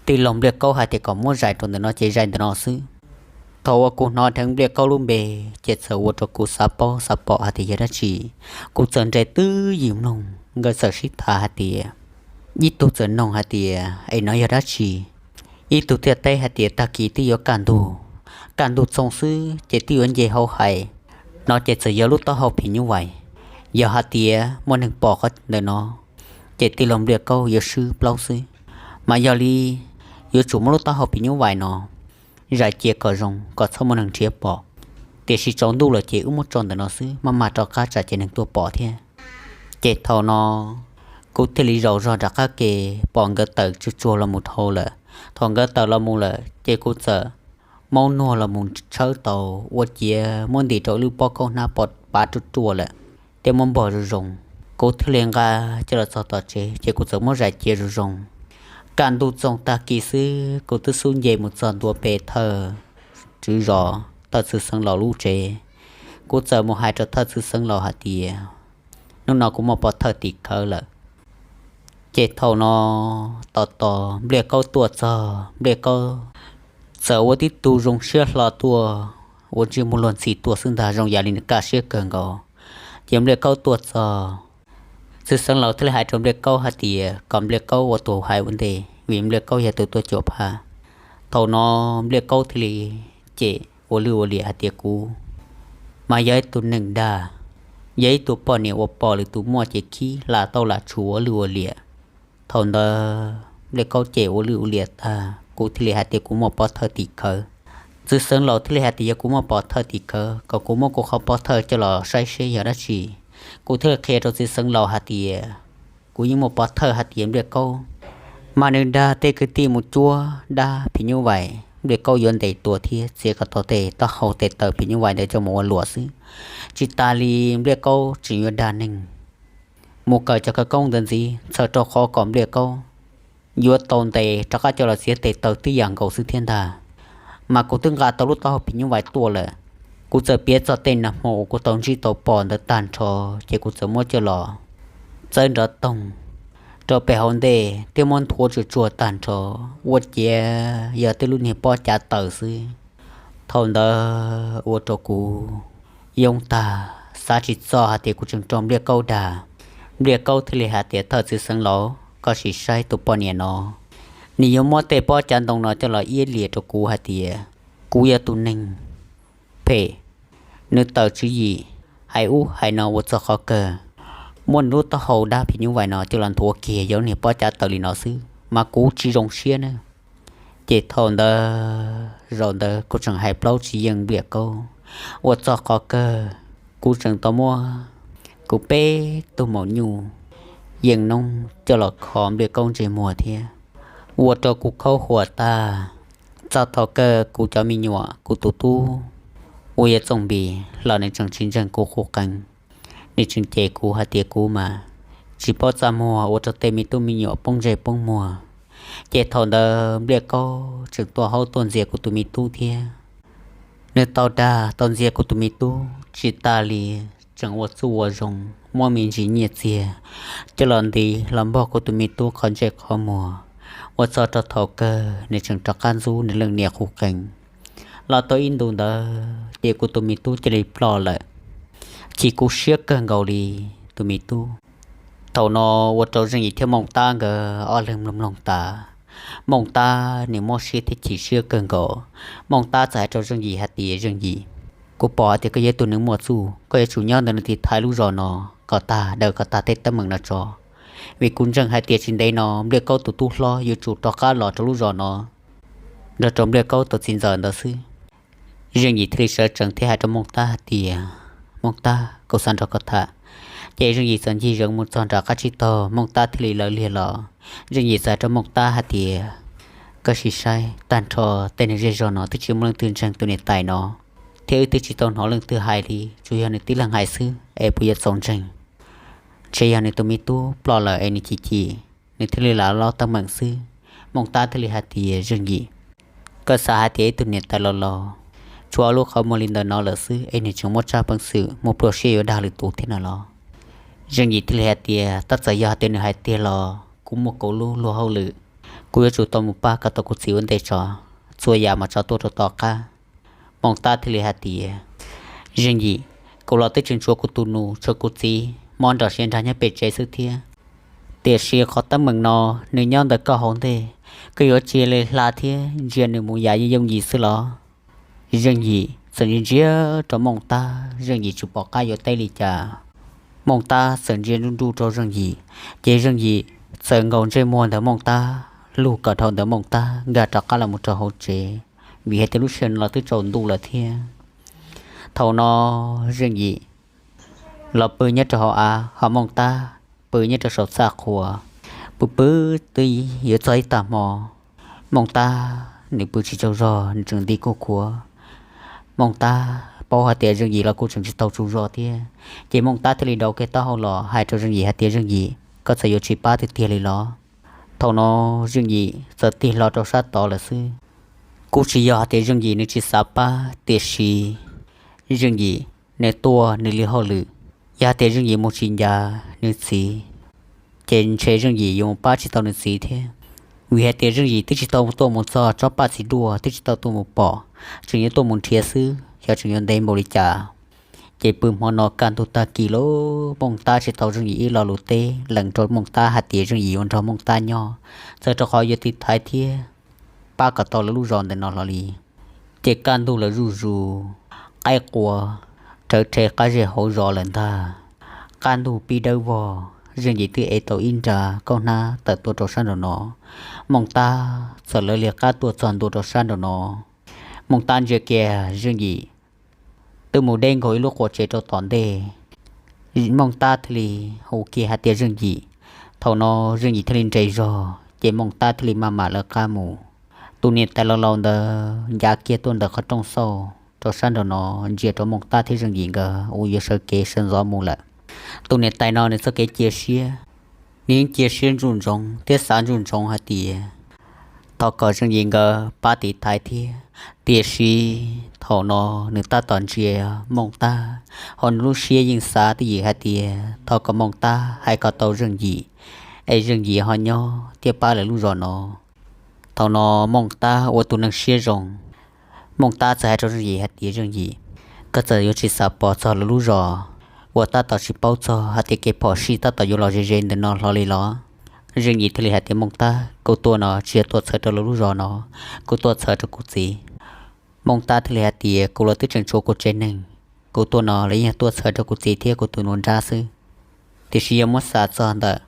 tij laug Npliaj Kaub hais tias kom muab zais rau ntawm no ces zais ntawm no xwb. Thaum uas kuv hnov dheev Npliaj Kaub lub npe, ces txawm ua rau kuv xav paub xav pom hais tias yog dab tsi. Kuv txawm nres twb ywm mloog, nkawd txawm sib tham hais tias, ib tug txawm noog hais tias es no yog dab tsi, ib tug thiaj teb hais tias tag kis twb yuav kaj ntug, kaj ntug txoog xwb ces twb yuav nce hau hais. No ces txawm yog lub taub hau phim nyuj vais. Yog hais tias muaj neeg pom qhov ntawm no, ces tij laug Npliaj Kaub yuav swb plaub xwb. Mas yog li yuav tsum muab lub taub hau phim nyuj vais no zais cia kom zoo kom txhob muaj neeg nrhiav pom. Tiam sis tsaus ntuj lawm ces wb muab tso ntawm no xwb, maj mam rov qab tsam ces neeg tuaj pom thiab. Ces thaum no kuv thiaj li zaum zog rov qab ke, pom nkawd tawm tsuag tsuag los mus dhau lawm. Thaum nkawd tawm los mus lawm ces kuv txawm maub nuag los mus tshawb tau ua ciav muab ntim rau ib lub pob khaub hnab pav ruaj ruaj lawm, thiab muab npog zoo zoo. Kuv thiaj li nqa coj los txog tom tsev ces kuv txawm muab zais cia zoo zoo. Kaj ntug txoog tag kis xwb kuv twb xub nce mus txog ntua pem thawj tswv zos, thawj txiv xeev laus lub tsev. Kuv txawm mus hais rau thawj txiv xeev laus hais tias, hnub no kuv muaj pov thawj tim khawv lawm. Ces thaum no tos tos Npliaj Kaub tuaj txog, Npliaj Kaub txawm ua tib tug zoo siab hlo tuaj, ua ntsej muag luag ntxhi tuaj xwb ntag, zoo yam li nws kaj siab kawg nkaus. Ces Npliaj Kaub tuaj txog, txiv xeev laus thiaj li hais rau Npliaj Kaub hais tias kom Npliaj Kaub ua tus hais ua ntej vim Npliaj Kaub yog tus tuaj cuam phaj. Thaum no Npliaj Kaub thiaj li cem ua lwj ua liam hais tias kuv mas yog ib tug neeg dag, yog ib tug poj niam uas pom lwm tus muaj ces khib lam tau lam tshum ua lwj ua liam. Thaum ntawd Npliaj Kaub cem ua lwj ua liam tag, kuv thiaj li hais tias kuv muaj pov thawj tim khawv. Txiv xeev laus thiaj li hais tias yog kuv muaj pov thawj tim khawv, kom kuv muab kuv qhov pov thawj coj los saib seb yog dab tsi. Kuv thiaj li qhia rau txiv xeev laus hais tias kuv yeej muaj pov thawj hais tias Npliaj Kaub mas nws dag tej kwv tij mus cuab dab phim nyuj vais, Npliaj Kaub yuav ntes tua thiab txiav kom tau tej taub hau tes taw phim nyuj vais ntawd coj mus ua luam xwb. Tsis tas li Npliaj Kaub tseem yuav dag neeg mus kawm cov khawv koob ntawd ntxiv, txhawm rau qhov kom Npliaj Kaub yuav tau ntes rov qab coj los txiav tes taw tib yam nkaus xwb thiab ntag. Mas kuv twb nqa tau lub taub hau phim nyuj vais tuaj lawm, Kuv txawm piav txog tej nag hmo uas kuv tau ntsib tau pom ntawd tag nrho, ces kuv txawm muab coj los txawb nrov toog rau pem hauv ntej thiab muab nthuav tsuag tsuag tag nrho. Ua ciav yog tej lub niag pob cav taws xwb. Thaum ntawd ua rau kuv yoob tag, xav tsis txog hais tias kuv tseem raug Npliaj Kaub dag. Npliaj Kaub thiaj li hais tias, Thawj txwv Xeev Laus, koj sim saib tus poj niam no, nws yuav muab tej pob cav ntoo no coj los iab liam rau kuv hais tias kuv yog tus neeg phem, nws tawm tswv yim hais ub hais no ua txog qhov kawg, muab nws lub taub hau dab phim nyuj vais no coj los nthuav kiag yog niag pob cav taws li no xwb mas kuv tsis zoo siab na. Ces thaum ntawd zaum ntawd kuv tseem hais plaub tsis yeej Npliaj Kaub, ua txog qhov kawg kuv tseem tau muab kuv peb tug maum nyuj yeej noob coj los kho Npliaj Kaub ntsej muag thiab, ua rau kuv khaub huam tag. Txog thaum kawg kuv cov me nyuam, kuv tus tub uas yog Txooj Npis los nws tseem tsis ntseeg kuv qus qees, nws tseem cem kuv hais tias kuv mas tsis paub txaj muag ua rau tej me tub me nyuam poob ntsej poob muag. Ces thaum ntawd Npliaj Kaub tseem tuaj haub tuaj ntxias kuv tus me tub thiab. Nws tau dag tau ntxias kuv tus me tub tsis tas li, tseem ua txuj ua zoo muab me ntsis nyiaj txiag coj los ntiv los npog kuv tus me tub qhov ntsej qhov muag. Ua txog rau thaum kawg nws tseem rov qab ntxub nws leej niam qus qees. Los tau ib ntus ntawd ces kuv tus me tub cia li ploj lawm. Chim kuv siab kawg nkaus li tus me tub. Thaum no ua rau Zeej Yim thiab Mooj Tab nkawd ob leeg mloog mloog tas. Mooj Tab nws mob siab thiab chim siab kawg nkaus. Mooj Tab txawm hais rau Zeej Yim hais tias, Zeej Yim, kuv pom hais tias koj yog ib tug neeg muaj txuj, koj yuav tsum nyob ntawm no tiv thaiv lub zos no kom tag, daws kom tag tej teeb meem no tso, vim kuv ntseeg hais tias tsis ntev no Npliaj Kaub tus tub hlob yuav tsum rov qab los rau lub zos no nrog rau Npliaj Kaub tus txiv ntxawm ntawd xwb. Zeej Yim thiaj li sawv tsees thiab hais rau Mooj Tab hais tias, Mooj Tab, kuv xav nrog koj tham. Ces Zeej Yim txawm ncig zeev mus txog nram qab tsib taug, Mooj Tab thiaj li lawv liag los. Zeej Yim txawm hais rau Mooj Tab hais tias, Koj sim saib, tag nrho tej neeg zej zog no twb tsis muaj leej twg ntseeg tus niam tais no, thiab wb twb tsis tau hnov leej twg hais li, tsuas yog nws tib leeg hais xwb es puas yuav txaus ntseeg? Ntshe yog nws tus me tub ploj lawm es nws chim chim, nws thiaj li lam los teeb meem xwb. Mooj Tab thiaj li hais tias, Zeej Yim, koj xav hais tias ib tug niam tais laus laus, tshuav ob lub qhov muag li ntawm no lawm xwb es nws tseem muaj tsab peev xwm muaj plua siab yuav dag lwm tus thiab no los? Zeej Yim thiaj li hais tias, Tab txawm yog hais tias nws hais tiag los kuv muaj kuv lub luag hauj lwm, kuv yuav tsum tau mus pab kom tau kuv txiv ua ntej tso, txhua yam mam tso tuaj rau tom qab. Mooj Tab thiaj li hais tias, Zeej Yim, kuv los twb tseem tshuav kuv tus nus, tshuav kuv txiv mob nrog siav nrag nyob pem tsev xwb thiab. Tiam sis qhov teeb meem no nws nyob ntawm koj hauv ntej, koj yuav cia li hla thiab ntsia nws mus yam yooj yim xwb los? Zeej Yim txawm ntsia ntsia rau Mooj Tab, Zeej Yim tsis pom qab yuav teb li cas. Mooj Tab txawm ntsia nruj nruj rau Zeej Yim, ces Zeej Yim txawm nkaus ntsej muag ntawm Mooj Tab, lug kom dhau ntawm Mooj Tab nkag rov qab los mus rau hauv tsev, vim hais tias lub sij hawm no los twb tsaus ntuj lawm thiab. Thaum no Zeej Yim los pw nyob rau hauv av, ho Mooj Tab pw nyob rau saum txaj qhua, pw pw twb yuav txog ib tag hmo. Mooj Tab nws pw tsis tsaug zog, nws tseem nti kuj khuav. Mooj Tab paub hais tias Zeej Yim los kuj tseem tsis tau tsaug zog thiab, ces Mooj Tab thiaj li rau kiag taub hau los hais rau Zeej Yim hais tias, Zeej Yim, koj txawm yuav tsis pab tiag tiag li los? Thaum no Zeej Yim txawm tig hlo rau sab tod lawm xwb. Kuj tsis yog hais tias Zeej Yim nws tsis xav pab, tiam sis Zeej Yim nws tuaj nws li hauj lwm, yog hais tias Zeej Yim mus tsis ncav nws txiv, ces ntshe Zeej Yim yuav mus pab tsis tau nws txiv thiab. Vim hais tias Zeej Yim twb tsis tau tuaj mus txog tsob paj txiv duaj, twb tsis tau tuaj mus pom, tseem yuav tuaj mus nrhiav xwb, xyov tseem yuav ntev npaum li cas. Ces pw hmo no kaj ntug tag kis lawm, Mooj Tab tsis tau Zeej Yim ib lo lus teb, lees rau Mooj Tab hais tias Zeej Yim yuav nrog Mooj Tab nyob, txawm rau qhov yuav tiv thaiv thiab pab kom tau lawv lub zos ntawm no hlo li. Ces kaj ntug lawm zuj zus, qaib qua rawv rhe qab zej hauv zos lawm ntag. Kaj ntug pib dawb vog, Zeej Yim twb ev tau ib nra kaub hnab tawm tuaj rau sab nraum no. Mooj Tab txawm lawv li qab tuaj txog ntua rau sab nraum no. Mooj Tab ntsia kiag Zeej Yim twb mus deb nkaus ib lub qua tsev rau tom ntej. Mooj Tab thiaj li hu kiag hais tias, Zeej Yim. Thaum no Zeej Yim thiaj li nres zog, ces Mooj Tab thiaj li maj mam lawv qab mus. Tus niam tais laus laus ntawd ncav kiag tuaj ntawm qhov rooj xauj rau sab nraum no, ntsia rau Mooj Tab thiab Zeej Yim nkawd uas yuav sawv kev sawv ntxov mus lawm. Tus niam tais no nws txoj kev cia siab, nws yeej cia siab ntsuj ntsoov thiab xav ntsuj ntsoov hais tias thov kom Zeej Yim nkawd pab tiv thaiv thiab Tiam sis thaum no nws tab tom ntsia Mooj Tab, ho nws lub siab yeej xav twj ywm hais tias thov kom Mooj Tab hais kom tau Zeej Yim, es Zeej Yim ho nyob thiab pab lawv lub zos no. Thaum no Mooj Tab ua tus neeg siab zoo, Mooj Tab txawm hais rau Zeej Yim hais tias, Zeej Yim, koj txawm yuav tsis xav pom txog lawv lub zos uas tab tom tsis paub txog hais tias kev phom sij tab tom yuav los ze ze ntawm no hlo li los? Zeej Yim thiaj li hais tias, Mooj Tab, kuv tuaj no tsis yog tuaj txhawb rau lawv lub zos no, kuv tuaj txhawb rau kuv txiv. Mooj Tab thiaj li hais tias, kuv los twb tseem tshuav kuv tsev neeg, kuv tuaj no los yeej yog tuaj txhawb rau kuv txiv thiab kuv tus nus nrab xwb. Tiam sis yog muab xav txog ntawm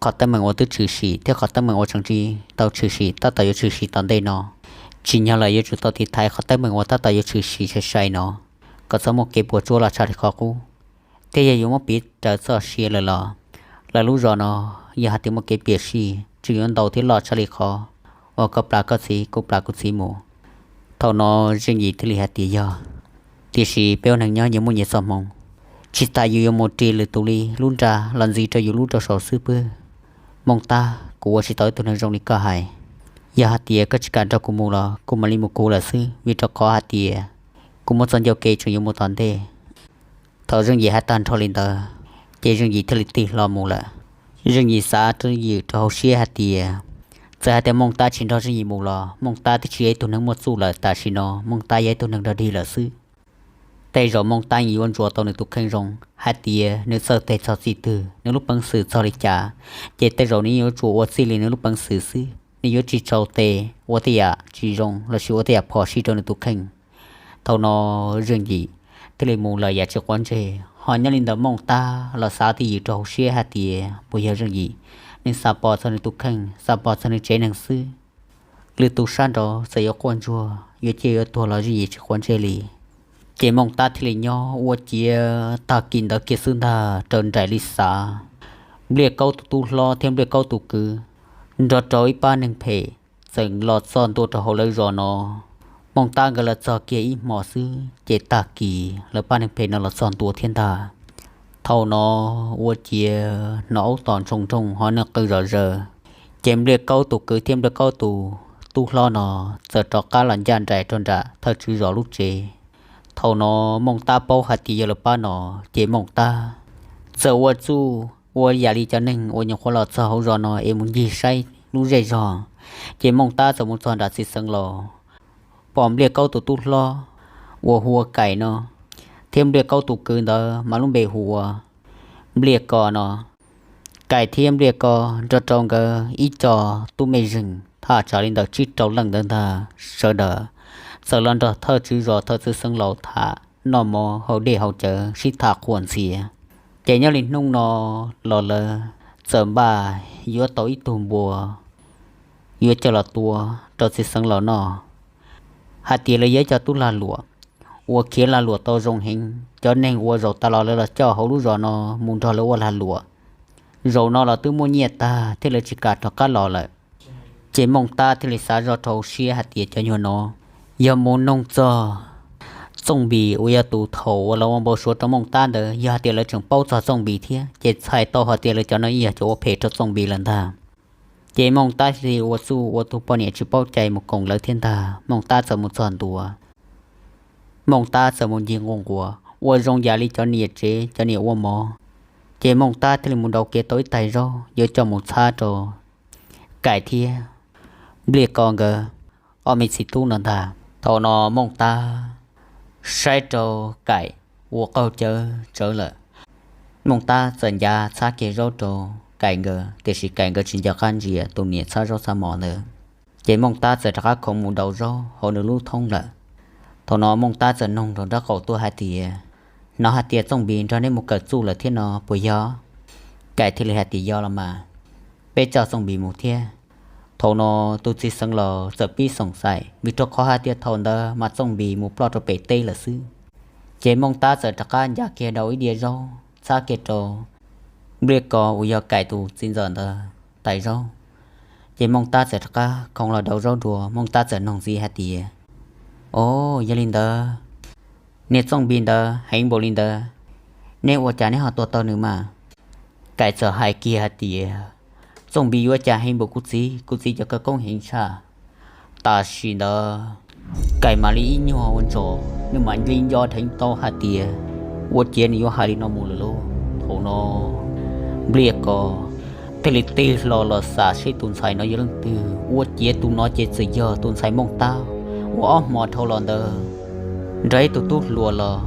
qhov teeb meem uas twb tshwm sim thiab qhov teeb meem uas tseem tsis tau tshwm sim tab tom yuav tshwm sim tom ntej no, tsim nyog lawm yuav tsum tau tiv thaiv qhov teeb meem uas tab tom yuav tshwm sim sai sai no, kom txhob muaj kev puas tsuaj los tshaj li qhov qub. Thiab yog yuav muab piv raws txoj sia lawm los, lawv lub zos no yog hais tias muaj kev piam sij tseem yuav ntau thiab loj tshaj li qhov uas koj plam koj txiv kuv plam kuv txiv mus. Thaum no Zeej Yim thiaj li hais tias, yog, tiam sis peb ua neeg nyob nyias muaj nyias txoj hmoo, tsis tas yus yuav mus ris lwm tus li lub nra los ntxiv rau yus lub rau saud xwb pwb. Mooj Tab, kuv ua tsis tau ib tug neeg zoo li koj hais. Yog hais tias koj tsis kam nrog kuv mus los kuv mam li mus kuv lawm xwb, vim rau qhov hais tias kuv muaj txoj ncauj kev tseem yuav mus tom ntej. Thaum Zeej Yim hais tag nrho li ntawd, ces Zeej Yim thiaj li tig hlo mus lawm. Zeej Yim xav twj ywm rau hauv siab hais tias, txawm hais tias Mooj Tab tsis nrog Zeej Yim mus los Mooj Tab twb tsis yog ib tug neeg muaj txuj lawm, tam sim no Mooj Tab yog ib tug neeg dog dig lawm xwb. Tej zaum Mooj Tab yeej yuav ntsuas tau nws tus kheej zoo hais tias nws txawj teg txog txij twg, nws lub peev xwm txog li cas, ces tej zaum nws yeej yuav tsum ua txij li nws lub peev xwm xwb, nws yuav tsis tsaus tes ua tej yam tsis zoo lossis ua tej yam phom sij rau nws tus kheej. Thaum no Zeej Yim thiaj li mus lawm yam tsis quav ntsej. Ho nyob li ntawd Mooj Tab los xav twj ywm rau hauv siab hais tias puas yog Zeej Yim, nws xav pom txog nws tus kheej, xav pom txog nws tsev neeg xwb. Lwm tus sab nraud txawm yuav quaj ntsuag yuav ciaj yuav tuag los Zeej Yim tsis quav ntsej li. Ces Mooj Tab thiaj li nyob ua ciav tag kis ntawd kiag xwb ntag raws nraim li xav, Npliaj Kaub tus tub hlob thiab Npliaj Kaub tus kwv nrog rau ib pab neeg phem txawm los txog ntua rau hauv lawv zos no. Mooj Tab nkawd los txog kiag ib hmos xwb ces tag kis lawv pab neeg phem no los txog ntua thiab ntag. Thaum no ua ciav hnov aub tom ntsoog nroog ho neeg qw zom zaws, ces Npliaj Kaub tus kwv thiab Npliaj Kaub tus tub hlob no txawm rov qab los ncaj nraim rau nram thawj tswv zos lub tsev. Thaum no Mooj Tab paub hais tias yog lawv pab no, ces Mooj Tab txawm ua txuj ua yam li cov neeg uas nyuam qhuav los txog hauv zos no es mus ncig saib lub zej zog. Ces Mooj Tab txawm mus txog nram txiv xeev laus, pom Npliaj Kaub tus tub hlob uas hu ua Kaim no thiab Npliaj Kaub tus kwv ntawd mas lub npe hu ua Npliaj Kos no. Kaim thiab Npliaj Kos nrog rau nkawd ib co tub mej zeeg thaj tsam li ntawm tsib rau leej ntawd ntag, sawv daws txawm los nrog thawj tswv zos thawj txiv xeev laus tham noj mov haus dej haus cawv sib tham quas ntxias. Ces nyob li hnub no los lawv txawm npaj yuav tau ib tug npua yuav coj los tua rau txiv xeev laus noj, hais tias lawv yog ib co tub lag luam uas khiav lag luam tau zoo heev. Cov neeg uas zaum tas los lawv los coj hauv lub zos no mus nrog lawv ua lag luam, zaum no los twb muaj nyiaj tag thiab lawv tsis kam rov qab los lawm. Ces Mooj Tab thiaj li xav zoj rau hauv siab hais tias cov nyuag no yog mus noog txog Txooj Npis uas yog tus thaum uas los ua npau suav rau Mooj Tab ntawd, yog hais tias lawv tseem paub txog Txooj Npis thiab ces txhais tau hais tias lawv cov no yeej yog cov ua phem rau Txooj Npis lawm ntag. Ces Mooj Tab thiaj li ua txuj ua tus poj niam tsis paub cai mus koom lawv thiab ntag. Mooj Tab txawm mus txog ntua, Mooj Tab txawm mus ncig nquj nquas ua zoo yam li cov niam tsev cov niam ua mov. Ces Mooj Tab thiaj li mus nrau kiag tau ib tais zaub yuav coj mus txhab rau Kaim thiab Npliaj Kos nkawd ob me txiv tub no ntag. Thaum no Mooj Tab saib rau Kaim ua qaug cawv tsawv lawm, Mooj Tab txawm ncav txhab kiag zaub rau Kaim nkawd, tiam sis Kaim nkawd tsis nco qab ntsia tus niam txhab zaub txhab mov ntawd. Ces Mooj Tab txawm rov qab khoov mus daus zaub hauv nws lub thoob lawm. Thaum no Mooj Tab txawm noog rau nraub qaum tuaj hais tias, hnov hais tias Txooj Npis nrog neb mus kawm txuj lawm thiab no puas yog? Kaim thiaj li hais tias yog los mas, peb coj Txooj Npis mus thiab. Thaum no tus txiv xeev laus txawm pib xoom xaim vim rau qhov hais tias thaum ntawd mas Txooj Npis mus ploj rau pem teb lawm xwb. Ces Mooj Tab txawm rov qab ncav kiag daus ib diav zaub txhab kiag rau Npliaj Kos uas yog Kaim tus txiv ntxawm ntawd tais zaub. Ces Mooj Tab txawm rov qab khoov los daus zaub dua, Mooj Tab txawm noog ntxiv hais tias, o, yog li ntawd, niag Txooj Npis ntawd heev npaum li ntawd, neb ua cas neb ho tua tau nws mas? Kaim txawm hais kiag hais tias, Txooj Npis yuav cas heev npaum kuv txiv, kuv txiv cov khawv koob heev tshaj. Tam sim ntawd Kais mam li ib nyuag ua ntsos, nws mam li nco dheev tau hais tias ua ciav nws yuav hais li no mus lawm lauj. Thaum no Npliaj Kos thiaj li tig hlo los xam seb tus ntxhais no yog leej twg. Ua ciav tus no ces txawm yog tus ntxhais Mooj Tab uas ob hmo dhau los ntawd nrog ib tug tub hluas los,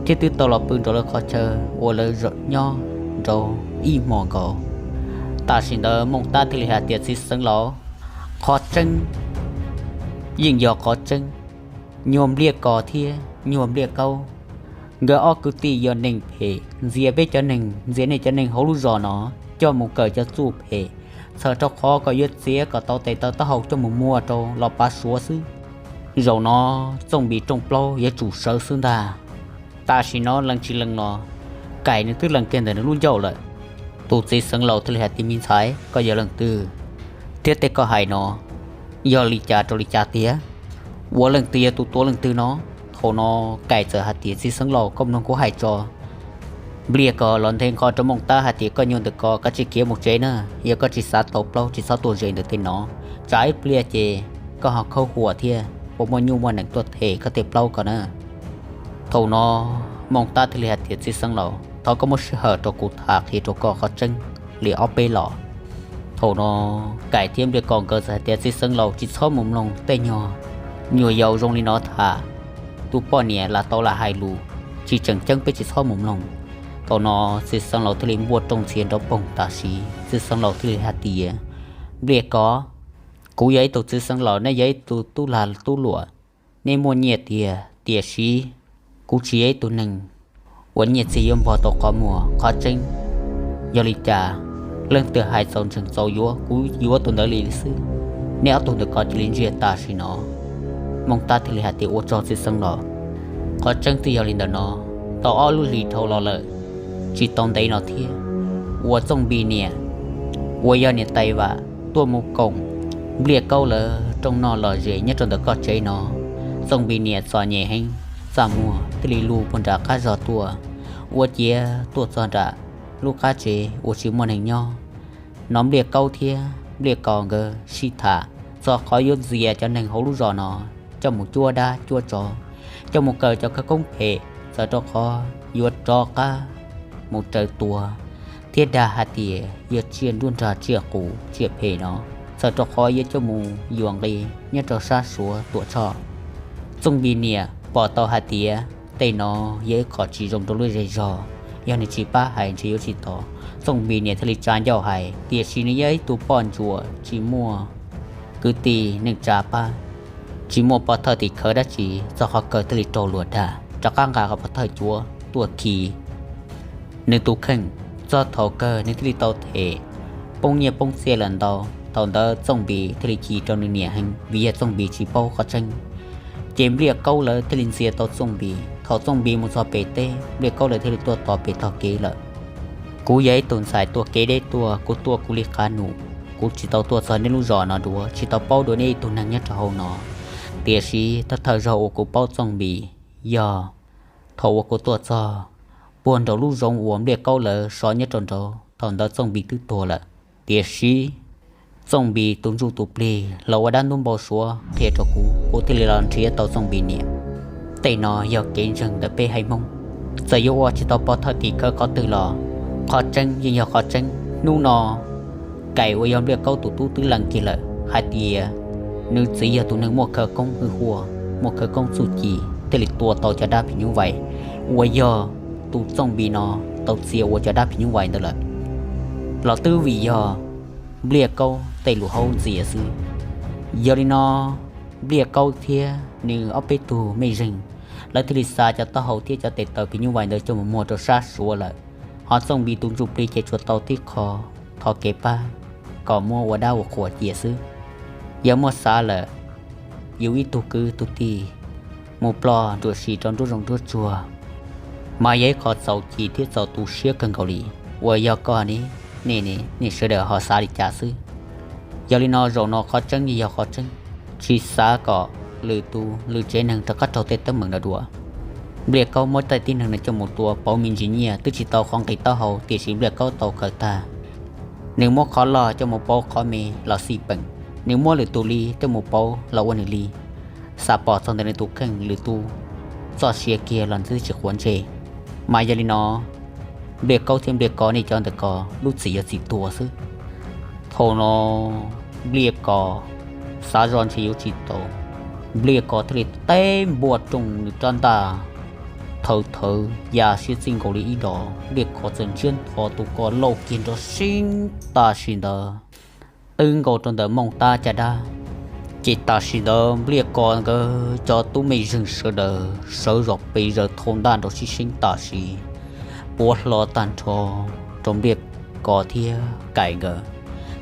thiab twb tau los pw nrog lawv qhov chaw uas lawv nyob nraud ib hmo nkaus. Tam sim ntawd Mooj Tab thiaj li hais tias, Txiv xeev laus, qhov tseeb yeej yog qhov tseeb. Nyuag Npliaj Kos thiab nyuag Npliaj Kaub, nkawd ob kwv tij yog neeg phem, ntxias peb cov neeg, ntxias nej cov neeg hauv lub zos no coj mus kawm cov txuj phem, txhawm rau qhov kom yuav txiav kom tau tes taw taub hau coj mus muag rau los pav Suav xwb. Zaum no Txooj Npis rooj plaub yuav tsum sawv xwb ntag. Tam sim no lees tsis lees los Kais nws twb lees kiag ntawm nws lub ncauj lawm. Tus txiv xeev laus thiaj li hais tias, Me ntxhais, koj yog leej twg, thiab tej koj hais no yog li cas rau li cas tiag? Ua leej twg yog tus tua leej twg no? Thaum no Kais txawm hais tias, Txiv xeev laus, koj mloog kuv hais tso. Npliaj Kos los nthe nqho rau Mooj Tab hais tias, Koj nyuag ntawm ko, koj tsis khiav mus tsev na, yog koj tsis xav tau plaub tsis txhob tuaj ze ntawm tej no, tsam ib pliag ces koj ho khaub huam thiab puas muaj nyuj muaj nees tuaj them koj tej plaub ko na. Thaum no Mooj Tab thiaj li hais tias, Txiv xeev laus, thov koj muab sij hawm rau kuv tham qhia rau koj qhov tseeb li ob peb los. Thaum no Kais thiab Npliaj Kos nkawd txawm hais tias, Txiv xeev laus, tsis txhob mus mloog tej nyuag nyuam yaus zoo li no tham. Tus poj niam lam tau lam hais lus tsis tseem ceeb, peb tsis txhob mus mloog. Thaum no txiv xeev laus thiaj li npuaj rooj ntxhias nrov poog tam sim, txiv xeev laus thiaj li hais tias, Npliaj Kos, kuv yog ib tug txiv xeev laus, nej yog ib tug tub lag tub luam, nej muaj nyiaj tiag, tiam sis kuv tsis yog ib tug neeg uas nyiaj txiag yuav npog tau qhov muag. Qhov tseeb yog li cas, leej twg hais txaus ntseeg txaus yuav, kuv yuav tus ntawd li xwb. Nej ob tug ntawm ko cia li ntsiag tam sim no. Mooj Tab thiaj li hais tias, Ua tsaug txiv xeev laus, qhov tseeb twb yog li ntawm no. Tau ob lub hlis dhau los lawm, tsis tau ntev no thiab, uas Txooj Npis niam uas yog niam tais Vam tuaj mus koom Npliaj Kaub lawv rooj noj lom zem nyob rau ntawm koj tsev no. Txooj Npis niam txom nyem heev, txaj muag thiaj li lug puag nram qab zog tuaj, ua ciav tuaj txog nram lub qab tsev uas tsis muaj neeg nyob no. Npliaj Kaub thiab Npliaj Kos nkawd sib tham txog qhov yuav ntxias cov neeg hauv lub zos no coj mus cuab dab cuab tsov, coj mus kawm cov khawv koob phem, txawm rau qhov yuav rov qab mus raws tua thiab dag hais tias yog tsiaj nruab nrag tsiaj qus tsiaj phem no, txawm rau qhov yuav coj mus yuam nqi nyob rau sab Suav Tuam Tshoj. Txooj Npis niam pom tau hais tias tej no yog ib qho tsis zoo rau lub zej zog, yog nws tsis pab hais ntshe yuav tsis tau. Txooj Npis niam thiaj li tsa ncauj hais, tiam sis nws yog ib tug poj ntsuam tsis muaj kwv tij neej tsa pab, tsis muaj pov thawj tim khawv dab tsi, txog qhov kawg thiaj li raug luag dag rov qab nqa qhov pov thawj cuav tuaj khi nws tus kheej. Txog thaum kawg nws thiaj li tau them poob nyiaj poob txiaj lawm ntau. Thaum ntawd Txooj Npis thiaj li chim rau nws niam heev vim yog Txooj Npis tsis paub qhov tseeb. Ces Npliaj Kaub lawv thiaj li ntxias tau Txooj Npis. Thaum Txooj Npis mus txog pem teb, Npliaj Kaub lawv thiaj li tuaj tos pem tog kev lawm. Kuv yog ib tug ntxhais tuaj kev deb tuaj, kuv tuaj kuv li qab num, kuv tsis tau tuaj txog nej lub zos no dua, tsis tau paub dua nej ib tug neeg nyob rau hauv no. Tiam sis thawj thawj zaug uas kuv paub Txooj Npis yog thaum uas kuv tuaj txog puag nraum lub zoov uas Npliaj Kaub lawv so nyob rau nraud, thaum ntawd Txooj Npis twb tuag lawm. Tiam sis Txooj Npis tus ntsuj tus plig los ua dab ntub npau suav qhia rau kuv, kuv thiaj li los nrhiav tau Txooj Npis niam. Tej no yog kev ntseeg ntawm peb haiv Hmoob, txawm yuav ua tsis tau pov thawj tim khawv qhov twg los qhov tseeb yeej yog qhov tseeb. Hnub no Kais uas yog Npliaj Kaub tus tub twb lees kiag lawm hais tias nws txiv yog tus neeg muaj khawv koob hwj huaj, muaj khawv koob txuj ci, thiaj li tua tau cov dab phim nyuj vais uas yog tus Txooj Npis no tau txia ua cov dab phim nyuj vais ntawd lawm, los twb vim yog Npliaj Kaub tej lus haub ntxias xwb. Yog li no, Npliaj Kaub thiab nws ob peb tug mej zeeg, lawv thiaj li xa cov taub hau thiab cov tes taw phim nyuj vais ntawd coj mus muag rau sab Suav lawm. Ho Txooj Npis tus ntsuj plig ces tsuas tau tib qho thov kev pab kom muab ua dab ua qhuas cia xwb. Yog muaj xav lawm, yus ib tug kwv tug tij mus ploj nruam sim rau nruab zoov nruab tsuag, mas yog ib qho txaus chim thiab txaus tu siab kawg nkaus li. Uas yog koj ne, nej sawv daws ho xav li cas xwb? Yog li no zaum no qhov tseeb yeej yog qhov tseeb, tsis xav kom lwm tus lwm tsev neeg rov qab raug tej teeb meem no dua. Npliaj Kaub muab tej tib neeg no coj mus tua pauv me ntsis nyiaj twb tsis tau qhov nqi taub hau, tiam sis Npliaj Kaub tau kawm tag. Nws muab qhov loj coj mus pauv qhov me los xij peem, nws muab lwm tus li coj mus pauv los ua nws li. xav pom txog ntawm nws tus kheej lwm tus txoj sia kiag los nws twb tsis quav ntsej. Mas yog li no, Npliaj Kaub thiab Npliaj Ko nej cov ntawm ko lub txim yog txim tuag xwb. Thaum no Npliaj Ko xav zoj ntshe yuav tsis tau, Npliaj Ko thiaj li teb npua rooj nws rab ntaj, thawv thawv ya siab txij nkaus li ib dos. Npliaj Ko txawm ntsiab nthos tus ko lauj kiag nrov seeb tam sim ntawd twb nkaus rau ntawm Mooj Tab caj dab. Ces tam sim ntawd Npliaj Ko nkawd cov tub mej zeeg sawv daws sawv zom pes zaws thau ntaj nrov sib seeb tam sim puav hlo tag nrho rau Npliaj Ko thiab Kaim nkawd.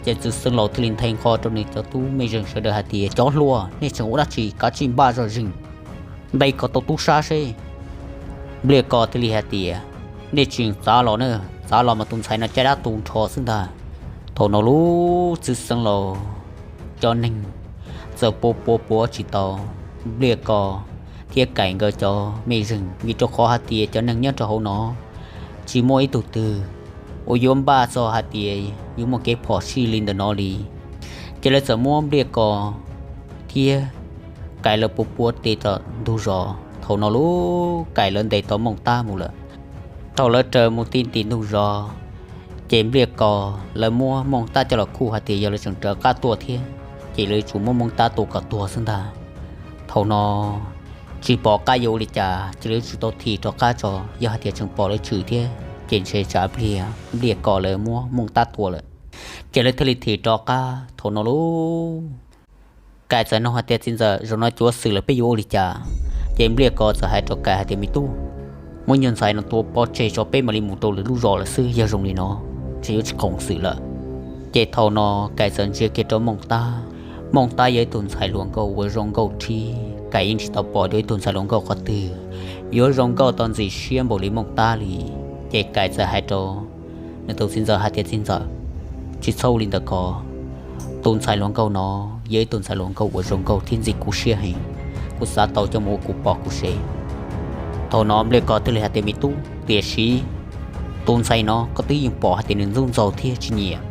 Ces Txwv Xeev Laus thiaj li nthe nqho rau nws cov tub mej zeeg sawv daws hais tias, cov hluas, nej tseem ua dab tsi, kav tsij npaj zog zeeg, nte kom tau tub sab seb. Npliaj Ko thiaj li hais tias, nej tseem txav los na, txav los mas tus ntxhais no caj dab tu nrho xwb ntag. Thaum no lub Txwv Xeev Laus cov neeg txawm puav puav puav tsis tau Npliaj Ko thiab Kaim nkawd cov mej zeeg, vim rau qhov hais tias cov neeg nyob rau hauv no tsis muaj ib tug twg uas yuav npaj txog hais tias yuav muaj kev phom sij li ntawm no li. Ces lawv txawm muab Npliaj Ko thiab Kaim lawv puav puav tes tom ntug zos. Thaum no lub Kaim lawv ntes tau Mooj Tab mus lawm. Thaum lawv raws mus ti ntim ntug zos, ces Npliaj Ko lawv muab Mooj Tab coj los khuj hais tias yog lawv tseem raws qab tuaj thiab, ces lawv yuav tsum muab Mooj Tab tua kom tuag xwb ntag. Thaum no tsis pom qab yuav ua li cas, ces lawv yuav tsum tau thim rov qab tso. Yog hais tias tseem pom lawv tshwm thiab, ces ntshe tsam pliag Npliaj Ko lawv muab Mooj Tab tua lawm, ces lawv thiaj li thim rov qab. Thaum no lub Kaim txawm nug hais tias, txiv ntxawm, zaum no cuav xwm lawm peb yuav ua li cas? Ces Npliaj Ko txawm hais rau Kaim hais tias, me tub, muab nyuag ntxhais no tua pov tseg tso, peb mam li mus rau lwm lub zos lawm xwb, yog zoo li no ntshe yuav tsis khoom xwm lawm. Ces thaum no Kaim txawm ntsia kiag rau Mooj Tab. Mooj Tab yog ib tug ntxhais hluas nkauj uas zoo nkauj thiab, Kaim yeej tsis tau pom dua ib tug ntxhais hluas nkauj qhov twg yuav zoo nkauj tau ntxim siab npaum li Mooj Tab li. Ces Kaim txawm hais rau nws tus txiv ntxawm hais tias, txiv ntxawm, tsis txhob ua li ntawd ko. Tus ntxhais hluas nkauj no yog ib tug ntxhais hluas nkauj uas zoo nkauj thiab ntxim kuv siab heev, kuv xav tau coj mus ua kuv poj kuv sev. Thaum no Npliaj Ko thiaj li hais tias, me tub, tiam sis tus ntxhais no koj twb yeej pom hais tias nws ntxub ntxaug thiab tsis nyiam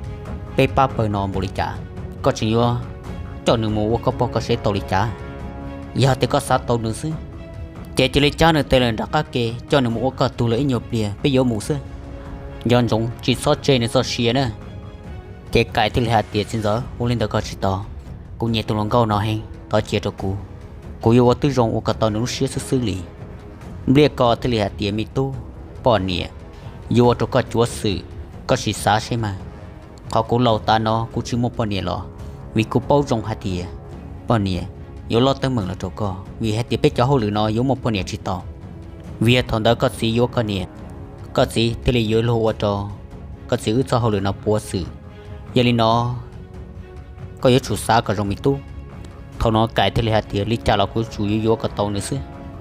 peb pab pawg no npaum li cas, koj tseem yuav coj nws mus ua koj poj koj sev tau li cas? Yog tias koj xav tau nws xwb, ces cia li cab nws tes lawm nram qab ke, coj nws mus ua koj tug lawm ib nyuag pliag peb yuav mus xwb. Nco ntsoov tsis txhob tseg nws txoj sia na. Ces Kaim thiaj li hais tias, txiv ntxawm, ua li ntawd ko tsis tau, kuv nyiam tus hluas nkauj no heev, thov cia rau kuv, kuv yuav ua twb zoo ua kom tau nws lub siab xwb xwb li. Npliaj Ko thiaj li hais tias, me tub, poj niam yuav ua rau koj cuav xwm, koj sim xav seb mas. Qhov kuv laus tas no kuv tsis muaj poj niam los vim kuv paub zoo hais tias poj niam yuav lob teeb meem los rau koj, vim hais tias peb cov hauj lwm no yuav muaj poj niam tsis tau. Vim yog thaum ntawd koj txiv yuav koj niam, koj txiv thiaj li yuav luag ua rau koj txiv wb txoj hauj lwm no puav xwm. Yog li no koj yuav tsum xav kom zoo me tub. Thaum no Kaim thiaj li hais tias, li cas los kuv yuav tsum yuav yuav kom tau nws xwb,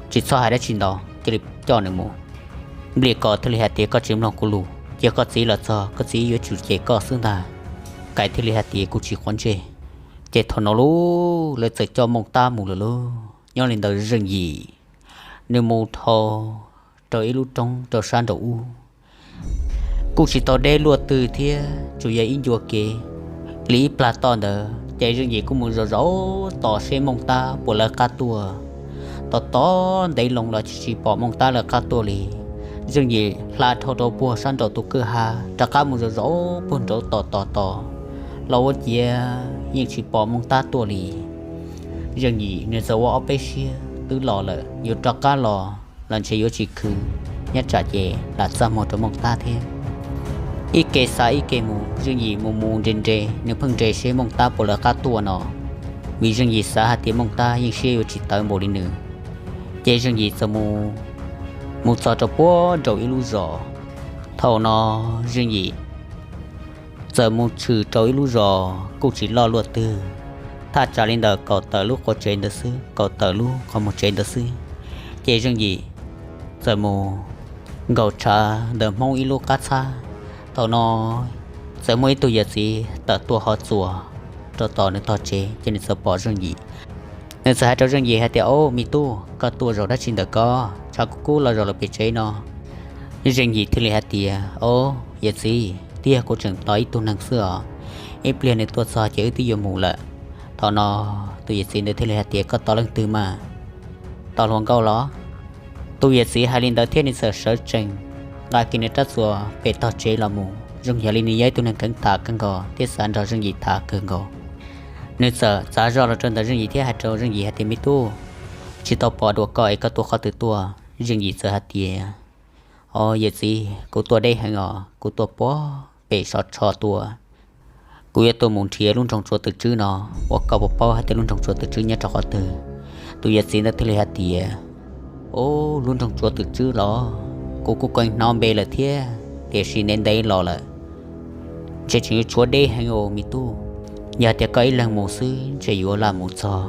tsis txhob hais dab tsi ntau, cia li coj nws mus. Npliaj Ko thiaj li hais tias, koj tsis mloog kuv lus, cia koj txiv los txog koj txiv yuav tsum cem koj xwb ntag. Kaim thiaj li hais tias, kuv tsis quav ntsej. Ces thaum no lub lawv txawm coj Mooj Tab mus lawm lauj. Nyob li ntawd Zeej Yim nws mus dhau rau ib lub roob rau sab nraum ub, kuj tsis tau deb luaj twg thiab, tsuas yog ib ncua kev li ib plag toj ntawd. Ces Zeej Yim kuj mus zov zov tos seb Mooj Tab puas lawv qab tuaj. Tos tos ntev loo los tsis tsis pom Mooj Tab lawv qab tuaj li. Zeej Yim hla dhau rau puag sab nraum tus kwj ha rov qab mus zov zov puag nraud tos tos tos los ua ciav yeej tsis pom Mooj Tab tuaj li. Zeej Yim nws txawm ua ob peb siab twb los lawm, yuav rov qab los los ntshe yuav tsis khwv, nyob tsam ces lam txaj muag rau Mooj Tab thiab. Ib ke xav ib ke mus, Zeej Yim mus mus nres nres, nws pheej nres seb Mooj Tab puas lawv qab tuaj no, vim Zeej Yim xav hais tias Mooj Tab yeej siab yuav tsis tawv npaum li nws. Ces Zeej Yim txawm mus, mus txog rau puag nraum ib lub zos. Thaum no Zeej Yim txawm mus tshwm rau ib lub zos kuj tsis loj luaj twg, thaj tsam li ntawm kaum tawm lub qhov tsev ntawd xwb, kaum tawm lub qhov muag tsev ntawd xwb. Ces Zeej Yim txawm mus nkaum tshav ntawm Hmoob ib lub qab txhab. Thaum no txawm muaj ib tug yawm txiv tawm tuaj hov txuas rau tom nws tog tsev, ces nws txawm pom Zeej Yim. Nws txawm hais rau Zeej Yim hais tias, au me tub, koj tuaj zaum dab tsi ntawm ko, tshav kub kub los zaum lawm pem tsev no? Zeej Yim thiaj li hais tias, au yawm txiv, tiag kuv tseem tos ib tug neeg xwb os, ib pliag nws tuaj txog ces wb twb yuav mus lawm. Thaum no tus yawm txiv ntawd thiaj li hais tias, Koj tos leej twg mas? Tos hluas nkauj los? Tus yawm txiv hais li ntawd thiab nws txawm sawv tsees nqa kiag nws rab txuas pem tog tsev los mus, zoo yog li nws yog ib tug neeg kheev tham kawg nkaus thiab xav nrog Zeej Yim tham kawg nkaus. Nws txawm txav zog los rau ntawm Zeej Yim thiab hais rau Zeej Yim hais tias, Me tub, tsis tau pom dua koj es koj tuaj qhov twg tuaj? Zeej Yim txawm hais tias, O yawm txiv, kuv tuaj deb heev os, kuv tuaj puag pem sov tsho tuaj. Kuv yuav tuaj mus nrhiav lub nroog Tsua Twm Tswb no, uas koj puas paub hais tias lub nroog Tsua Twm Tswb nyob rau qhov twg? Tus yawm txiv ntawd thiaj li hais tias, Ub, lub nroog Tsua Twm Tswb los? Kuv kuj kheev hnov npe lawm thiab, tiam sis ntev ntev los lawm, ntshe tseem yuav tshuav deb heev os me tub. Yog tias koj ib leeg mus xwb ntshe yuav lam mus txog.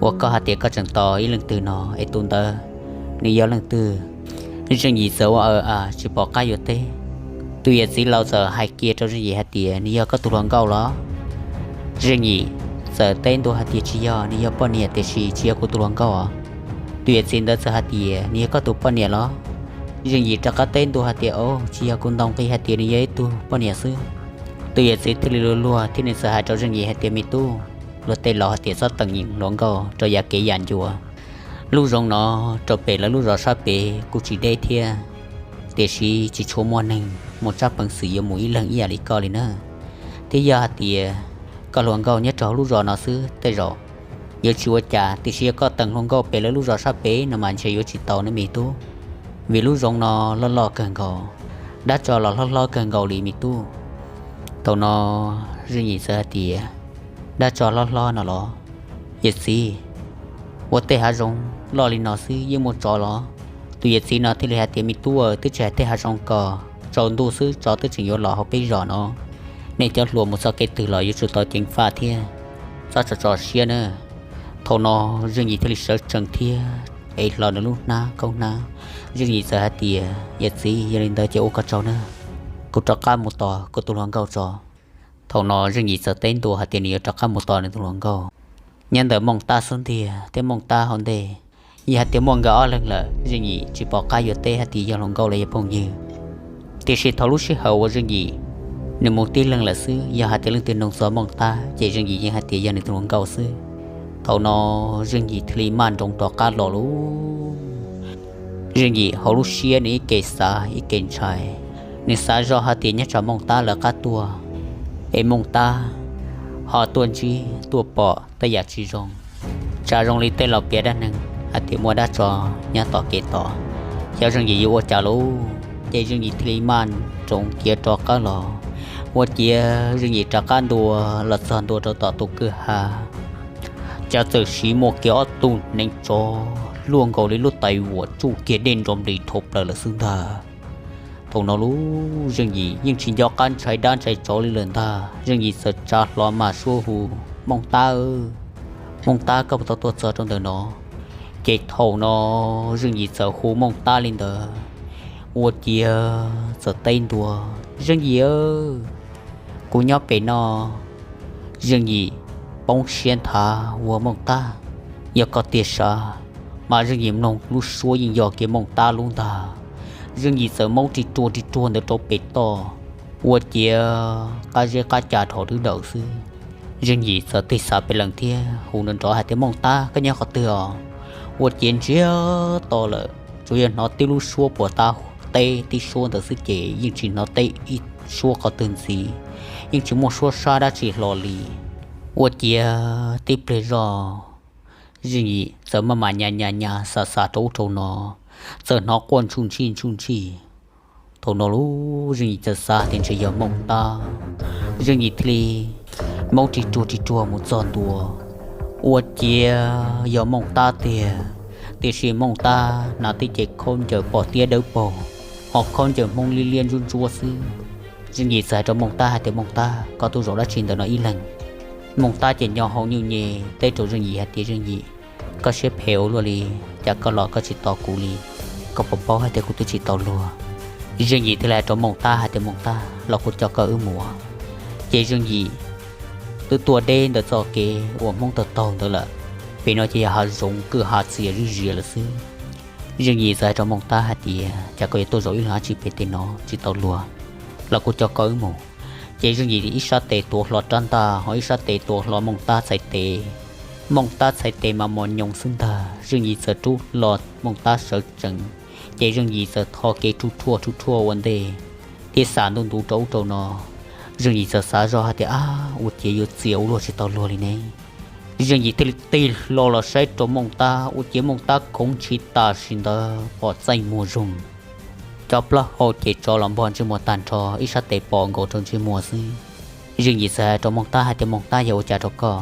Uas koj hais tias koj tseem tos ib leej twg no es tus ntawd nws yog leej twg? Zeej Yim txawm ua aw a tsis pom qab yuav teb. Tus yawm txiv laus txawm hais kiag rau Zeej Yim hais tias, Nws yog koj tus hluas nkauj los? Zeej Yim txawm teb ntua hais tias, Tsis yog, nws yog poj niam tiam sis tsis yog kuv tus hluas nkauj os. Tus yawm txiv ntawd txawm hais tias, Nws yog koj tus poj niam los? Zeej Yim rov qab teb ntua hais tias, Au, tsis yog, kuv ntaus nqi hais tias nws yog ib tug poj niam xwb. Tus yawm txiv thiaj li luag luag thiab nws txawm hais rau Zeej Yim hais tias, Me tub, luag tej laus hais tias txhob teem hluas nkauj rau yav kev yam ncua. Lub zoov no rau pem lawv lub zos sab pem kuj tsis deb thiab, tiam sis tsis tshua muaj neeg muaj tsab peev xwm yuav mus ib leeg ib yam li koj li na. Thiab yog hais tias koj hluas nkauj nyob rau hauv lub zos no xwb tej zaum yuav tsis ua cas, tiam sis yog koj teem hluas nkauj pem lawv lub zos sab pem no mas ntshe yuav tsis tau ne me tub, vim lub zoov no loj loj kawg nkaus, dab tsov los hlob hlob kawg nkaus li me tub. Thaum no Zeej Yim txawm hais tias, Dab tsov hlob hlob no los? Yawm txiv, ua tej hav zoov loj li no xwb yeej muaj tsov los? Tus yawm txiv no thiaj li hais tias, Me tub, twb tsis hais tej hav zoov ko, tsaus ntuj xwb tsov twb tseem yuav los hauv peb zos no. Nej cov hluas mus txoj kev twg los yuav tsum tau ceev faj thiab txhob tso tso siab na. Thaum no Zeej Yim thiaj li sawv tsees thiab ev hlo nws lub hnab khaub hnab. Zeej Yim txawm hais tias, Yawm txiv, yog li ntawd ces ua koj tsaug na, kuv rov qab mus tos kuv tus hluas nkauj tso. Thaum no Zeej Yim txawm teb ntua hais tias nws yuav rov qab mus tos nws tus hluas nkauj. Nyob ntawm Mooj Tab xub ntiag thiab Mooj Tab hauv ntej, yog hais tias muaj nkawd ob leeg lawm Zeej Yim tsis pom qab yuav teb hais tias yog hluas nkauj los yog phooj ywg. Tiam sis thaum lub sij hawm uas Zeej Yim nws mus tib leeg lawm xwb, yog hais tias leej twg nug txog Mooj Tab ces Zeej Yim yeej hais tias yog nws tus hluas nkauj xwb. Thaum no Zeej Yim thiaj li maj nroos rov qab los lauj. Zeej Yim hauv lub siab nws ib ke xav ib ke ntshai, nws xav zoj hais tias nyob tsam Mooj Tab lawv qab tuaj, es Mooj Tab ho tuaj ntsib tuaj pom tej yam tsis zoo, tsam zoo li tej laus piav dab neeg hais tias muaj dab tsov nyob tom kev tos, xyov Zeej Yim yuav ua cas lauj. Ces Zeej Yim thiaj li maj nroos khiav rov qab los. Ua ciav Zeej Yim rov qab ntua los txog ntua rau tom tus kwj ha, cas txawm siv muaj kiag ob tug hneev tsov luaj nkaus li lub tais vuam tsuj kiag dej nrov nplig dhau plaws lawm xwb ntag. Thaum no lub Zeej Yim yeej tsis nco qab ntshai dab ntshai tsov li lawm ntag. Zeej Yim txawm tsa hlo mas suab hu, Mooj Tab, Mooj Tab, koj puas tau tuaj txog rau ntawm no? Ces thaum no Zeej Yim txawm hu Mooj Tab li ntawd, ua ciav txawm teb ntua, Zeej Yim, kuv nyob pem no. Zeej Yim poob siab nthav ua, Mooj Tab, yog koj tiag sav? Mas Zeej Yim mloog lub suab yeej yog kiag Mooj Tab lub ntag. Zeej Yim txawm maub ris ruag ris ruag ntawd rau pem toj, ua ciav qab zeb qab ca dhos dwb dawm xwb. Zeej Yim txawm tig xav pem lees thiab hu nrov nrov hais tias, Mooj Tab, koj nyob qhov twg os? Ua ciav ntsiag to lawm, tsuas yog hnov tib lub suab puas tab teb tib suab ntawd xwb ces yeej tsis hnov teb ib suab qhov twg ntxiv, yeej tsis muaj suab sab dab tsi hlo li. Ua ciav tib pliag zoj, Zeej Yim txawm maj mam nyas nyas nyas xav xav rau ub rau no, txawm hnov quaj ntsuj ntsij ntsuj ntsij. Thaum no lub Zeej Yim txawm xav tias ntshe yog Mooj Tab. Zeej Yim thiaj li maub ris ruag ris ruag mus txog ntua, ua ciav yog Mooj Tab tiag, tiam sis Mooj Tab hnav tib ce khaub ncaws pom tiab dawb paug, ho khaub ncaws Hmoob liab liab ntsuab ntsuab xwb. Zeej Yim txawm hais rau Mooj Tab hais tias, Mooj Tab, koj tuaj zaum dab tsi ntawm no ib leeg? Mooj Tab ces nyo hau nyuj nyem teb rau Zeej Yim hais tias, Zeej Yim, koj siab phem ua luaj li, cas koj los koj tsis tos kuv li? Koj puas paub hais tias kuv twb tsis tau luag? Zeej Yim thiaj li hais rau Mooj Tab hais tias, Mooj Tab, los kuv coj koj wb mus. Ces Zeej Yim twb tuaj deb ntawm txoj kev uas Hmoob taug taug ntawd lawm, pem no ces yog hav zoov kwj ha txias zuj zias lawm xwb. Zeej Yim txawm hais rau Mooj Tab hais tias, Cas koj yuav tuaj zaum ib leeg dab tsi pem tej no tsis tau luag? Los kuv coj koj wb mus. Ces Zeej Yim ib sab tes tuav hlo rab ntaj, ho ib sab tes tuav hlo Mooj Tab txhais tes. Mooj Tab txhais tes mas mos nyoos xwb ntag, Zeej Yim txawm rub hlo Mooj Tab sawv tsees, ces Zeej Yim txawm tho kev rhuj rhuaj rhuj rhuaj ua ntej thiab xav ntuj ntuv rau ub rau no. Zeej Yim txawm xav zoj hais tias, Ab, ua ciav yuav txias ua luaj tsis tau luag li ne. Zeej Yim thiaj li tig hlo los saib rau Mooj Tab, ua ciav Mooj Tab khoov ntshis tam sim ntawd pom txaij muag zoog, cov plaub hau ces tso los npog ntsej muag tag nrho, ib sab tes pom nkaus rau ntsej muag xwb. Zeej Yim txawm hais rau Mooj Tab hais tias, Mooj Tab, yog ua cas rau koj?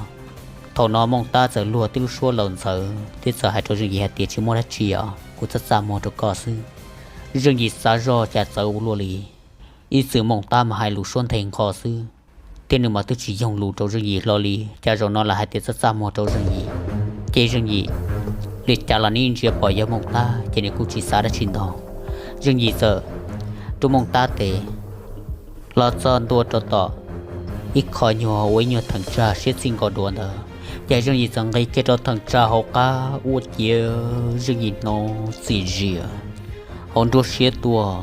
Thaum no Mooj Tab txawm luag tib lub suab laus ntxawv thiab txawm hais rau Zeej Yim hais tias, Tsis muaj dab tsi os, kuv txaj txaj muag rau koj xwb. Zeej Yim xav zoj cas txawv ua luaj li. Ib txwm Mooj Tab mas hais lus suab nthe nqho xwb, thiab nws mas twb tsis yoog lus rau Zeej Yim hlo li, cas zaum no lam hais tias txaj txaj muag rau Zeej Yim. Ces Zeej Yim li cas los nws ntsia pom yog Mooj Tab ces nws kuj tsis xav dab tsi ntau. Zeej Yim txawm rub Mooj Tab tes los txog ntua rau tom ib qho nyuag ua ib nyuag theem tsag siab txij nkaus duav ntawd, ces Zeej Yim txawm nqis kiag rau theem tsag hauv qab, ua ciav Zeej Yim hnov txim zias hauv nruab siab tuaj,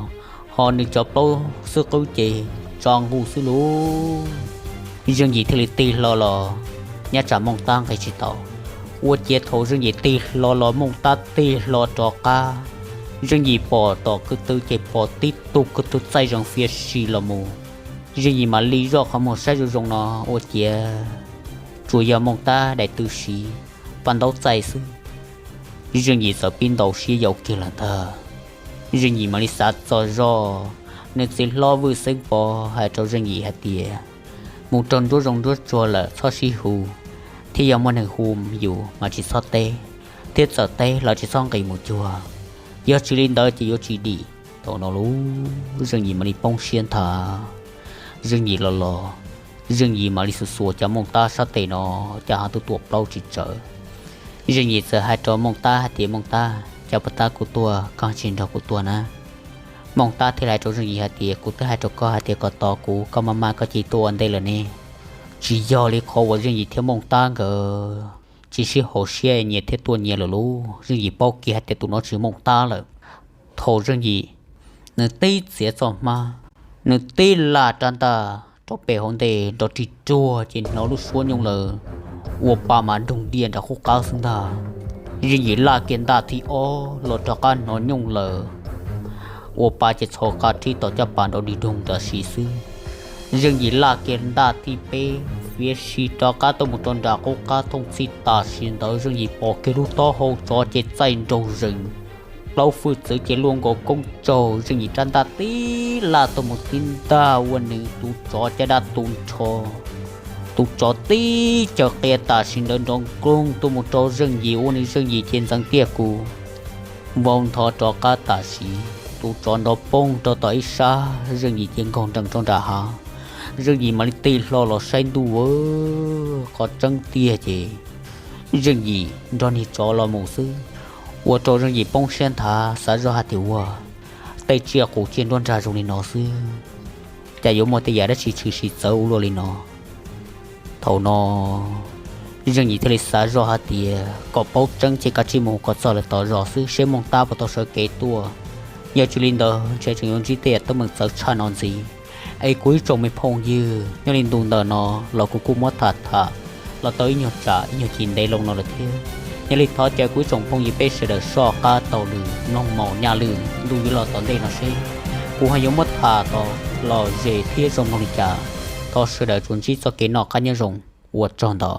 ho nws cov plaub xub qwb ces tso nqus xwb lauj. Zeej Yim thiaj li tig hlo los, nyob tsam Mooj Tab nqis tsis tau. Ua ciav thaum Zeej Yim tig hlo los Mooj Tab tig hlo rov qab, Zeej Yim pom tom kwv tw ces pom tib tug kwv tw txaij zees fiav si los mus. Zeej Yim mam li zoj qhov muag saib zoo zoo no, ua ciav tsuas yog Mooj Tab daim tw siv paj ntaub txaij xwb. Zeej Yim txawm pib ntaus siab yau kiag lawm ntag. Zeej Yim mam li xav txog zog, nws txiv hlob Vwj Xeeb Pov hais rau Zeej Yim hais tias, Mus raug nruab zoov nruab tsuag lawm txhob sib hu, thiab yog muaj neeg hu yus mas tsis txhob teb, thiab txawm teb los tsis txhob nqis mus cuag, yog tsis li ntawd ces yuav tsis dim. Thaum no lub Zeej Yim mam li poob siab nthav. Zeej Yim los los, Zeej Yim mam li xuas xuas cov Mooj Tab sab tes no, cas ho tuaj tua plaub tsis tsawv. Zeej Yim txawm hais rau Mooj Tab hais tias, Mooj Tab, cas puag ta kuv tuaj koj tsis nrog kuv tuaj na? Mooj Tab thiaj hais rau Zeej Yim hais tias, Kuv twb hais rau koj hais tias kom tos kuv, koj maj maj koj cia li tuaj ua ntej lawm ne. Tsis yog li qhov uas Zeej Yim thiab Mooj Tab nkawd tsis sib haum siab, nyias thiaj tuaj nyias lawm lub. Zeej Yim paub kiag hais tias tus no tsis Mooj Tab lawm. Thaum Zeej Yim nws tib txiav txoj hmab, nws tib laj rab ntaj rau pem hauv ntej nrov rig ruag ces hnov lub suab nyooj lawm, ua pa mas doog diaj nram qub qab xwb ntag. Zeej Yim laj kiag ntaj thib ob los rov qab hnov nyooj lawm, ua pa ces txhos qa rhib tom caj pas nrov dig doog tam sim xwb. Zeej Yim laj kiag ntaj thib peb fiav si rov qab tuaj mus rau nram qub qab thooj txhij tam sim ntawd Zeej Yim pom kiag lub taub hau tsov ces txaij nraug zees, plaub hwj txwv ces luaj nkaus koob tsaug. Zeej Yim rab ntaj tib laj tuaj mus tib ntaj ua nws tus tsov caj dab tu nrho. Tus tsov tib caws qia tam sim ntawd nrov nkoog tuaj mus rau Zeej Yim ua nws Zeej Yim ces ntxeev tiaj kuv vau nthov rov qab tam sim. Tus tsov nrov poog rau tom ib sab, Zeej Yim ces nkaug nrees rau nram hav. Zeej Yim mam li tig hlo los saib ntuj, qhov tseeb tiag ces Zeej Yim nrog niag tsov los mus xwb, ua rau Zeej Yim poob siab nthav xav zoj hais tias ua tej tsiaj qus tsiaj nruab nrag zoo li no xwb, cas yuav muaj tej yam dab tsi tshwm sim txawv ua luaj li no. Thaum no Zeej Yim thiaj li xav zoj hais tias kom paub tseeb ces kav tsij mus kom txog lawm tom zos xwb seb Mooj Tab puas tau sawv kev tuaj. Yog tsis li ntawd ntshe tseem yuav ntsib tej yam teeb meem txawv tshaj no ntxiv. Es kuv ib tsoom me phooj ywg, nyob li ntu ntawm no los kuv kuj muab tham tham los tau ib nyuag tsam ib nyuag cim ntev loo no lawm thiab. Yog li thov caw kuv ib tsoom phooj ywg peb sawv daws soj qab taug lw mloog maum nyaj lwm ntu yuav los tom ntej no seb kuv ho yuav muab tham tau lom zem thiab zoo mloog li cas. Thov sawv daws tsuas ntsib txoj kev noj qab nyob zoo, ua tsaug ntau.